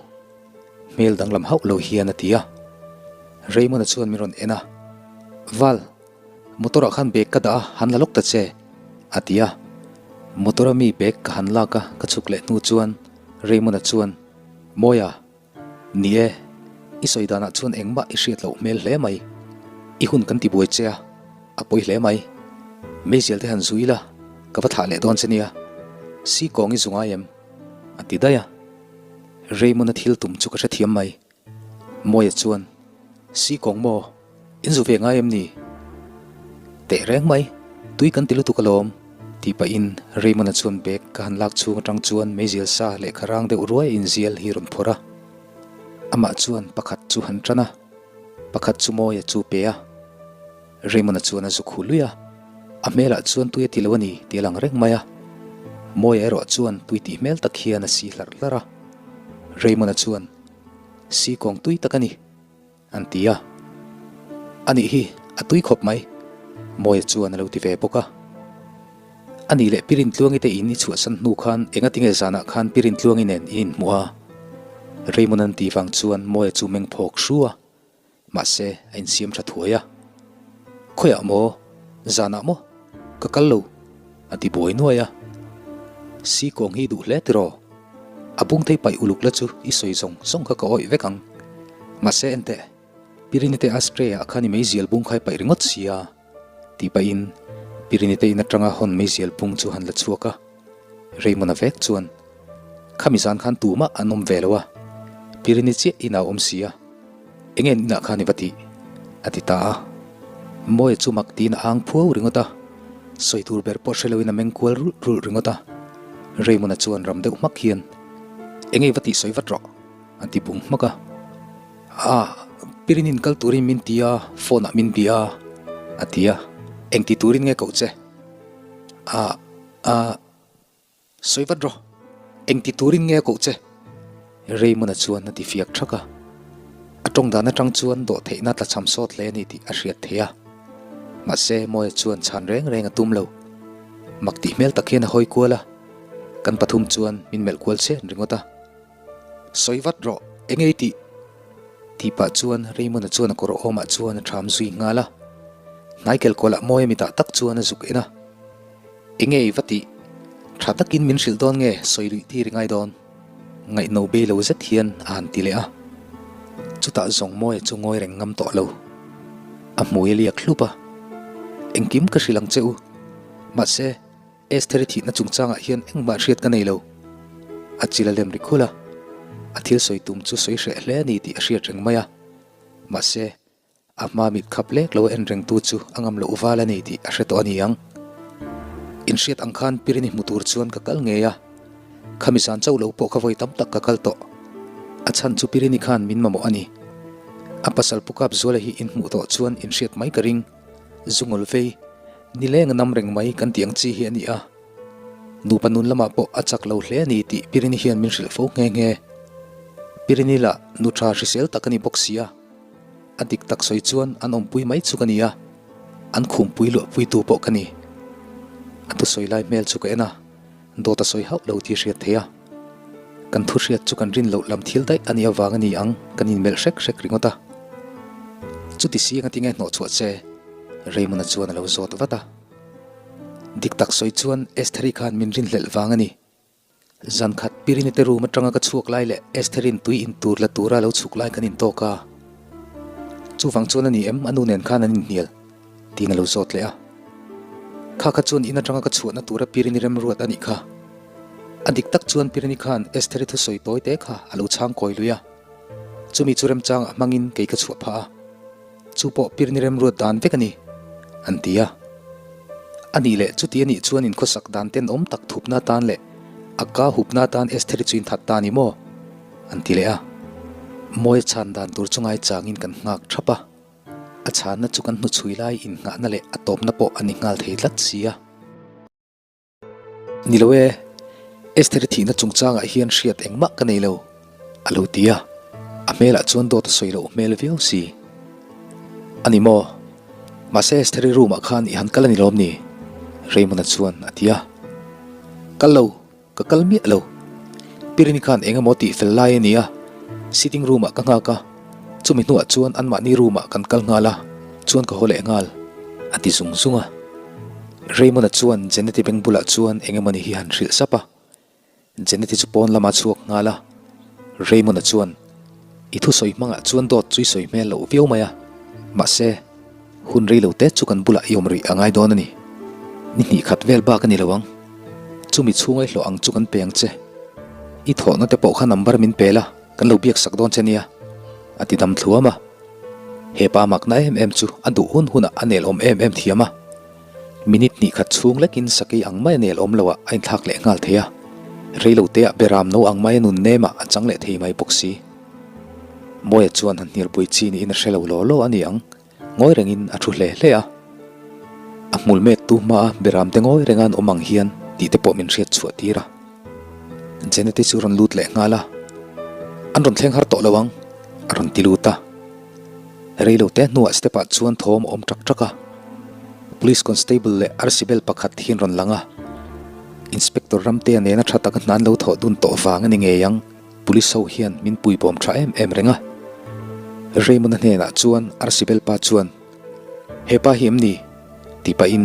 Hmel danglam hauh lo hian a ti a. Raymond-a chuan min rawn en a, Val! Motor ah khan bag ka dah a, han la lawk ta che, a ti a. Motor a mi bag ka han lak a, ka chhuk leh hnu chuan Raymond-a chuan, Mawia, ni e, i sawi danah chuan engmah i hriat loh hmel hle mai. I hun kan ti buai che a, a pawi hle mai. Meizial te han zu ila, ka va thlah leh dawn che nia. Si kawng i zu ngai em? a ti daih a. Raymond-a thil tum chu ka hrethiam mai. Mawia chuan, Si kawng maw? In zu ve ngai em ni? Teh reng mai, tui kan ti lutuk alawm, tih pahin Raymond-a chuan bag ka han lak chhung atang chuan meizial sa lehkha rang deuh ruai inzial hi rawn phawrh a. Amah chuan pakhat chu han tan a, pakhat chu Mawia chu pe a. Raymond-a chuan a zu khu lui a, a hmelah chuan tui a ti lo a ni tih a lang reng mai a. Mawia erawh chuan tui tih hmel tak hian a si hlarh hlarh a. Raymond-a chuan, Si kawng tui tak a ni, an ti a. A nih hi, a tui khawp mai, Mawia chuan a lo ti ve bawk a. A nih leh Pirintluangi te in i chhuahsan hnu khan engatinge zanah khan Pirintluangi nen in inhmuh a? Raymond-a'n ti vang chuan Mawia chu meng phawk hru a. Mahse, a insiam tha thuai a. Khawiah maw? Zanah maw? Ka kal lo, a ti buai nuai a. Si kawng hi duh hle tiraw? A bung thei paih uluk la chu i sawi zawng zawng kha ka awih vek ang. Mahse enteh, Pirini te ashtray ah khan i meizial bung khai paih ringawt sia, tih pahin Pirini te in atanga hawn meizial bung chu han la chhuak a. Raymond-a vek chuan, Khami zan khan tumah an awm ve lo a, Pirini chiah inah a awm si a, eng nge inah khan i va tih? a ti ta a. Mawia chu mak tiin a ang phuau ringawt a, sawi tur ber pawh hre loin a meng kual rulh rulh ringawt a. Raymond-a chuan ram deuh hmak hian, Eng nge i va tih sawi vat rawh? a ti bung hmak a. A, Pirinin kal turin min ti a, phone-ah min bia a, a ti a. Eng ti turin nge koh che? A, a. Sawi vat rawh, engti turin nge a koh che? Raymond-a chuan a ti fiak thak a. A tawng dan atang chuan dawhtheihna tlachham sawt hle a ni tih a hriat theih a. Mahse, Mawia chuan chhan reng reng a tum lo. Mak tih hmel tak hian a hawi kual a, kan pathum chuan min melh kual chen ringawt a. Sawi vat rawh, eng ei tih? Tih pah chuan Raymond-a chuan a kawr awmah chuan a ṭham zui nghal a. Hnai kelkawlah Mawia mitah tak chuan a zuk en a. Enge i va tih? Tha takin min hrilh dawn nge sawi luih tir i ngai dawn? Ngaihno bei lo zet hian a han ti leh a. Chutah zawng Mawia chu ngawi reng ngam tawh lo. A hmui a liak hlup a. Engkim ka hrilh ang che u. Mahse, Esther-i thihna chungchangah hian engmah hriat ka nei lo. A chil a lem ri khulh a. A thil sawi tum chu sawi hreh hle a ni tih a hriat reng mai a. Mahse, A hma mit khap lek lo a en rengtu chu a ngam loh val a ni tih a hre tawh a ni ang. Inhriat ang khan Pirini hmu tur chuan ka kal ngei a, khami zan chauh lo pawh kha vawi tam tak ka kal tawh. A chhan chu Pirini khan min mamawh a ni. A pasal Pu Kapzuala hi inhmuh tawh chuan inhriat mai ka ring. Zungawl vei, nileng a nam reng mai kan tih ang chi hi a ni a. Nupa nun lamah pawh a chak lo hle a ni tih Pirini hian min hrilh fo nghe nghe. Pirini lah nu tha hrisel tak a ni bawk si a. A dik tak sawi chuan an awmpui mai chu ka ni a, an khumpui luahpuitu pawh ka ni. A thusawi lai hmel chu ka en a, dawt a sawi hauh lo tih hriat theih a. Kan thu hriat chu kan rin loh lam thil daih a nih avang a ni ang kan inmelh hrek hrek ringawt a. Chuti si enga tinge hnawhchhuah che? Raymond-a chuan a lo zawt vat a. Dik tak sawi chuan Estheri khan min rinhlelh vang a ni. Zan khat Pirini te room atanga ka chhuak lai leh Estherin tui in tur la tura lo chhuk lai kan intawk a. Chuvang chuan a ni em a nu nen khan an inhnial? tiin a lo zawt leh a. Kha kha chuan in atanga ka chhuahna tura Pirini remruat a nih kha. A dik tak chuan Pirini khan Estheri thusawi tawi te kha a lo chhang kawi lui a. Chumi chu remchangah hmangin kei ka chhuah phah a. Chu pawh Pirni remruat dan vek a ni, an ti a. A nih leh chuti a nih chuan inkhawsak dan tenawm tak thupna atan leh a ka hupna atan Estheri chu inthat ta a ni maw? an ti leh a. Mawia chhan dan tur chu ngaichangin kan nghak thap a. A chhanna chu kan hnuchhui lai innghahna leh a tawpna pawh a ni nghal thei tlat si a. Ni lo e, Esther-i thihna chungchangah hian hriat engmah ka nei lo, a lo ti a, a hmelah chuan dawt a sawi loh hmel viau si. A ni maw? Mahse Esther-i room-ah khan i han kal a ni lawm ni? Raymond-a chuan a ti a. Kal lo, Ka kal miah lo. Pirini khan eng emaw tih fel lai a ni a, sitting room ah ka nghak a, chumi hnuah chuan anmahni room ah kan kal nghal a, chuan ka haw leh nghal, a ti zung zung a. Raymond-a chuan Jeneti beng bulah chuan eng emawni hi han hrilh sap a, Jeneti chu pawn lama chhuak nghal a, Raymond-a chuan, I thusawi hmangah chuan dawt chu i sawi hmel loh viau mai a, mahse, Hun rei lo te chu kan bulah i awm rih a ngai dawn a ni. Ni hnih khat vel bak a ni lo ang. Chumi chhunga i hlawh ang chu kan pe ang che. I thawhna te pawh kha number min pe la, kan lo biak sak dawn che nia, a ti dam thluam a. He pa makna em em chu a duh hun hunah a nel awm em em thiam a. Minute hnih khat chhung lekin sakei ang mai a nel awm loah a inthlak leh nghal thei a. Rei lo teah beram no ang mai a nun nemah a chang leh thei mai bawk si. Mawia chuan han hnirpui chi niin a hre lo law law a ni ang. Ngawi rengin a thu hle hle a. A hmul met tu hmaa beramte ngawi renga an awm ang hian. tih te pawh min hriat chhuah tir a. Jeneti chu rawn lut leh nghal a, An rawn thleng har tawh lo ang, a rawn ti lut a. Rei lo te hnuah step ah chuan thawm a awm ṭak ṭak a. Police constable leh arsi bel pakhat hi an rawn lang a. Inspector Ramtea nena ṭha taka hna an lo thawh dun tawh vang a ni ngei ang. Police ho hian min puibawm ṭha em em reng a. Raymond-a hnenah chuan arsi bel pa chuan, He pa hi em ni? tih pahin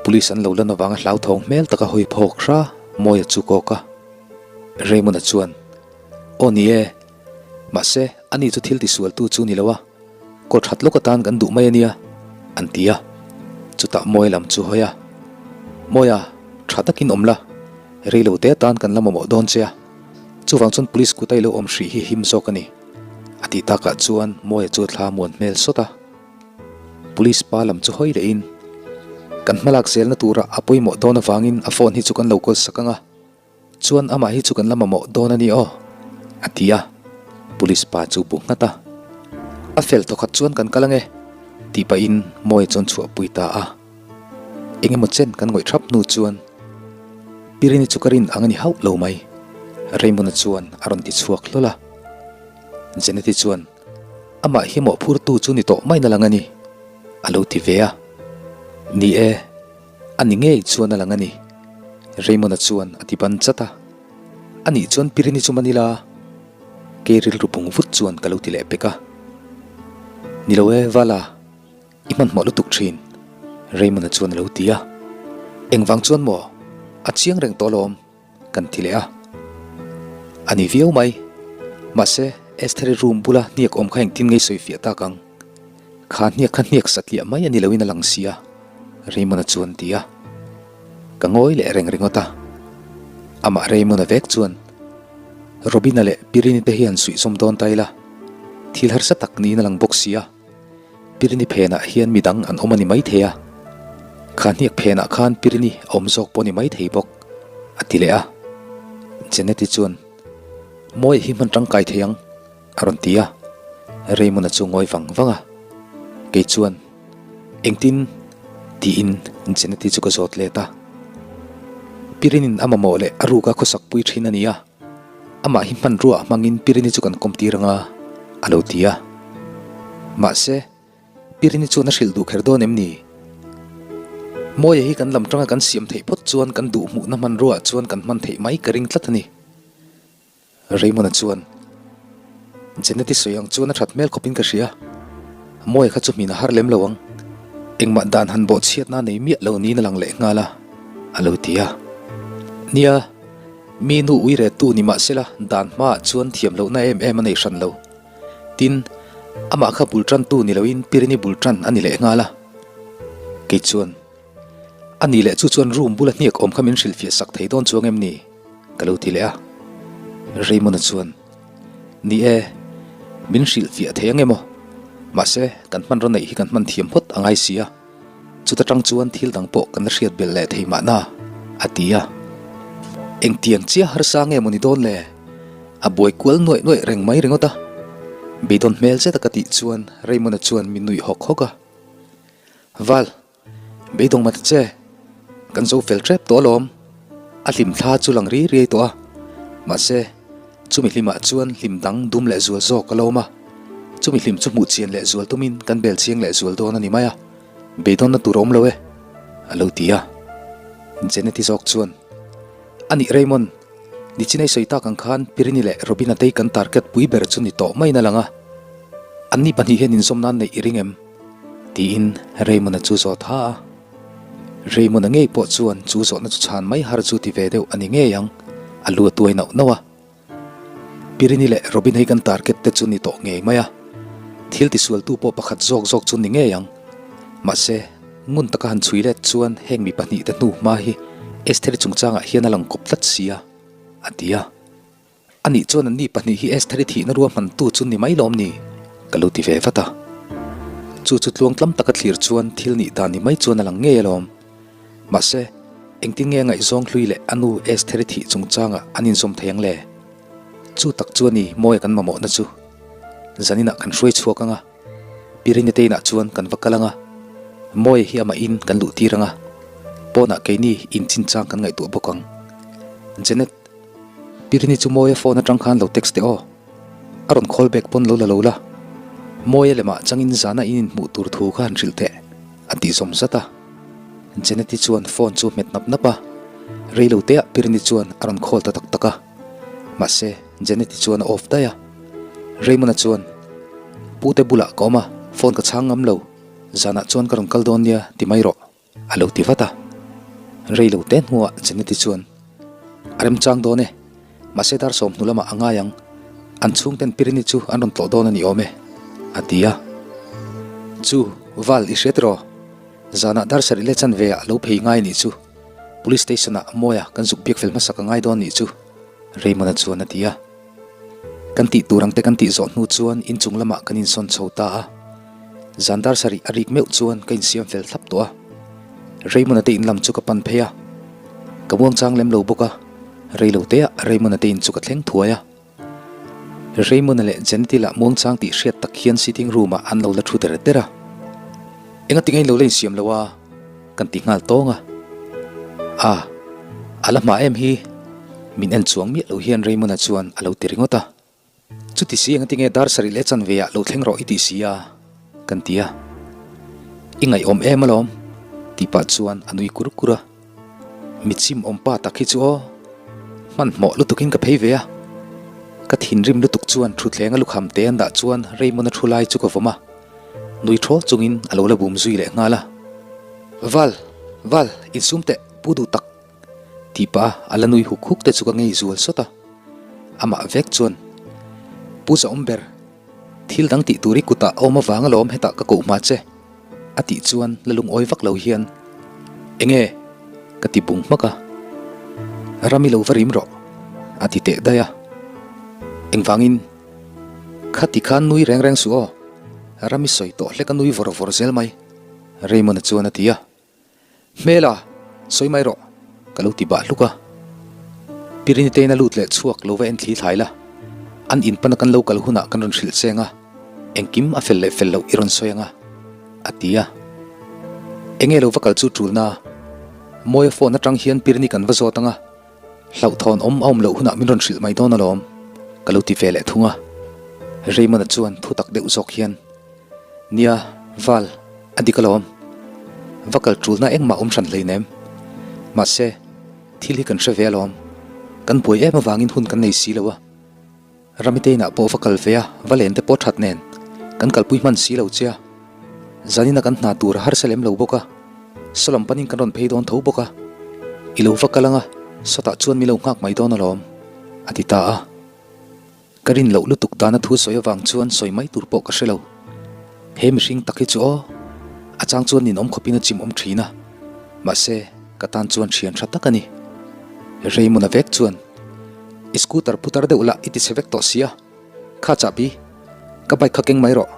Police an lo lan avanga hlauthawng hmel taka hawi phawk hra Mawia chu kawk a. Raymond-a chuan, Aw ni e, mahse ani chu thil tisualtu chu ni lo a, kaw that lawk atan kan duh mai a nia, an ti a. Chutah Mawia lam chu hawi a, Mawia, tha takin awm la, reilo te atan kan la mamawh dawn che a, chuvang chuan police kut a i lo awm hrih hi him zawk a ni, a tih takah chuan Mawia chu a thla muan hmel sawt a. Police pa lam chu hawi lehin, Kan hmalak zelna tura a pawimawh dawn avangin a phone hi chu kan lo kawl sak ang a, chuan amah hi chu kan la mamawh dawn a ni aw, a ti a. Police pa chu bu nghat a, A fel thawkhat chuan kan kal ang e, tih pahin Mawia chuan chhuahpui ta a. Eng emaw chen kan ngawih thap hnu chuan Pirini chu ka rin ang a ni hauh lo mai, Raymond-a chuan a rawn ti chhuak hlawl a. Jeneti chuan, Amah hi mawhphurtu chu ni tawh mai na lang a ni, a lo ti ve a. Ni e, a ni ngei chuan a lang a ni, Raymond-a chuan a ti ban chat a. A nih chuan Pirini chu man ila, kei rilru bung vut chuan ka lo ti leh pek a. Ni lo e, Vala, i hmanhmawh lutuk thin, Raymond-a chuan a lo ti a. Engvang chuan maw? A chiang reng tawh alawm. Kan ti leh a. A ni viau mai. Mahse, Estheri room bula hniak awm kha engtin ngei sawi fiah tak ang? Kha hniak kha hniak satliah mai a ni loin a lang si a, Raymond-a chuan a ti a. Ka ngawi leh reng ringawt a. Amah Raymond-a vek chuan, Robina leh Pirini te hian suihzawm dawn ta ila, thil harsa tak niin a lang bawk si a. Pirini phenah hian midang an awm a ni maithei a, kha hniak phenah khan Pirini a awm zawk pawh a ni maithei bawk, a ti leh a. Jeneti chuan, Mawi hi hman tangkai thei ang, a rawn ti a. Raymond-a chu ngawi vang vang a, kei chuan, Engtin? tiin Jeneti chu ka zawt let a. Pirinin a mamawh leh a ruka khawsakpui thin a ni a. Amah hi hmanrua hmangin Pirini chu kan kawm tir anga, a lo ti a. Mahse, Pirini chuan a hrilh duh kher dawn em ni? Mawia hi kan lam tanga kan siam theih phawt chuan kan duh hmuhna hmanruaah chuan kan hman theih mai ka ring tlat a ni. Raymond-a chuan, Jeneti sawi ang chuan a that hmel khawpin ka hria. Mawia kha chu hmin a har lem lo ang. Engmah dan han bawhchhiatna nei miah lo niin a lang leh nghal a, a lo ti a. Nia. Mi nu ui rettu ni mah sela dan hmaah chuan thiam lohna em em a nei hran lo. Tin, amah kha bul tantu ni loin Pirini bul tan a ni leh nghal a. Kei chuan, A nih leh chu chuan room bula hniak awm kha min hrilhfiah sak thei dawn chuang em ni? ka lo ti leh a. Raymond-a chuan, Ni e, min hrilhfiah thei ang em aw? Mahse, kan hmanraw neih hi kan hman thiam phawt a ngai si a. Chuta tang chuan thil dang pawh kan la hriat belh leh thei mahna, a ti a. Engtiang chiah harsa nge maw ni dawn le? A buai kual nuaih nuaih reng mai ringawt a. Beidawn hmel zet a ka tih chuan Raymond-a chuan min nuih hawk hawk a. Val, beidawng mah ta che, kan zo fel tep tawh alawm. A hlim thla chu lang ri riai tawh a. Mahse, Chumi hlimah chuan hlim dang dum leh zual zawk a lo awm a, chumi hlim chu hmuh chian leh zual tumin kan bel chiang leh zual dawn a ni mai a, beidawnna tur a awm lo e, a lo ti a. Jeneti zawk chuan, A nih Raymond, nichinei sawi tak ang khan Pirini leh Robina te hi kan target pui ber chu ni tawh maiin a lang a, anni pahnih hian inzawm nan neih i ring em? tiin Raymond-a chu zawt ha a. Raymond-a ngei pawh chuan chu zawhna chu chhan mai har chu ti ve deuh a ni ngei ang, a lu a tuai nauh nauh a. Pirini leh Robin hei kan target te chu ni tawh ngei mai a, thil tisualtu pawh pakhat zawk zawk chu ni ngei ang. Mahse, ngun taka han chhui let chuan heng mi pahnihte hnu hma hi Estheri chungchangah hian a lang kawp tlat si a, a ti a. Anih chuan anni pahnih hi Estheri thihna ruahmantu chu ni mai lawm ni? Ka lo ti ve vat a. Chu chu tluang tlam taka thlir chuan thil nih dan ni mai chuan a lang ngei alawm. Mahse, engtin nge a ngaihzawng hlui leh a nu Estheri thih chungchangah an inzawm thei ang le? Chu tak chu a ni Mawia kan mamawhna chu. Zaninah kan hruai chhuak ang a. Pirinite inah chuan kan va kal ang a, Mawia hi amah in kan luh tir ang a. Pawnah keini inchinchang kan ngaihtuah bawk ang. Janet, Pirini chu Mawia phone atang khan lo text teh aw. A rawn call back pawn lo la lo la. Mawia lemah changin zana in inhmuh tur thu kha han hrilh teh, a tih zawm zat a. Janet-i chuan phone chu hmet nap nap a. Reilo teah Pirini chuan a rawn call ta tak tak a. Mahse, Janet-i chuan a off daih a. Raymond-a chuan, Pute bulah ka awm a, phone ka chhang ngam lo. Zanah chuan ka rawn kal dawn nia ti mai rawh, a lo ti vat a. Reilo te hnuah Janet-i chuan, A remchang dawn e, mahse dar sawmhnu lamah a ngai ang, an chhungten Pirini chu an rawn tlawh dawn a ni awm e, a ti a. Chu, Val, i hria tiraw? Zanah dar sarih leh chanve ah lo phei ngai nih chu, Police Station ah Mawia kan zuk biak fel hmasak a ngai dawn nih chu, Raymond-a chuan a ti a. Kan tih tur ang te kan tih zawh hnu chuan inchung lamah kan insawn chho ta a. Zan dar sarih a rik meuh chuan ka insiam fel thlap tawh a. Raymond-a te in lam chu ka pan phei a. Ka muangchang lem lo bawk a, reilo teah Raymond-a te in chu ka thleng thuai a. Raymond-a leh Janet-i lah muangchang tih hriat tak hian sitting room-ah an lo la thu der der a. Enga tinge in lo la insiam lo a? Kan ti nghal tawng a. A, a la hma em hi? Min en chuang miah lo hian Raymond-a chuan a lo ti ringawt a. Chuti si enga tinge dar sarih leh chanve ah lo thleng rawh i tih si a? Kan ti a. I ngaihawm em alawm? Tih pah chuan a nui kur kur a. Mitchim awm pa tak hi chu aw, hmanhmawh lutukin ka phei ve a. Ka thinrim lutuk chuan thutthleng a lukham te an dah chuan Raymond-a thu lai chu ka vawm a, nui thaw chungin a lo la bum zui leh nghal a. Val, Val, insum teh, pu duh tak! Tih pah a la nui huk huk te chu ka ngei zual sawt a. Amah vek chuan, Pu Zaawm ber, thil dang tih tur i kutah a awm avang alawm hetah ka koh hma che. A tih chuan la lungawi vak lo hian, Enge? ka ti bung hmak a. Ram i lo va rim rawh, a ti teh daih a. Engvangin? Khati khan nui reng reng suh aw, ram i sawi tawh hlek a nui vawr vawr zel mai, Raymond-a chuan a ti a. Hmela, sawi mai rawh, ka lo ti bah hluk a. Pirinitein a lut leh chhuak lo va en thli thlai la, an in pana kan lo kal hunah kan rawn hrilh cheng a, engkim a fel leh fel loh i rawn sawi ang a, a ti a. Enge lo va kal chu tulna, Mawia phone atang hian Pirini kan va zawt ang a, hlauhthawn awm a awm loh hunah min rawn hrilh mai dawn alawm, ka lo ti ve leh thung a. Raymond-a chuan thutak deuh zawk hian, Nia, Val, a dik alawm. Va kal tulna engmah awm hran hleinem. Mahse, thil hi kan hre ve alawm. Kan buai em avangin hun kan nei si lo a. Ramiteinah pawh va kal ve a, va len te pawh that nen. Kan kalpui hman si lo che a. Zanina kan hna tur a harsa lem lo bawk a. Sawlam panin kan rawn phei dawn tho bawk a. I lo va kal ang a, sawtah chuan min lo nghak mai dawn alawm, a ti ta a. Ka rin loh lutuk dana thu sawi avang chuan sawi mai tur pawh ka hre lo. He mihring tak hi chu aw, a chang chuan ninawm khawpin a chim awm thin a, mahse ka tan chuan thian tha tak a ni. Raymond-a vek chuan, I scooter putar deuh lah i ti chhe vek tawh sia, kha chahbi, ka bike kha keng mai rawh,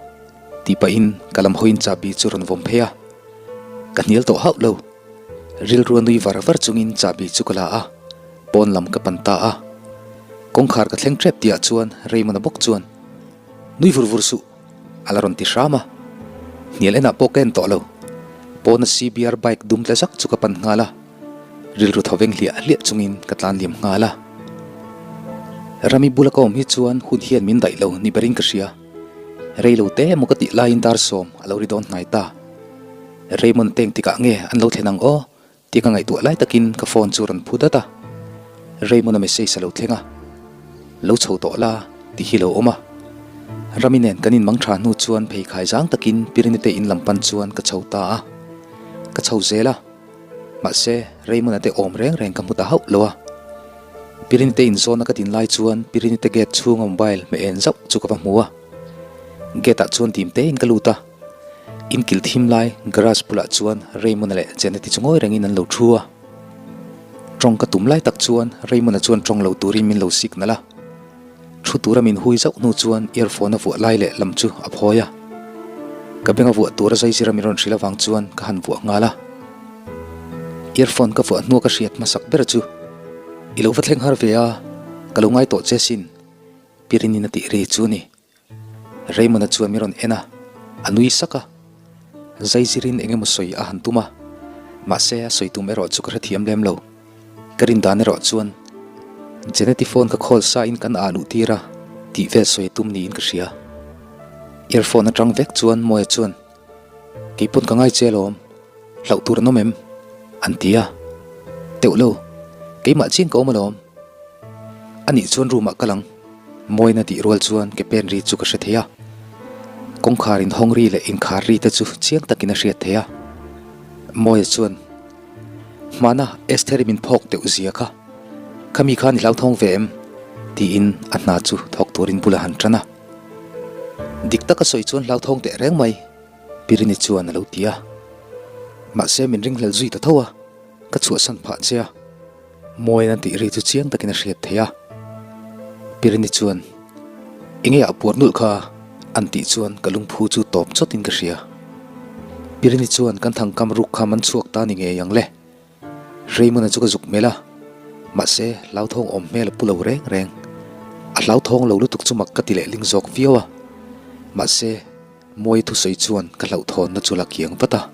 tih pahin ka lam hawiin chahbi chu rawn vawm phei a. Ka hnial tawh hauh lo. Rilru a nui var var chungin chahbi chu ka la a. Pawn lam ka pan ta a, kawngkhar ka thleng tep tihah chuan Raymond-a bawk chuan, Nui vur vur suh, a la rawn ti hram a. Hnial enah pawh ka en tawh lo. Pawna CBR bike dum tle zak chu ka pan nghal a, rilru thaw veng hliah hliah chungin ka tlan liam nghal a. Rami bula ka awm hi chuan hun hian min daih lo ni berin ka hria. Rei lo te emaw ka tih laiin dar sawm a lo ri dawn hnai ta. Raymond teng tikah nge an lo thlen ang aw? Tih ka ngaihtuah lai takin ka phone chu rawn phu dat a, Raymond-a message a lo thleng a, Lo chho tawh la tih hi lo awm a. Rami nen kan inmang tha hnu chuan pheikhai zang takin Pirinite in lam pan chuan ka chho ta a, ka chho zel a, mahse Raymond-a te awm reng reng ka hmu ta hauh lo a. Pirinite in zawna ka din lai chuan Pirinite gate chhunga mobile hmeh en zauh chu ka va hmu a, gate ah chuan dim tein ka lut a. Inkil thim lai garage bulah chuan Raymond-a leh Janet-i chu ngawi rengin an lo thu a. Tawng ka tum lai tak chuan Raymond-a chuan tawng lo turin min lo signal a. Thu tura min hui zauh hnu chuan earphone a vuah lai leh lam chu a phawi a. Ka beng a vuah tura zaizira min rawn hrilh avang chuan ka han vuah nghal a. Earphone ka vuah hnua ka hriat hmasak ber chu, I lo va thleng har ve a, ka lo ngai tawh che sin, Pirinin a tih ri chu a ni. Raymond-a chuan min rawn en a, a nui sak a. Zaizirin eng emaw sawi a han tum a. Mahse, a sawi tum erawh chu ka hrethiam lem lo. Ka rin dan erawh chuan Jeneti phone ka call sa in kan ah luh tir a tih vel sawi tum niin ka hria. Earphone atang vek chuan Mawia chuan, Kei pawn ka ngai che alawm, hlauh tur an awm em? an ti a. Teuh lo, keimah chian ka awm alawm. Anih chuan room ah kal ang. Mawina tih rual chuan ke pen ri chu ka hre thei a. Kawngkhar inhawng ri leh inkhar ri te chu chiang takin a hriat thei a. Mawia chuan, Hmana Estheri min phawk deuh zia kha, khami khan i hlauthawng ve em? tiin a hna chu thawk turin bula han tan a. Dik taka sawi chuan hlauthawng teh reng mai, Pirini chuan a lo ti a. Mahse min ringhlel zui ta tho a, ka chhuahsan phah che a. Mawiin a tih ri chu chiang takin a hriat theih a. Pirini chuan, Enge ah puar nulh kha? an tih chuan ka lungphu chu tawp chawtin ka hria. Pirini chuan kan thangkam ruk kha man chhuak ta ni ngei ang le. Raymond-a chu ka zuk hmel a, mahse hlauthawng awm hmel a pu lo reng reng. A hlauthawng lo lutuk chu mak ka ti lehling zawk viau a, mahse, Mawi thusawi chuan ka hlauhthawnna chu la kiang vat a.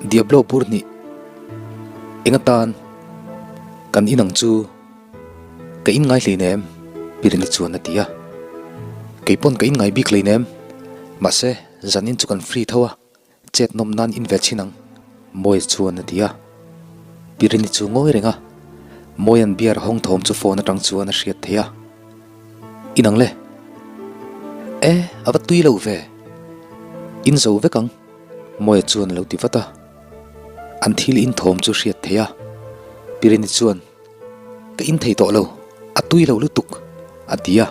Diablo bur hnih eng atan kan inang chu ka inngai hleinem Pirini chuan a ti a. Kei pawn ka inngai bik hleinem mahse zanin chu kan free tho a, chet nawm nan in ve chhin ang Mawi chuan a ti a. Pirini chu ngawi reng a, Mawia'n beer hawng thawm chu phone atang chuan a hriat theih a. Inang le. E, a va tui lo ve. In zo vek ang, Mawia chuan a lo ti vat a. An thil in thawm chu hriat theih a. Pirini chuan, Ka in thei tawh lo, a tui lo lutuk, a ti a.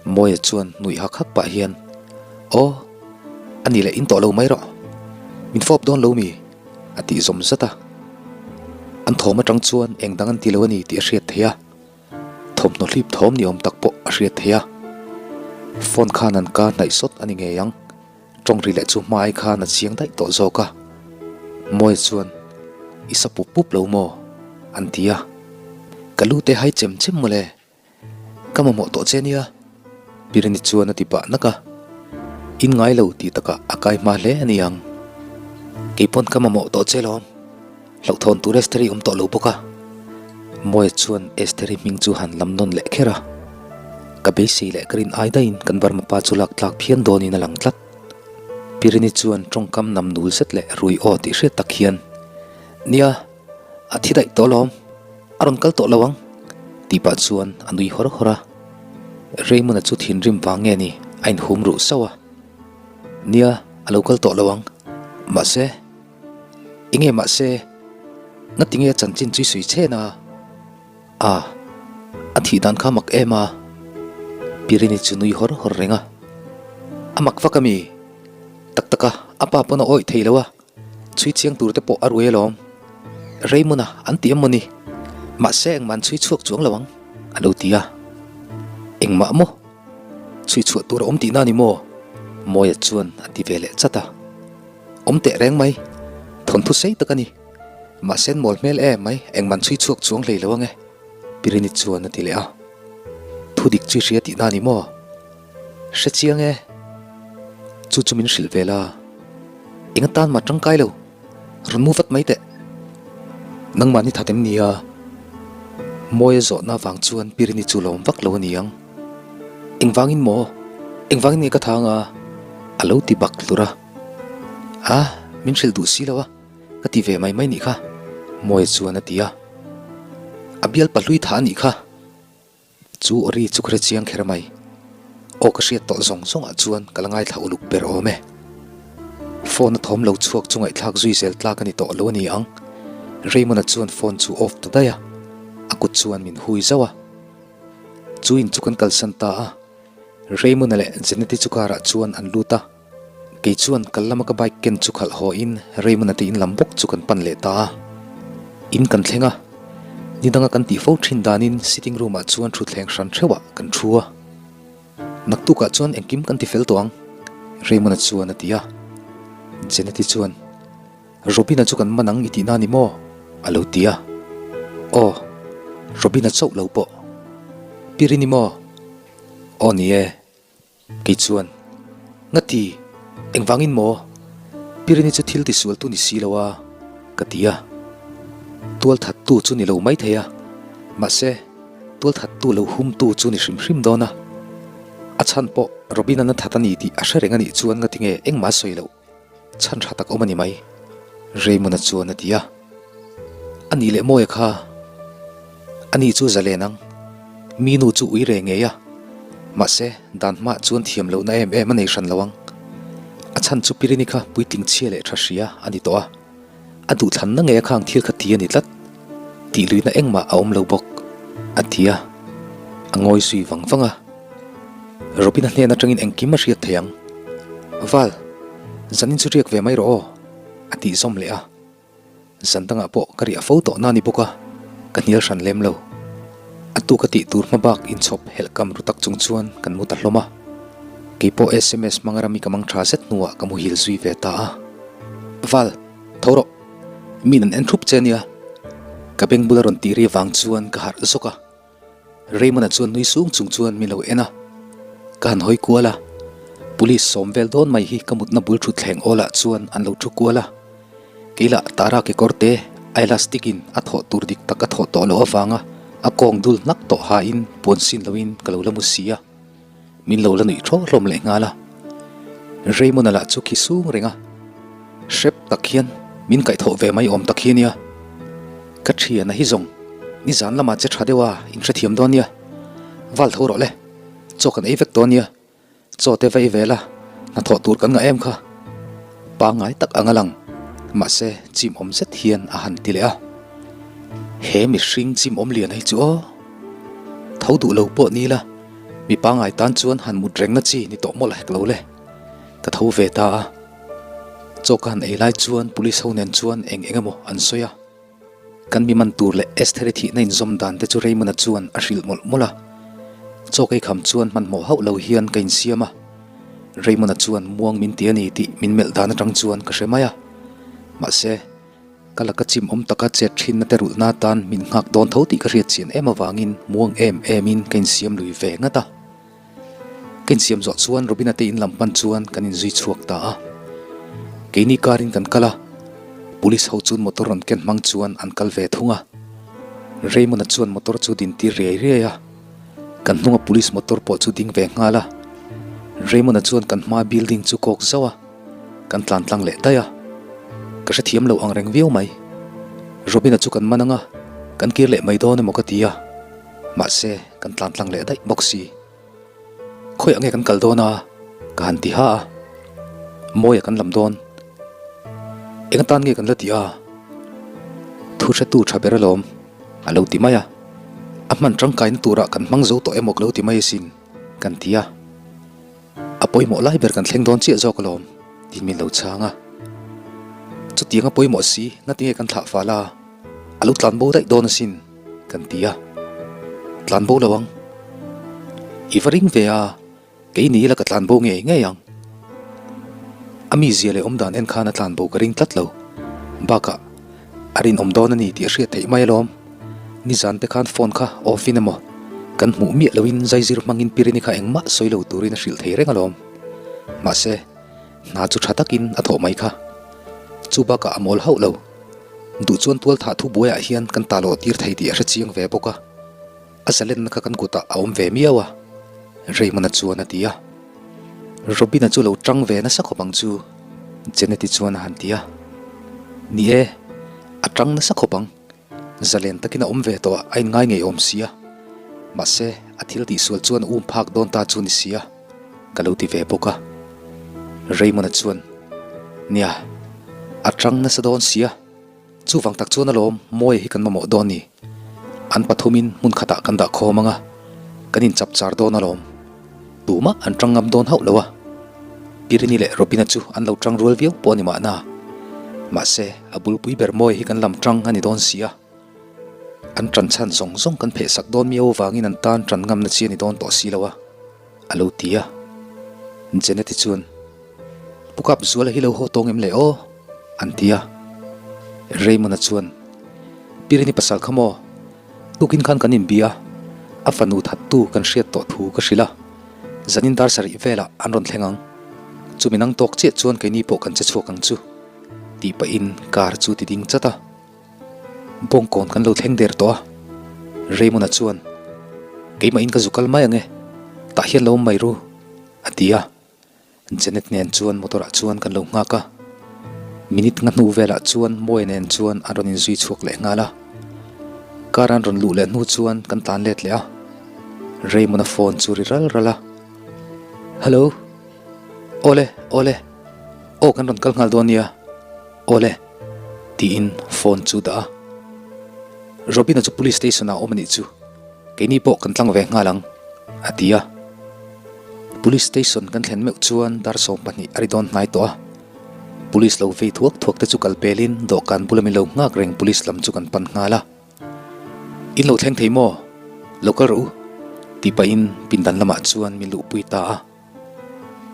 Mawia chuan nuih hak hak pah hian, Aw, a ni leh in tawh lo mai rawh. Min fawp dawn lo mi? a tih zawm zat a. An thawm atang chuan eng dang an ti lo a ni tih a hriat theih a. Thawmhnaw hlip thawm ni awm tak pawh a hriat theih a. Phone khan an ka hnaih sawt a ni ngei ang. Tawng ri leh chu hma ai khan a chiang daih tawh zawk a. Mawia chuan, I sa pup pup lo maw? an ti a. Ka lu te hai chem chem mawle. Ka mamawh tawh che nia. Pirini chuan a ti pah nak a. In ngai lo tih takah a kai hma hle a ni ang. Kei pawn ka mamawh tawh che lawm. Hlauhthawn tur Estheri awm tawh lo bawk a. Mawia chuan Estheri hming chu han lam nawn leh kher a. Ka beisei leh ka rin ai daihin kan Burma pa chu lak tlak phian dawnin a lang tlat. Pirini chuan tawngkam nam nul zet leh rui aw tih hriat tak hian, Nia, a thi daih tawh lawm, a rawn kal tawh lo ang, tih pah chuan a nui hawr hawr a. Raymond-a chu thinrim vang nge ni a inhum ruh sauh a. Nia, a lo kal tawh lo ang, mahse, Enge mahse, ngatinge a chanchin chu i sawi chhen a? A, a thih dan kha mak em a? Pirini chu nui hawr hawr reng a. A mak vak a mi? Tak tak a, a pa pawn a awih thei lo a, chhui chiang tur te pawh a ruai alawm. Raymond a, an ti em maw ni? Mahse engmah an chhui chhuak chuang lo ang, a lo ti a. Engmah maw? Chhui chhuah tur a awm tihna a ni maw? Mawia chuan a ti ve leh chat a. Awm teh reng mai. Thawnthu sei tak a ni. Mahse an mawl hmel em mai, engman chhui chhuak chuang hlei lo ange. Pirini chuan a ti leh a. Thu dik chu i hria tihna a ni maw? Hre chiang e. Chu chu min hrilh ve la. Eng atan mah tangkai lo. Rawn mu vat mai teh. Nangmah ni that em ni a? Mawia zawhna avang chuan Pirini chu lawm vak lo a ni ang. Engvangin maw? Engvangin nge ka thang a? A lo ti bak hlur a. A, min hrilh duh si lo a, ka ti ve mai mai nih kha, Mawia chuan a ti a. A bial pahlui tha a nih kha. Chu aw ri chu ka hre chiang kher mai. Aw ka hriat tawh zawng zawngah chuan ka la ngaithla uluk ber awm e. Phone a thawm lo chhuak chu ngaihthlak zui zel tlak a ni tawh lo a ni ang. Raymond-a chuan phone chu off ta daih a, a kut chuan min hui zauh a. Chu in chu kan kalsan ta a, Raymond-a leh Janet-i chu car ah chuan an lut a. Kei chuan kal lama ka bike ken chu khalh haw in Raymond-a te in lam bawk chu kan pan leh ta a. In kan thleng a, ni danga kan tih fo thin danin sitting room ah chuan thutthleng hran theuh ah kan thu a. Naktukah chuan engkim kan ti fel tawh ang, Raymond-a chuan a ti a. Janet-i chuan, Robin-a chu kan man ang i tihna a ni maw? a lo ti a. Aw, Robin-a chauh lo pawh. Pirini maw? Aw ni e. Kei chuan, Ngati, engvangin maw? Pirini chu thil tisual tu ni si lo a. Ka ti a. Tualthattu chu ni lo maithei a, mahse, tualthattu lo humtu chu ni hrim hrim dawn a. A chhan pawh Robin-a'n a that a ni tih a hre reng a nih chuan ngatinge engmah a sawi loh chhan tha tak awm a ni mai, Raymond-a chuan a ti a. A nih leh Mawia kha, a ni chu zalen ang, mi nu chu ui re ngei a, mahse dan hmaah chuan thiam lohna em em a nei hran lo ang. A chhan chu Pirini kha puitling chhia leh tha hria a ni tawh a, a duhthlanna ngei a khang thil kha ti a ni tlat, tih luihna engmah a awm lo bawk, a ti a, a ngawi zui vang vang a. Robin-a hnen atangin engkim a hriat thei ang. Val, zanin chu riak ve mai rawh aw, a tih zawm leh a. Zan dangah pawh ka riah fo tawh na ni bawk a, ka hnial hran lem lo. A tuk a tih tur hma bak inchhawp helh kam ru tak chung chuan kan mu ta hlawm a. Kei pawh sms hmang rami ka mang tha zet hnuah ka muhil zui ve ta a. Val, tho rawh. Min an en thup che nia. Ka beng bula rawn tih ri vang chuan ka harh zawk a. Raymond-a chuan nui sung chung chuan min lo en a, ka han hawi kual a, police sawm vel dawn mai hi ka mutna bul thut thleng awlah chuan an lo thu kual a, kei lah Tara kekawr te a elastic in a thawh tur dik tak a thawh tawh loh avanga a kawng dul hnak tawh hain puan sin loin ka lo la mu si a. Min lo la nuih thaw hlawm leh nghal a, Raymond-a lah chu khi sung reng a, hrep tak hian min kaihthawh ve mai awm tak hi a nia. Ka thian a hi zawng, nizan lamah che tha deuh a, in hrethiam dawn nia. Val tho rawh le, chaw kan ei vek dawn nia, chaw te va ei ve la, hnathawh tur kan ngah em kha. Pangngai tak ang a lang, mahse chim awm zet hian a han ti leh a. He mihring chim awm lian hi chu aw, tho duh lo pawh ni la. Mi pangngai tan chuan han mut rengna chi ni tawh mawlh hek lo le. Ka tho ve ta a. Chaw ka han ei lai chuan police ho nen chuan eng eng emaw an sawi a. Kan mi man tur leh Estheri thihna inzawm dan te chu Raymond-a chuan a hrilh mawlh mawlh a. Chaw ka eikham chuan hmanhmawh hauh lo hian ka insiam a. Raymond-a chuan muang min ti a ni tih min melh dan atang chuan ka hre mai a. Mahse. Ka laka chim awm taka chet thinna te rulhna atan min nghak dawn tho tih ka hriat chian em avangin muang em emin ka insiam lui ve ngat a. Ka insiam zawh chuan Robina te in lam pan chuan kan inzui chhuak ta a. Keini karin kan kal a, Police ho chuan motor rawn ken hmang chuan an kal ve thung a. Raymond-a chuan motor chu din tir riai riai a, kan hnunga Police motor pawh chu ding ve nghal a. Raymond-a chuan kan hma building chu kawk zauh a. Kan tlan tlang leh daih a, ka hrethiam lo ang reng viau mai. Robin-a chu kan man ang a, kan kir leh mai dawn emaw ka ti a, mahse kan tlan tlang leh daih bawk si. Khawiah nge kan kal dawn a? Ka han ti ha a, Mawia kan lam dawn. Eng atan nge kan la ti a? Thu hretu tha ber alawm, a lo ti mai a. A hman tangkaina turah kan hmang zo tawh emaw ka lo ti mai asin, kan ti a. A pawimawh lai ber kan thleng dawn chiah zawk alawm, tiin min lo chhang a. Chutiang a pawimawh si, ngatinge kan thlah fal a, a lo tlan bo daih dawn asin, kan ti a. Tlan bo lo ang. I va ring ve a, kei ni ila ka tlan bo ngei ngei ang. A mizia leh awmdan en khan a tlan bo ka ring tlat lo. Bakah, a rinawm dawn a ni tih a hriat theih mai alawm. Nizan te khan phone kha off in emaw kan hmuh miah loin zaizir hmangin Pirini kha engmah sawi lo turin a hrilh thei reng alawm. Mahse, hna chu tha takin a thawh mai kha. Chu bakah a mawl hauh lo. Duh chuan tual thah thu buaiah hian kan ta lawh tir thei tih a hre chiang ve bawk a. A zalenna kha kan kutah a awm ve miau a, Raymond-a chuan a ti a. Robin-a chu lo tang ve nasa khawp ang chu, Janet-i chuan a han ti a. Ni e, a tang nasa khawp ang. Zalen takin a awm ve tawh a, a inngai ngei awm sia. Mahse, a thil tihsual chuan a um phak dawn ta chu ni sia, ka lo ti ve bawk a. Raymond-a chuan, Nia, a tang nasa dawn sia. Chuvang tak chuan alawm Mawia hi kan mamawh dawn ni. An pathumin hmun khatah kan dah khawm ang a, kan inchap char dawn alawm. Tumah an tang ngam dawn hauh lo a. Pirini leh Robina chu an lo tang rual viau pawh a ni mahna. Mahse, a bulpui ber Mawia hi kan lam tang a ni dawn si a. An tan chhan zawng zawng kan pheh sak dawn miau avangin an tan tan ngamna chi a ni dawn tawh si lo a, a lo ti a. Jeneti chuan, Pu Kapzuala hi lo haw tawng em le aw? an ti a. Raymond-a chuan, Pirini pasal kha maw? Tukin khan kan inbia a, a fanu thattu kan hriat tawh thu ka hrilh a, zanin dar sarih velah an rawn thleng ang. Chumi nang tawk chiah chuan keini pawh kan che chhuak ang chu. Tih pahin car chu ti ding chat a. Bawngkawn kan lo thleng der tawh a. Raymond-a chuan, Keimahin ka zu kal mai ang e, tah hian lo awm mai ru, a ti a. Janet nen chuan motor ah chuan kan lo nghak a, minute nga hnu velah chuan Mawia nen chuan an rawn inzui chhuak leh nghal a. Car an rawn luh leh hnu chuan kan tlan let leh a, Raymond-a phone chu ri ral ral a, Hello, awle, awle, aw kan rawn kal nghal dawn nia, awle, tiin phone chu dah a. Robin-a chu police station ah a awm a nih chu. Keini pawh kan tlang ve nghal ang, a ti a. Police station kan thlen meuh chuan dar 12 a ri dawn hnai tawh a. Police lo vei thuak thuak te chu kal pelin dawhkan bula min lo nghak reng police lam chu kan pan nghal a. In lo thleng thei maw? Lo kal rawh u, tih pahin pindan lamah chuan min luhpui ta a.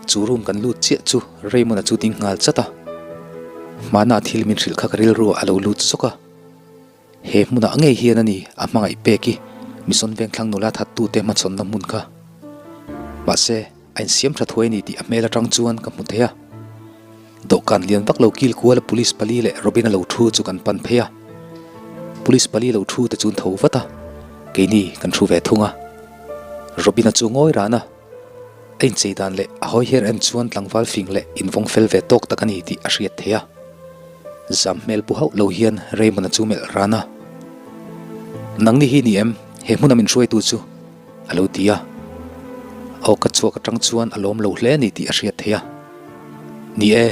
Chu room kan lut chiah chu Raymond-a chu ding nghal chat a. Hmana thil min hrilh kha ka rilru ah a lo lut zawk a. He hmunah ngei hian a ni a hmangaih pek i Mission Vengthlang nula thattute hmachhawnna hmun kha. Mahse, a insiam tha thuai a ni tih a hmel atang chuan ka hmu thei a. Dawhkan lian vak lo kil kuala police pali leh Robin-a lo thu chu kan pan phei a. Police pali lo thu te chu an tho vat a, keini kan thu ve thung a. Robin-a chu ngawi ran a. A inchei dan leh a hawi her en chuan tlangval fing leh invawng fel ve tawk tak a ni tih a hriat thei a. Zam hmel pu hauh lo hian Raymond-a chu melh ran a. Nangni hi ni em, he hmuna min hruaitu chu? a lo ti a. A awka chhuak atang chuan a lawm lo hle a ni tih a hriat thei a. Ni e,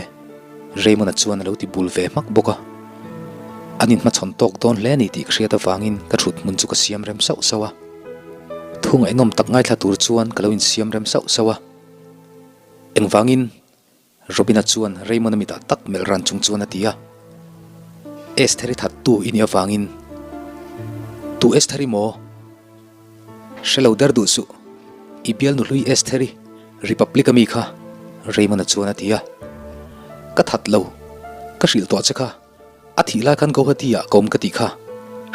Raymond-a chuan a lo ti bul ve hmak bawk a. An inhmachhawn tawk dawn hle a ni tih ka hriat avangin ka thut hmun chu ka siam rem sauh sauh a. Thu ngaihnawm tak ngaithla tur chuan ka lo insiam rem sauh sauh a. Engvangin? Robina chuan Raymond-a mitah tak melh ran chung chuan a ti a. Esther-i thattu i nih avangin. Tu Esther-i maw? Hre lo der duh suh. I bialnu hlui Esther-i, Republic-a mi kha, Raymond-a chuan a ti a. Ka that lo. Ka hrilh tawh che kha. A thih lai khan Guwahati ah ka awm ka tih kha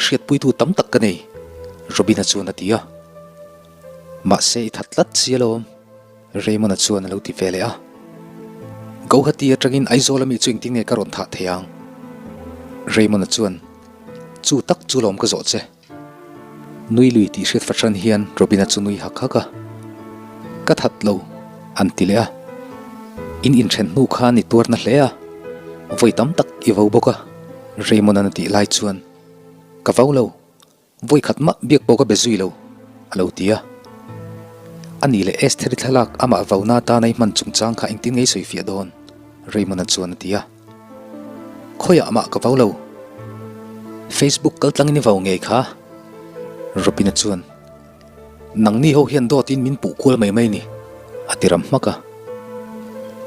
hriatpuitu tam tak ka nei, Robina chuan a ti a. Mahse i that tlat si alawm, Raymond-a chuan a lo ti ve leh a. Guwahati atangin Aizawl ami chu engtin nge ka rawn thah thei ang? Raymond-a chuan, Chu tak chu lawm ka zawh che. Nui lui tih hriat fahran hian Robina chu nui hak hak a. Ka that lo, an ti leh a. In inthen hnu khan i tuarna hle a, vawi tam tak i vo bawk a, Raymond-a'n a tih lai chuan, Ka vo lo, vawi khat mah biak pawh ka be zui lo, a lo ti a. A nih leh Estheri thlalak amah vona atana i hman chungchang kha engtin nge i sawi fiah dawn? Raymond-a chuan a ti a. Khawiah mah ka vau lo. Facebook kal tlangin i vau ngei kha. Robina chuan, Nangni ho hian dawtin min puh kual mai mai ni, a ti ram hmak a.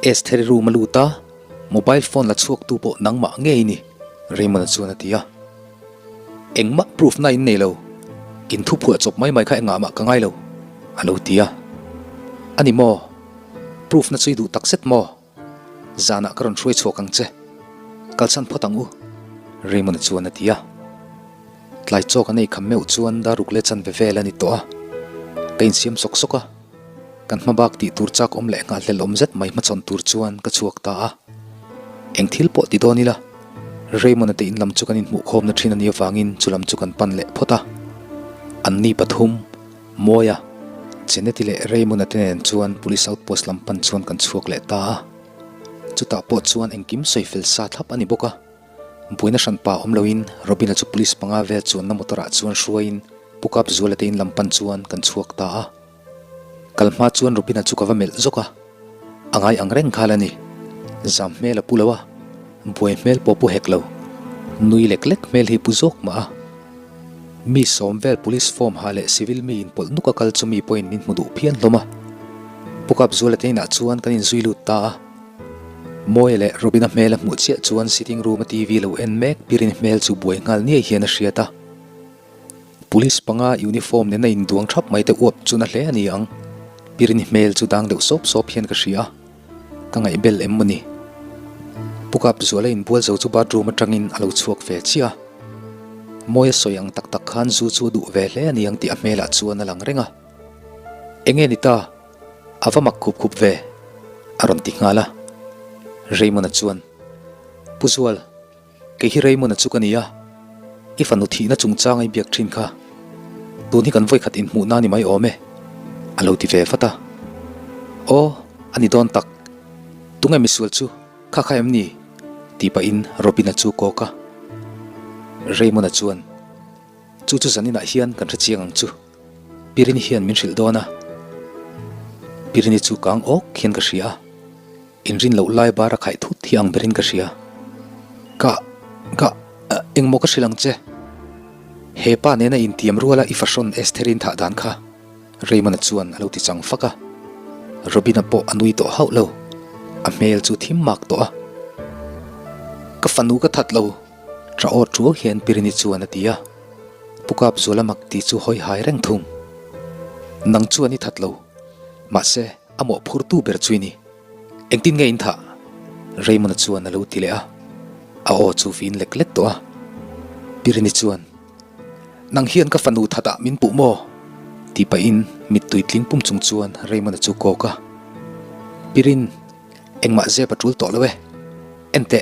Estheri room a lut a, mobile phone la chhuaktu pawh nangmah ngei ni, Raymond-a chuan a ti a. Engmah proof na in nei lo, in thu phuah chawp mai mai kha engah mah ka ngai lo, a lo ti a. A ni maw? Proof na chu i duh takzet maw? Zanah ka rawn hruai chhuak ang che. Kalsan phawt ang u, Raymond-a chuan a ti a. Tlai chaw kan ei kham meuh chuan daruk leh chanve vel a ni tawh a. Ka insiam sawk sawk a. Kan hma bak tih tur chak awm leh nghahhlelh awm zet mai hmachhawn tur chuan ka chhuak ta a. Eng thil pawh ti dawn ila, Raymond-a te in lam chu kan inhmuhkhawmna thin a nih avangin chu lam chu kan pan leh phawt a. Anni pathum. Mawia, Jeneti leh Raymond-a te nen chuan Police Outpost lam pan chuan kan chhuak leh ta a. Chutah pawh chuan engkim sawi fel sa thlap a ni bawk a. Buaina hranpa awm loin Robin-a chu Police panga vel chuanna motor ah chuan hruaiin Pu Kapzuala te in lam pan chuan kan chhuak ta a. Kal hma chuan Robin-a chu ka va melh zawk a. A ngai ang reng khal a ni. Zam hmel a pu lo a, buai hmel pawh pu hek lo. Nui lek lek hmel hi pu zawk mah a. Mi sawm vel police form ha leh civil mi inpawlh nuk a kal chu mi pawhin min hmu duh phian hlawm a. Pu Kapzuala te inah chuan kan inzui lut ta a. Mawia leh Robina hmel a hmuh chiah chuan sitting room a TV lo en mek Pirin hmel chu buai nghal niai hian a hriat a. Police panga uniform nena induang thap mai te uap chu na hle a ni ang. Pirini hmel chu dang deuh sawp sawp hian ka hria a, ka ngaihbel em maw ni? Pu Kapzuala inbual zo chu bathroom atangin a lo chhuak ve chiah a. Mawia sawi ang tak tak khan zu chu a duh ve hle a ni ang tih a hmelah chuan a lang reng a. Enge ni ta? A va mak khup khup ve? A rawn ti nghal a. Raymond-a chuan, Pu Zual! Kei hi Raymond-a chu ka ni a, i fanu thihna chungchanga i biak thin kha tun hi kan vawikhat inhmuhna a ni mai awm e, a lo ti ve vat a. Aw, a ni dawn tak. Tunge misual chu kha kha em ni? tih pahin Robin-a chu kawk a. Raymond-a chuan, Chu chu zaninah hian kan hre chiang ang chu. Pirini hian min hrilh dawn a. Pirini chu kang awk hian ka hria a. Inrin loh lai bar a khaih thut hi ang berin ka hria. Ka, ka, engmaw ka hrilh ang che? He pa nena intiam ruala i fahrawn Estherin thah dan kha Raymond-a chuan a lo ti chang fak a. Robin-a pawh a nui tawh hauh lo. A hmel chu thim mak tawh a. Ka fanu ka that lo, tah aw tuau hian Pirini chuan a ti a. Pu Kapzuala mak tih chu hawi hai reng thung. Nang chuan i that lo. Mahse, a mawhphurtu ber chu i ni. Engtin nge in thah? Raymond-a chuan a lo ti leh a, a aw chu vin lek lek tawh a. Pirini chuan, Nang hian ka fanu thatah min puh maw? tih pahin mittui tling pum chung chuan Raymond-a chu kawk a. Pirin, engmah zep a tul tawh lo e. En teh!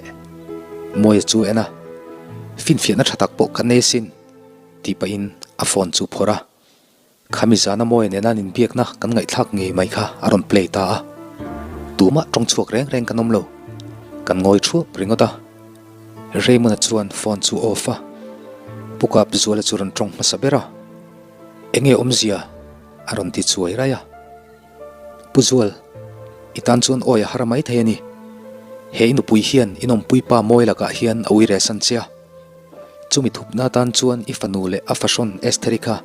Mawia chu en a, Finfiahna tha tak pawh ka nei asin, tih pahin a phone chu phawrh a. Khami zana Mawia nena an inbiakna kan ngaihthlak ngei mai kha a rawn play ta a. Tumah tawng chhuak reng reng kan awm lo. Kan ngawi thuap ringawt a. Raymond-a chuan phone chu off a. Pu Kapzuala chu rawn tawng hmasa ber a. Enge awmzia? a rawn ti chuai raih a. Pu Zual, i tan chuan awi a har mai thei a ni. He i nupui hian i nawmpui pa Mawi lakah hian a ui reh san che a. Chumi thupna atan chuan i fanu leh a fahrawn Estheri kha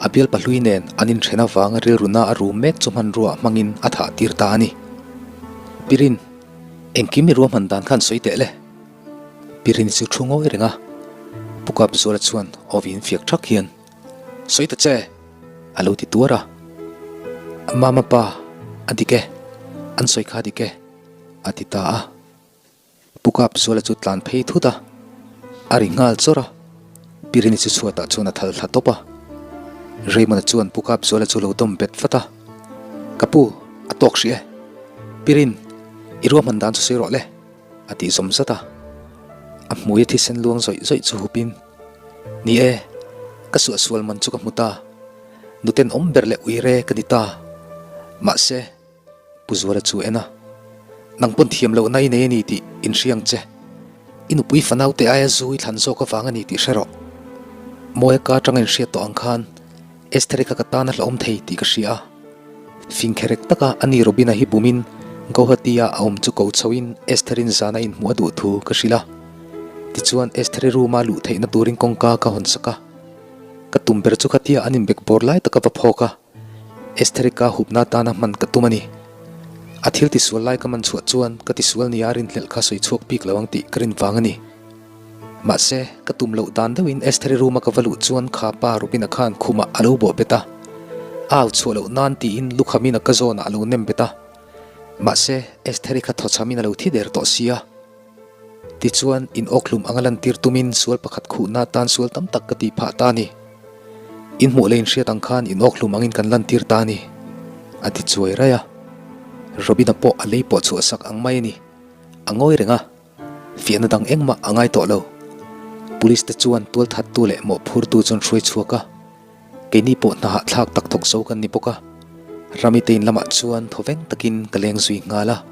a bialpa hlui nen an inthen avanga rilruna a rum mek chu hmanrua hmangin a thah tir ta a ni. Pirin, engkim i ruahman dan khan sawi teh le. Pirin chu thu ngawi reng a, Pu Kapzuala chuan awiin fiak thak hian, Sawi ta che! a lo ti tuar a. Mama pa, a dik e, an sawi kha a dik e, a ti ta a. Pu Kapzuala chu tlan phei thut a, a ri nghal chawrh a, Pirini chu chhuatah chuan a thal thla tawp a. Raymond-a chuan Pu Kapzuala chu lo dawm bet vat a, Ka pu, a tawk hrih e. Pirin, i ruahman dan chu sawi rawh le, a tih zawm zat a. A hmui a thisen luang zawih zawih chu hupin, Ni e, ka suahsual man chu ka hmu ta. Nuten awm ber leh uire ka ni ta. Mahse, Pu Zuala chu en a, Nang pawn thiam lohna i nei a ni tih inhria ang che. I nupui fanaute aia zu i thlan zawk avang a ni tih hre rawh. Mawia ka atanga inhriat tawh ang khan Estheri kha ka tan a hlauhawm thei tih ka hria a. Fingkherek taka a ni Robina hi bumin Guwahati-a a awm chu ko chhoin Estherin zana inhmuh a duh thu ka hrilh a. Tichuan Estheri room-a luh theihna turin kawngka ka hawn sak a. Ka tum ber chu khatia an inbekbawr lai taka va phawk a. Estheri-ka hupna atana hman ka tum a ni. A thil tisual lai ka man chhuah chuan ka tisual nia a rinhlelh kha sawi chhuak bik lo ang tih ka rin vang a ni. Mahse, ka tum loh dan deuhin Estheri room-a ka va luh chuan kha pa Rubina khan khumah a lo bawh bet a. A au chhuah loh nan tiin lukhamin a ka zawnah a lo nem bet a. Mahse, Estheri kha thawchhamin a lo thi der tawh si a. Tichuan, in awkhlum anga lantir tumin sual pakhat khuhna atan sual tam tak ka tih phah ta a ni. In hmuh leh inhriat ang khan in awkhlum angin kan lantir ta a ni, a ti chuai raih a. Robina pawh a lei pawh chhuah sak ang mai a ni. A ngawi reng a, fiahna dang engmah a ngai tawh lo. Police te chuan tualthattu leh mawhphurtu chu an hruai chhuak a. Keini pawh hna hahthlak tak thawk zo kan ni bawk a. Ramite in lamah chuan thawveng takin ka leng zui nghal a.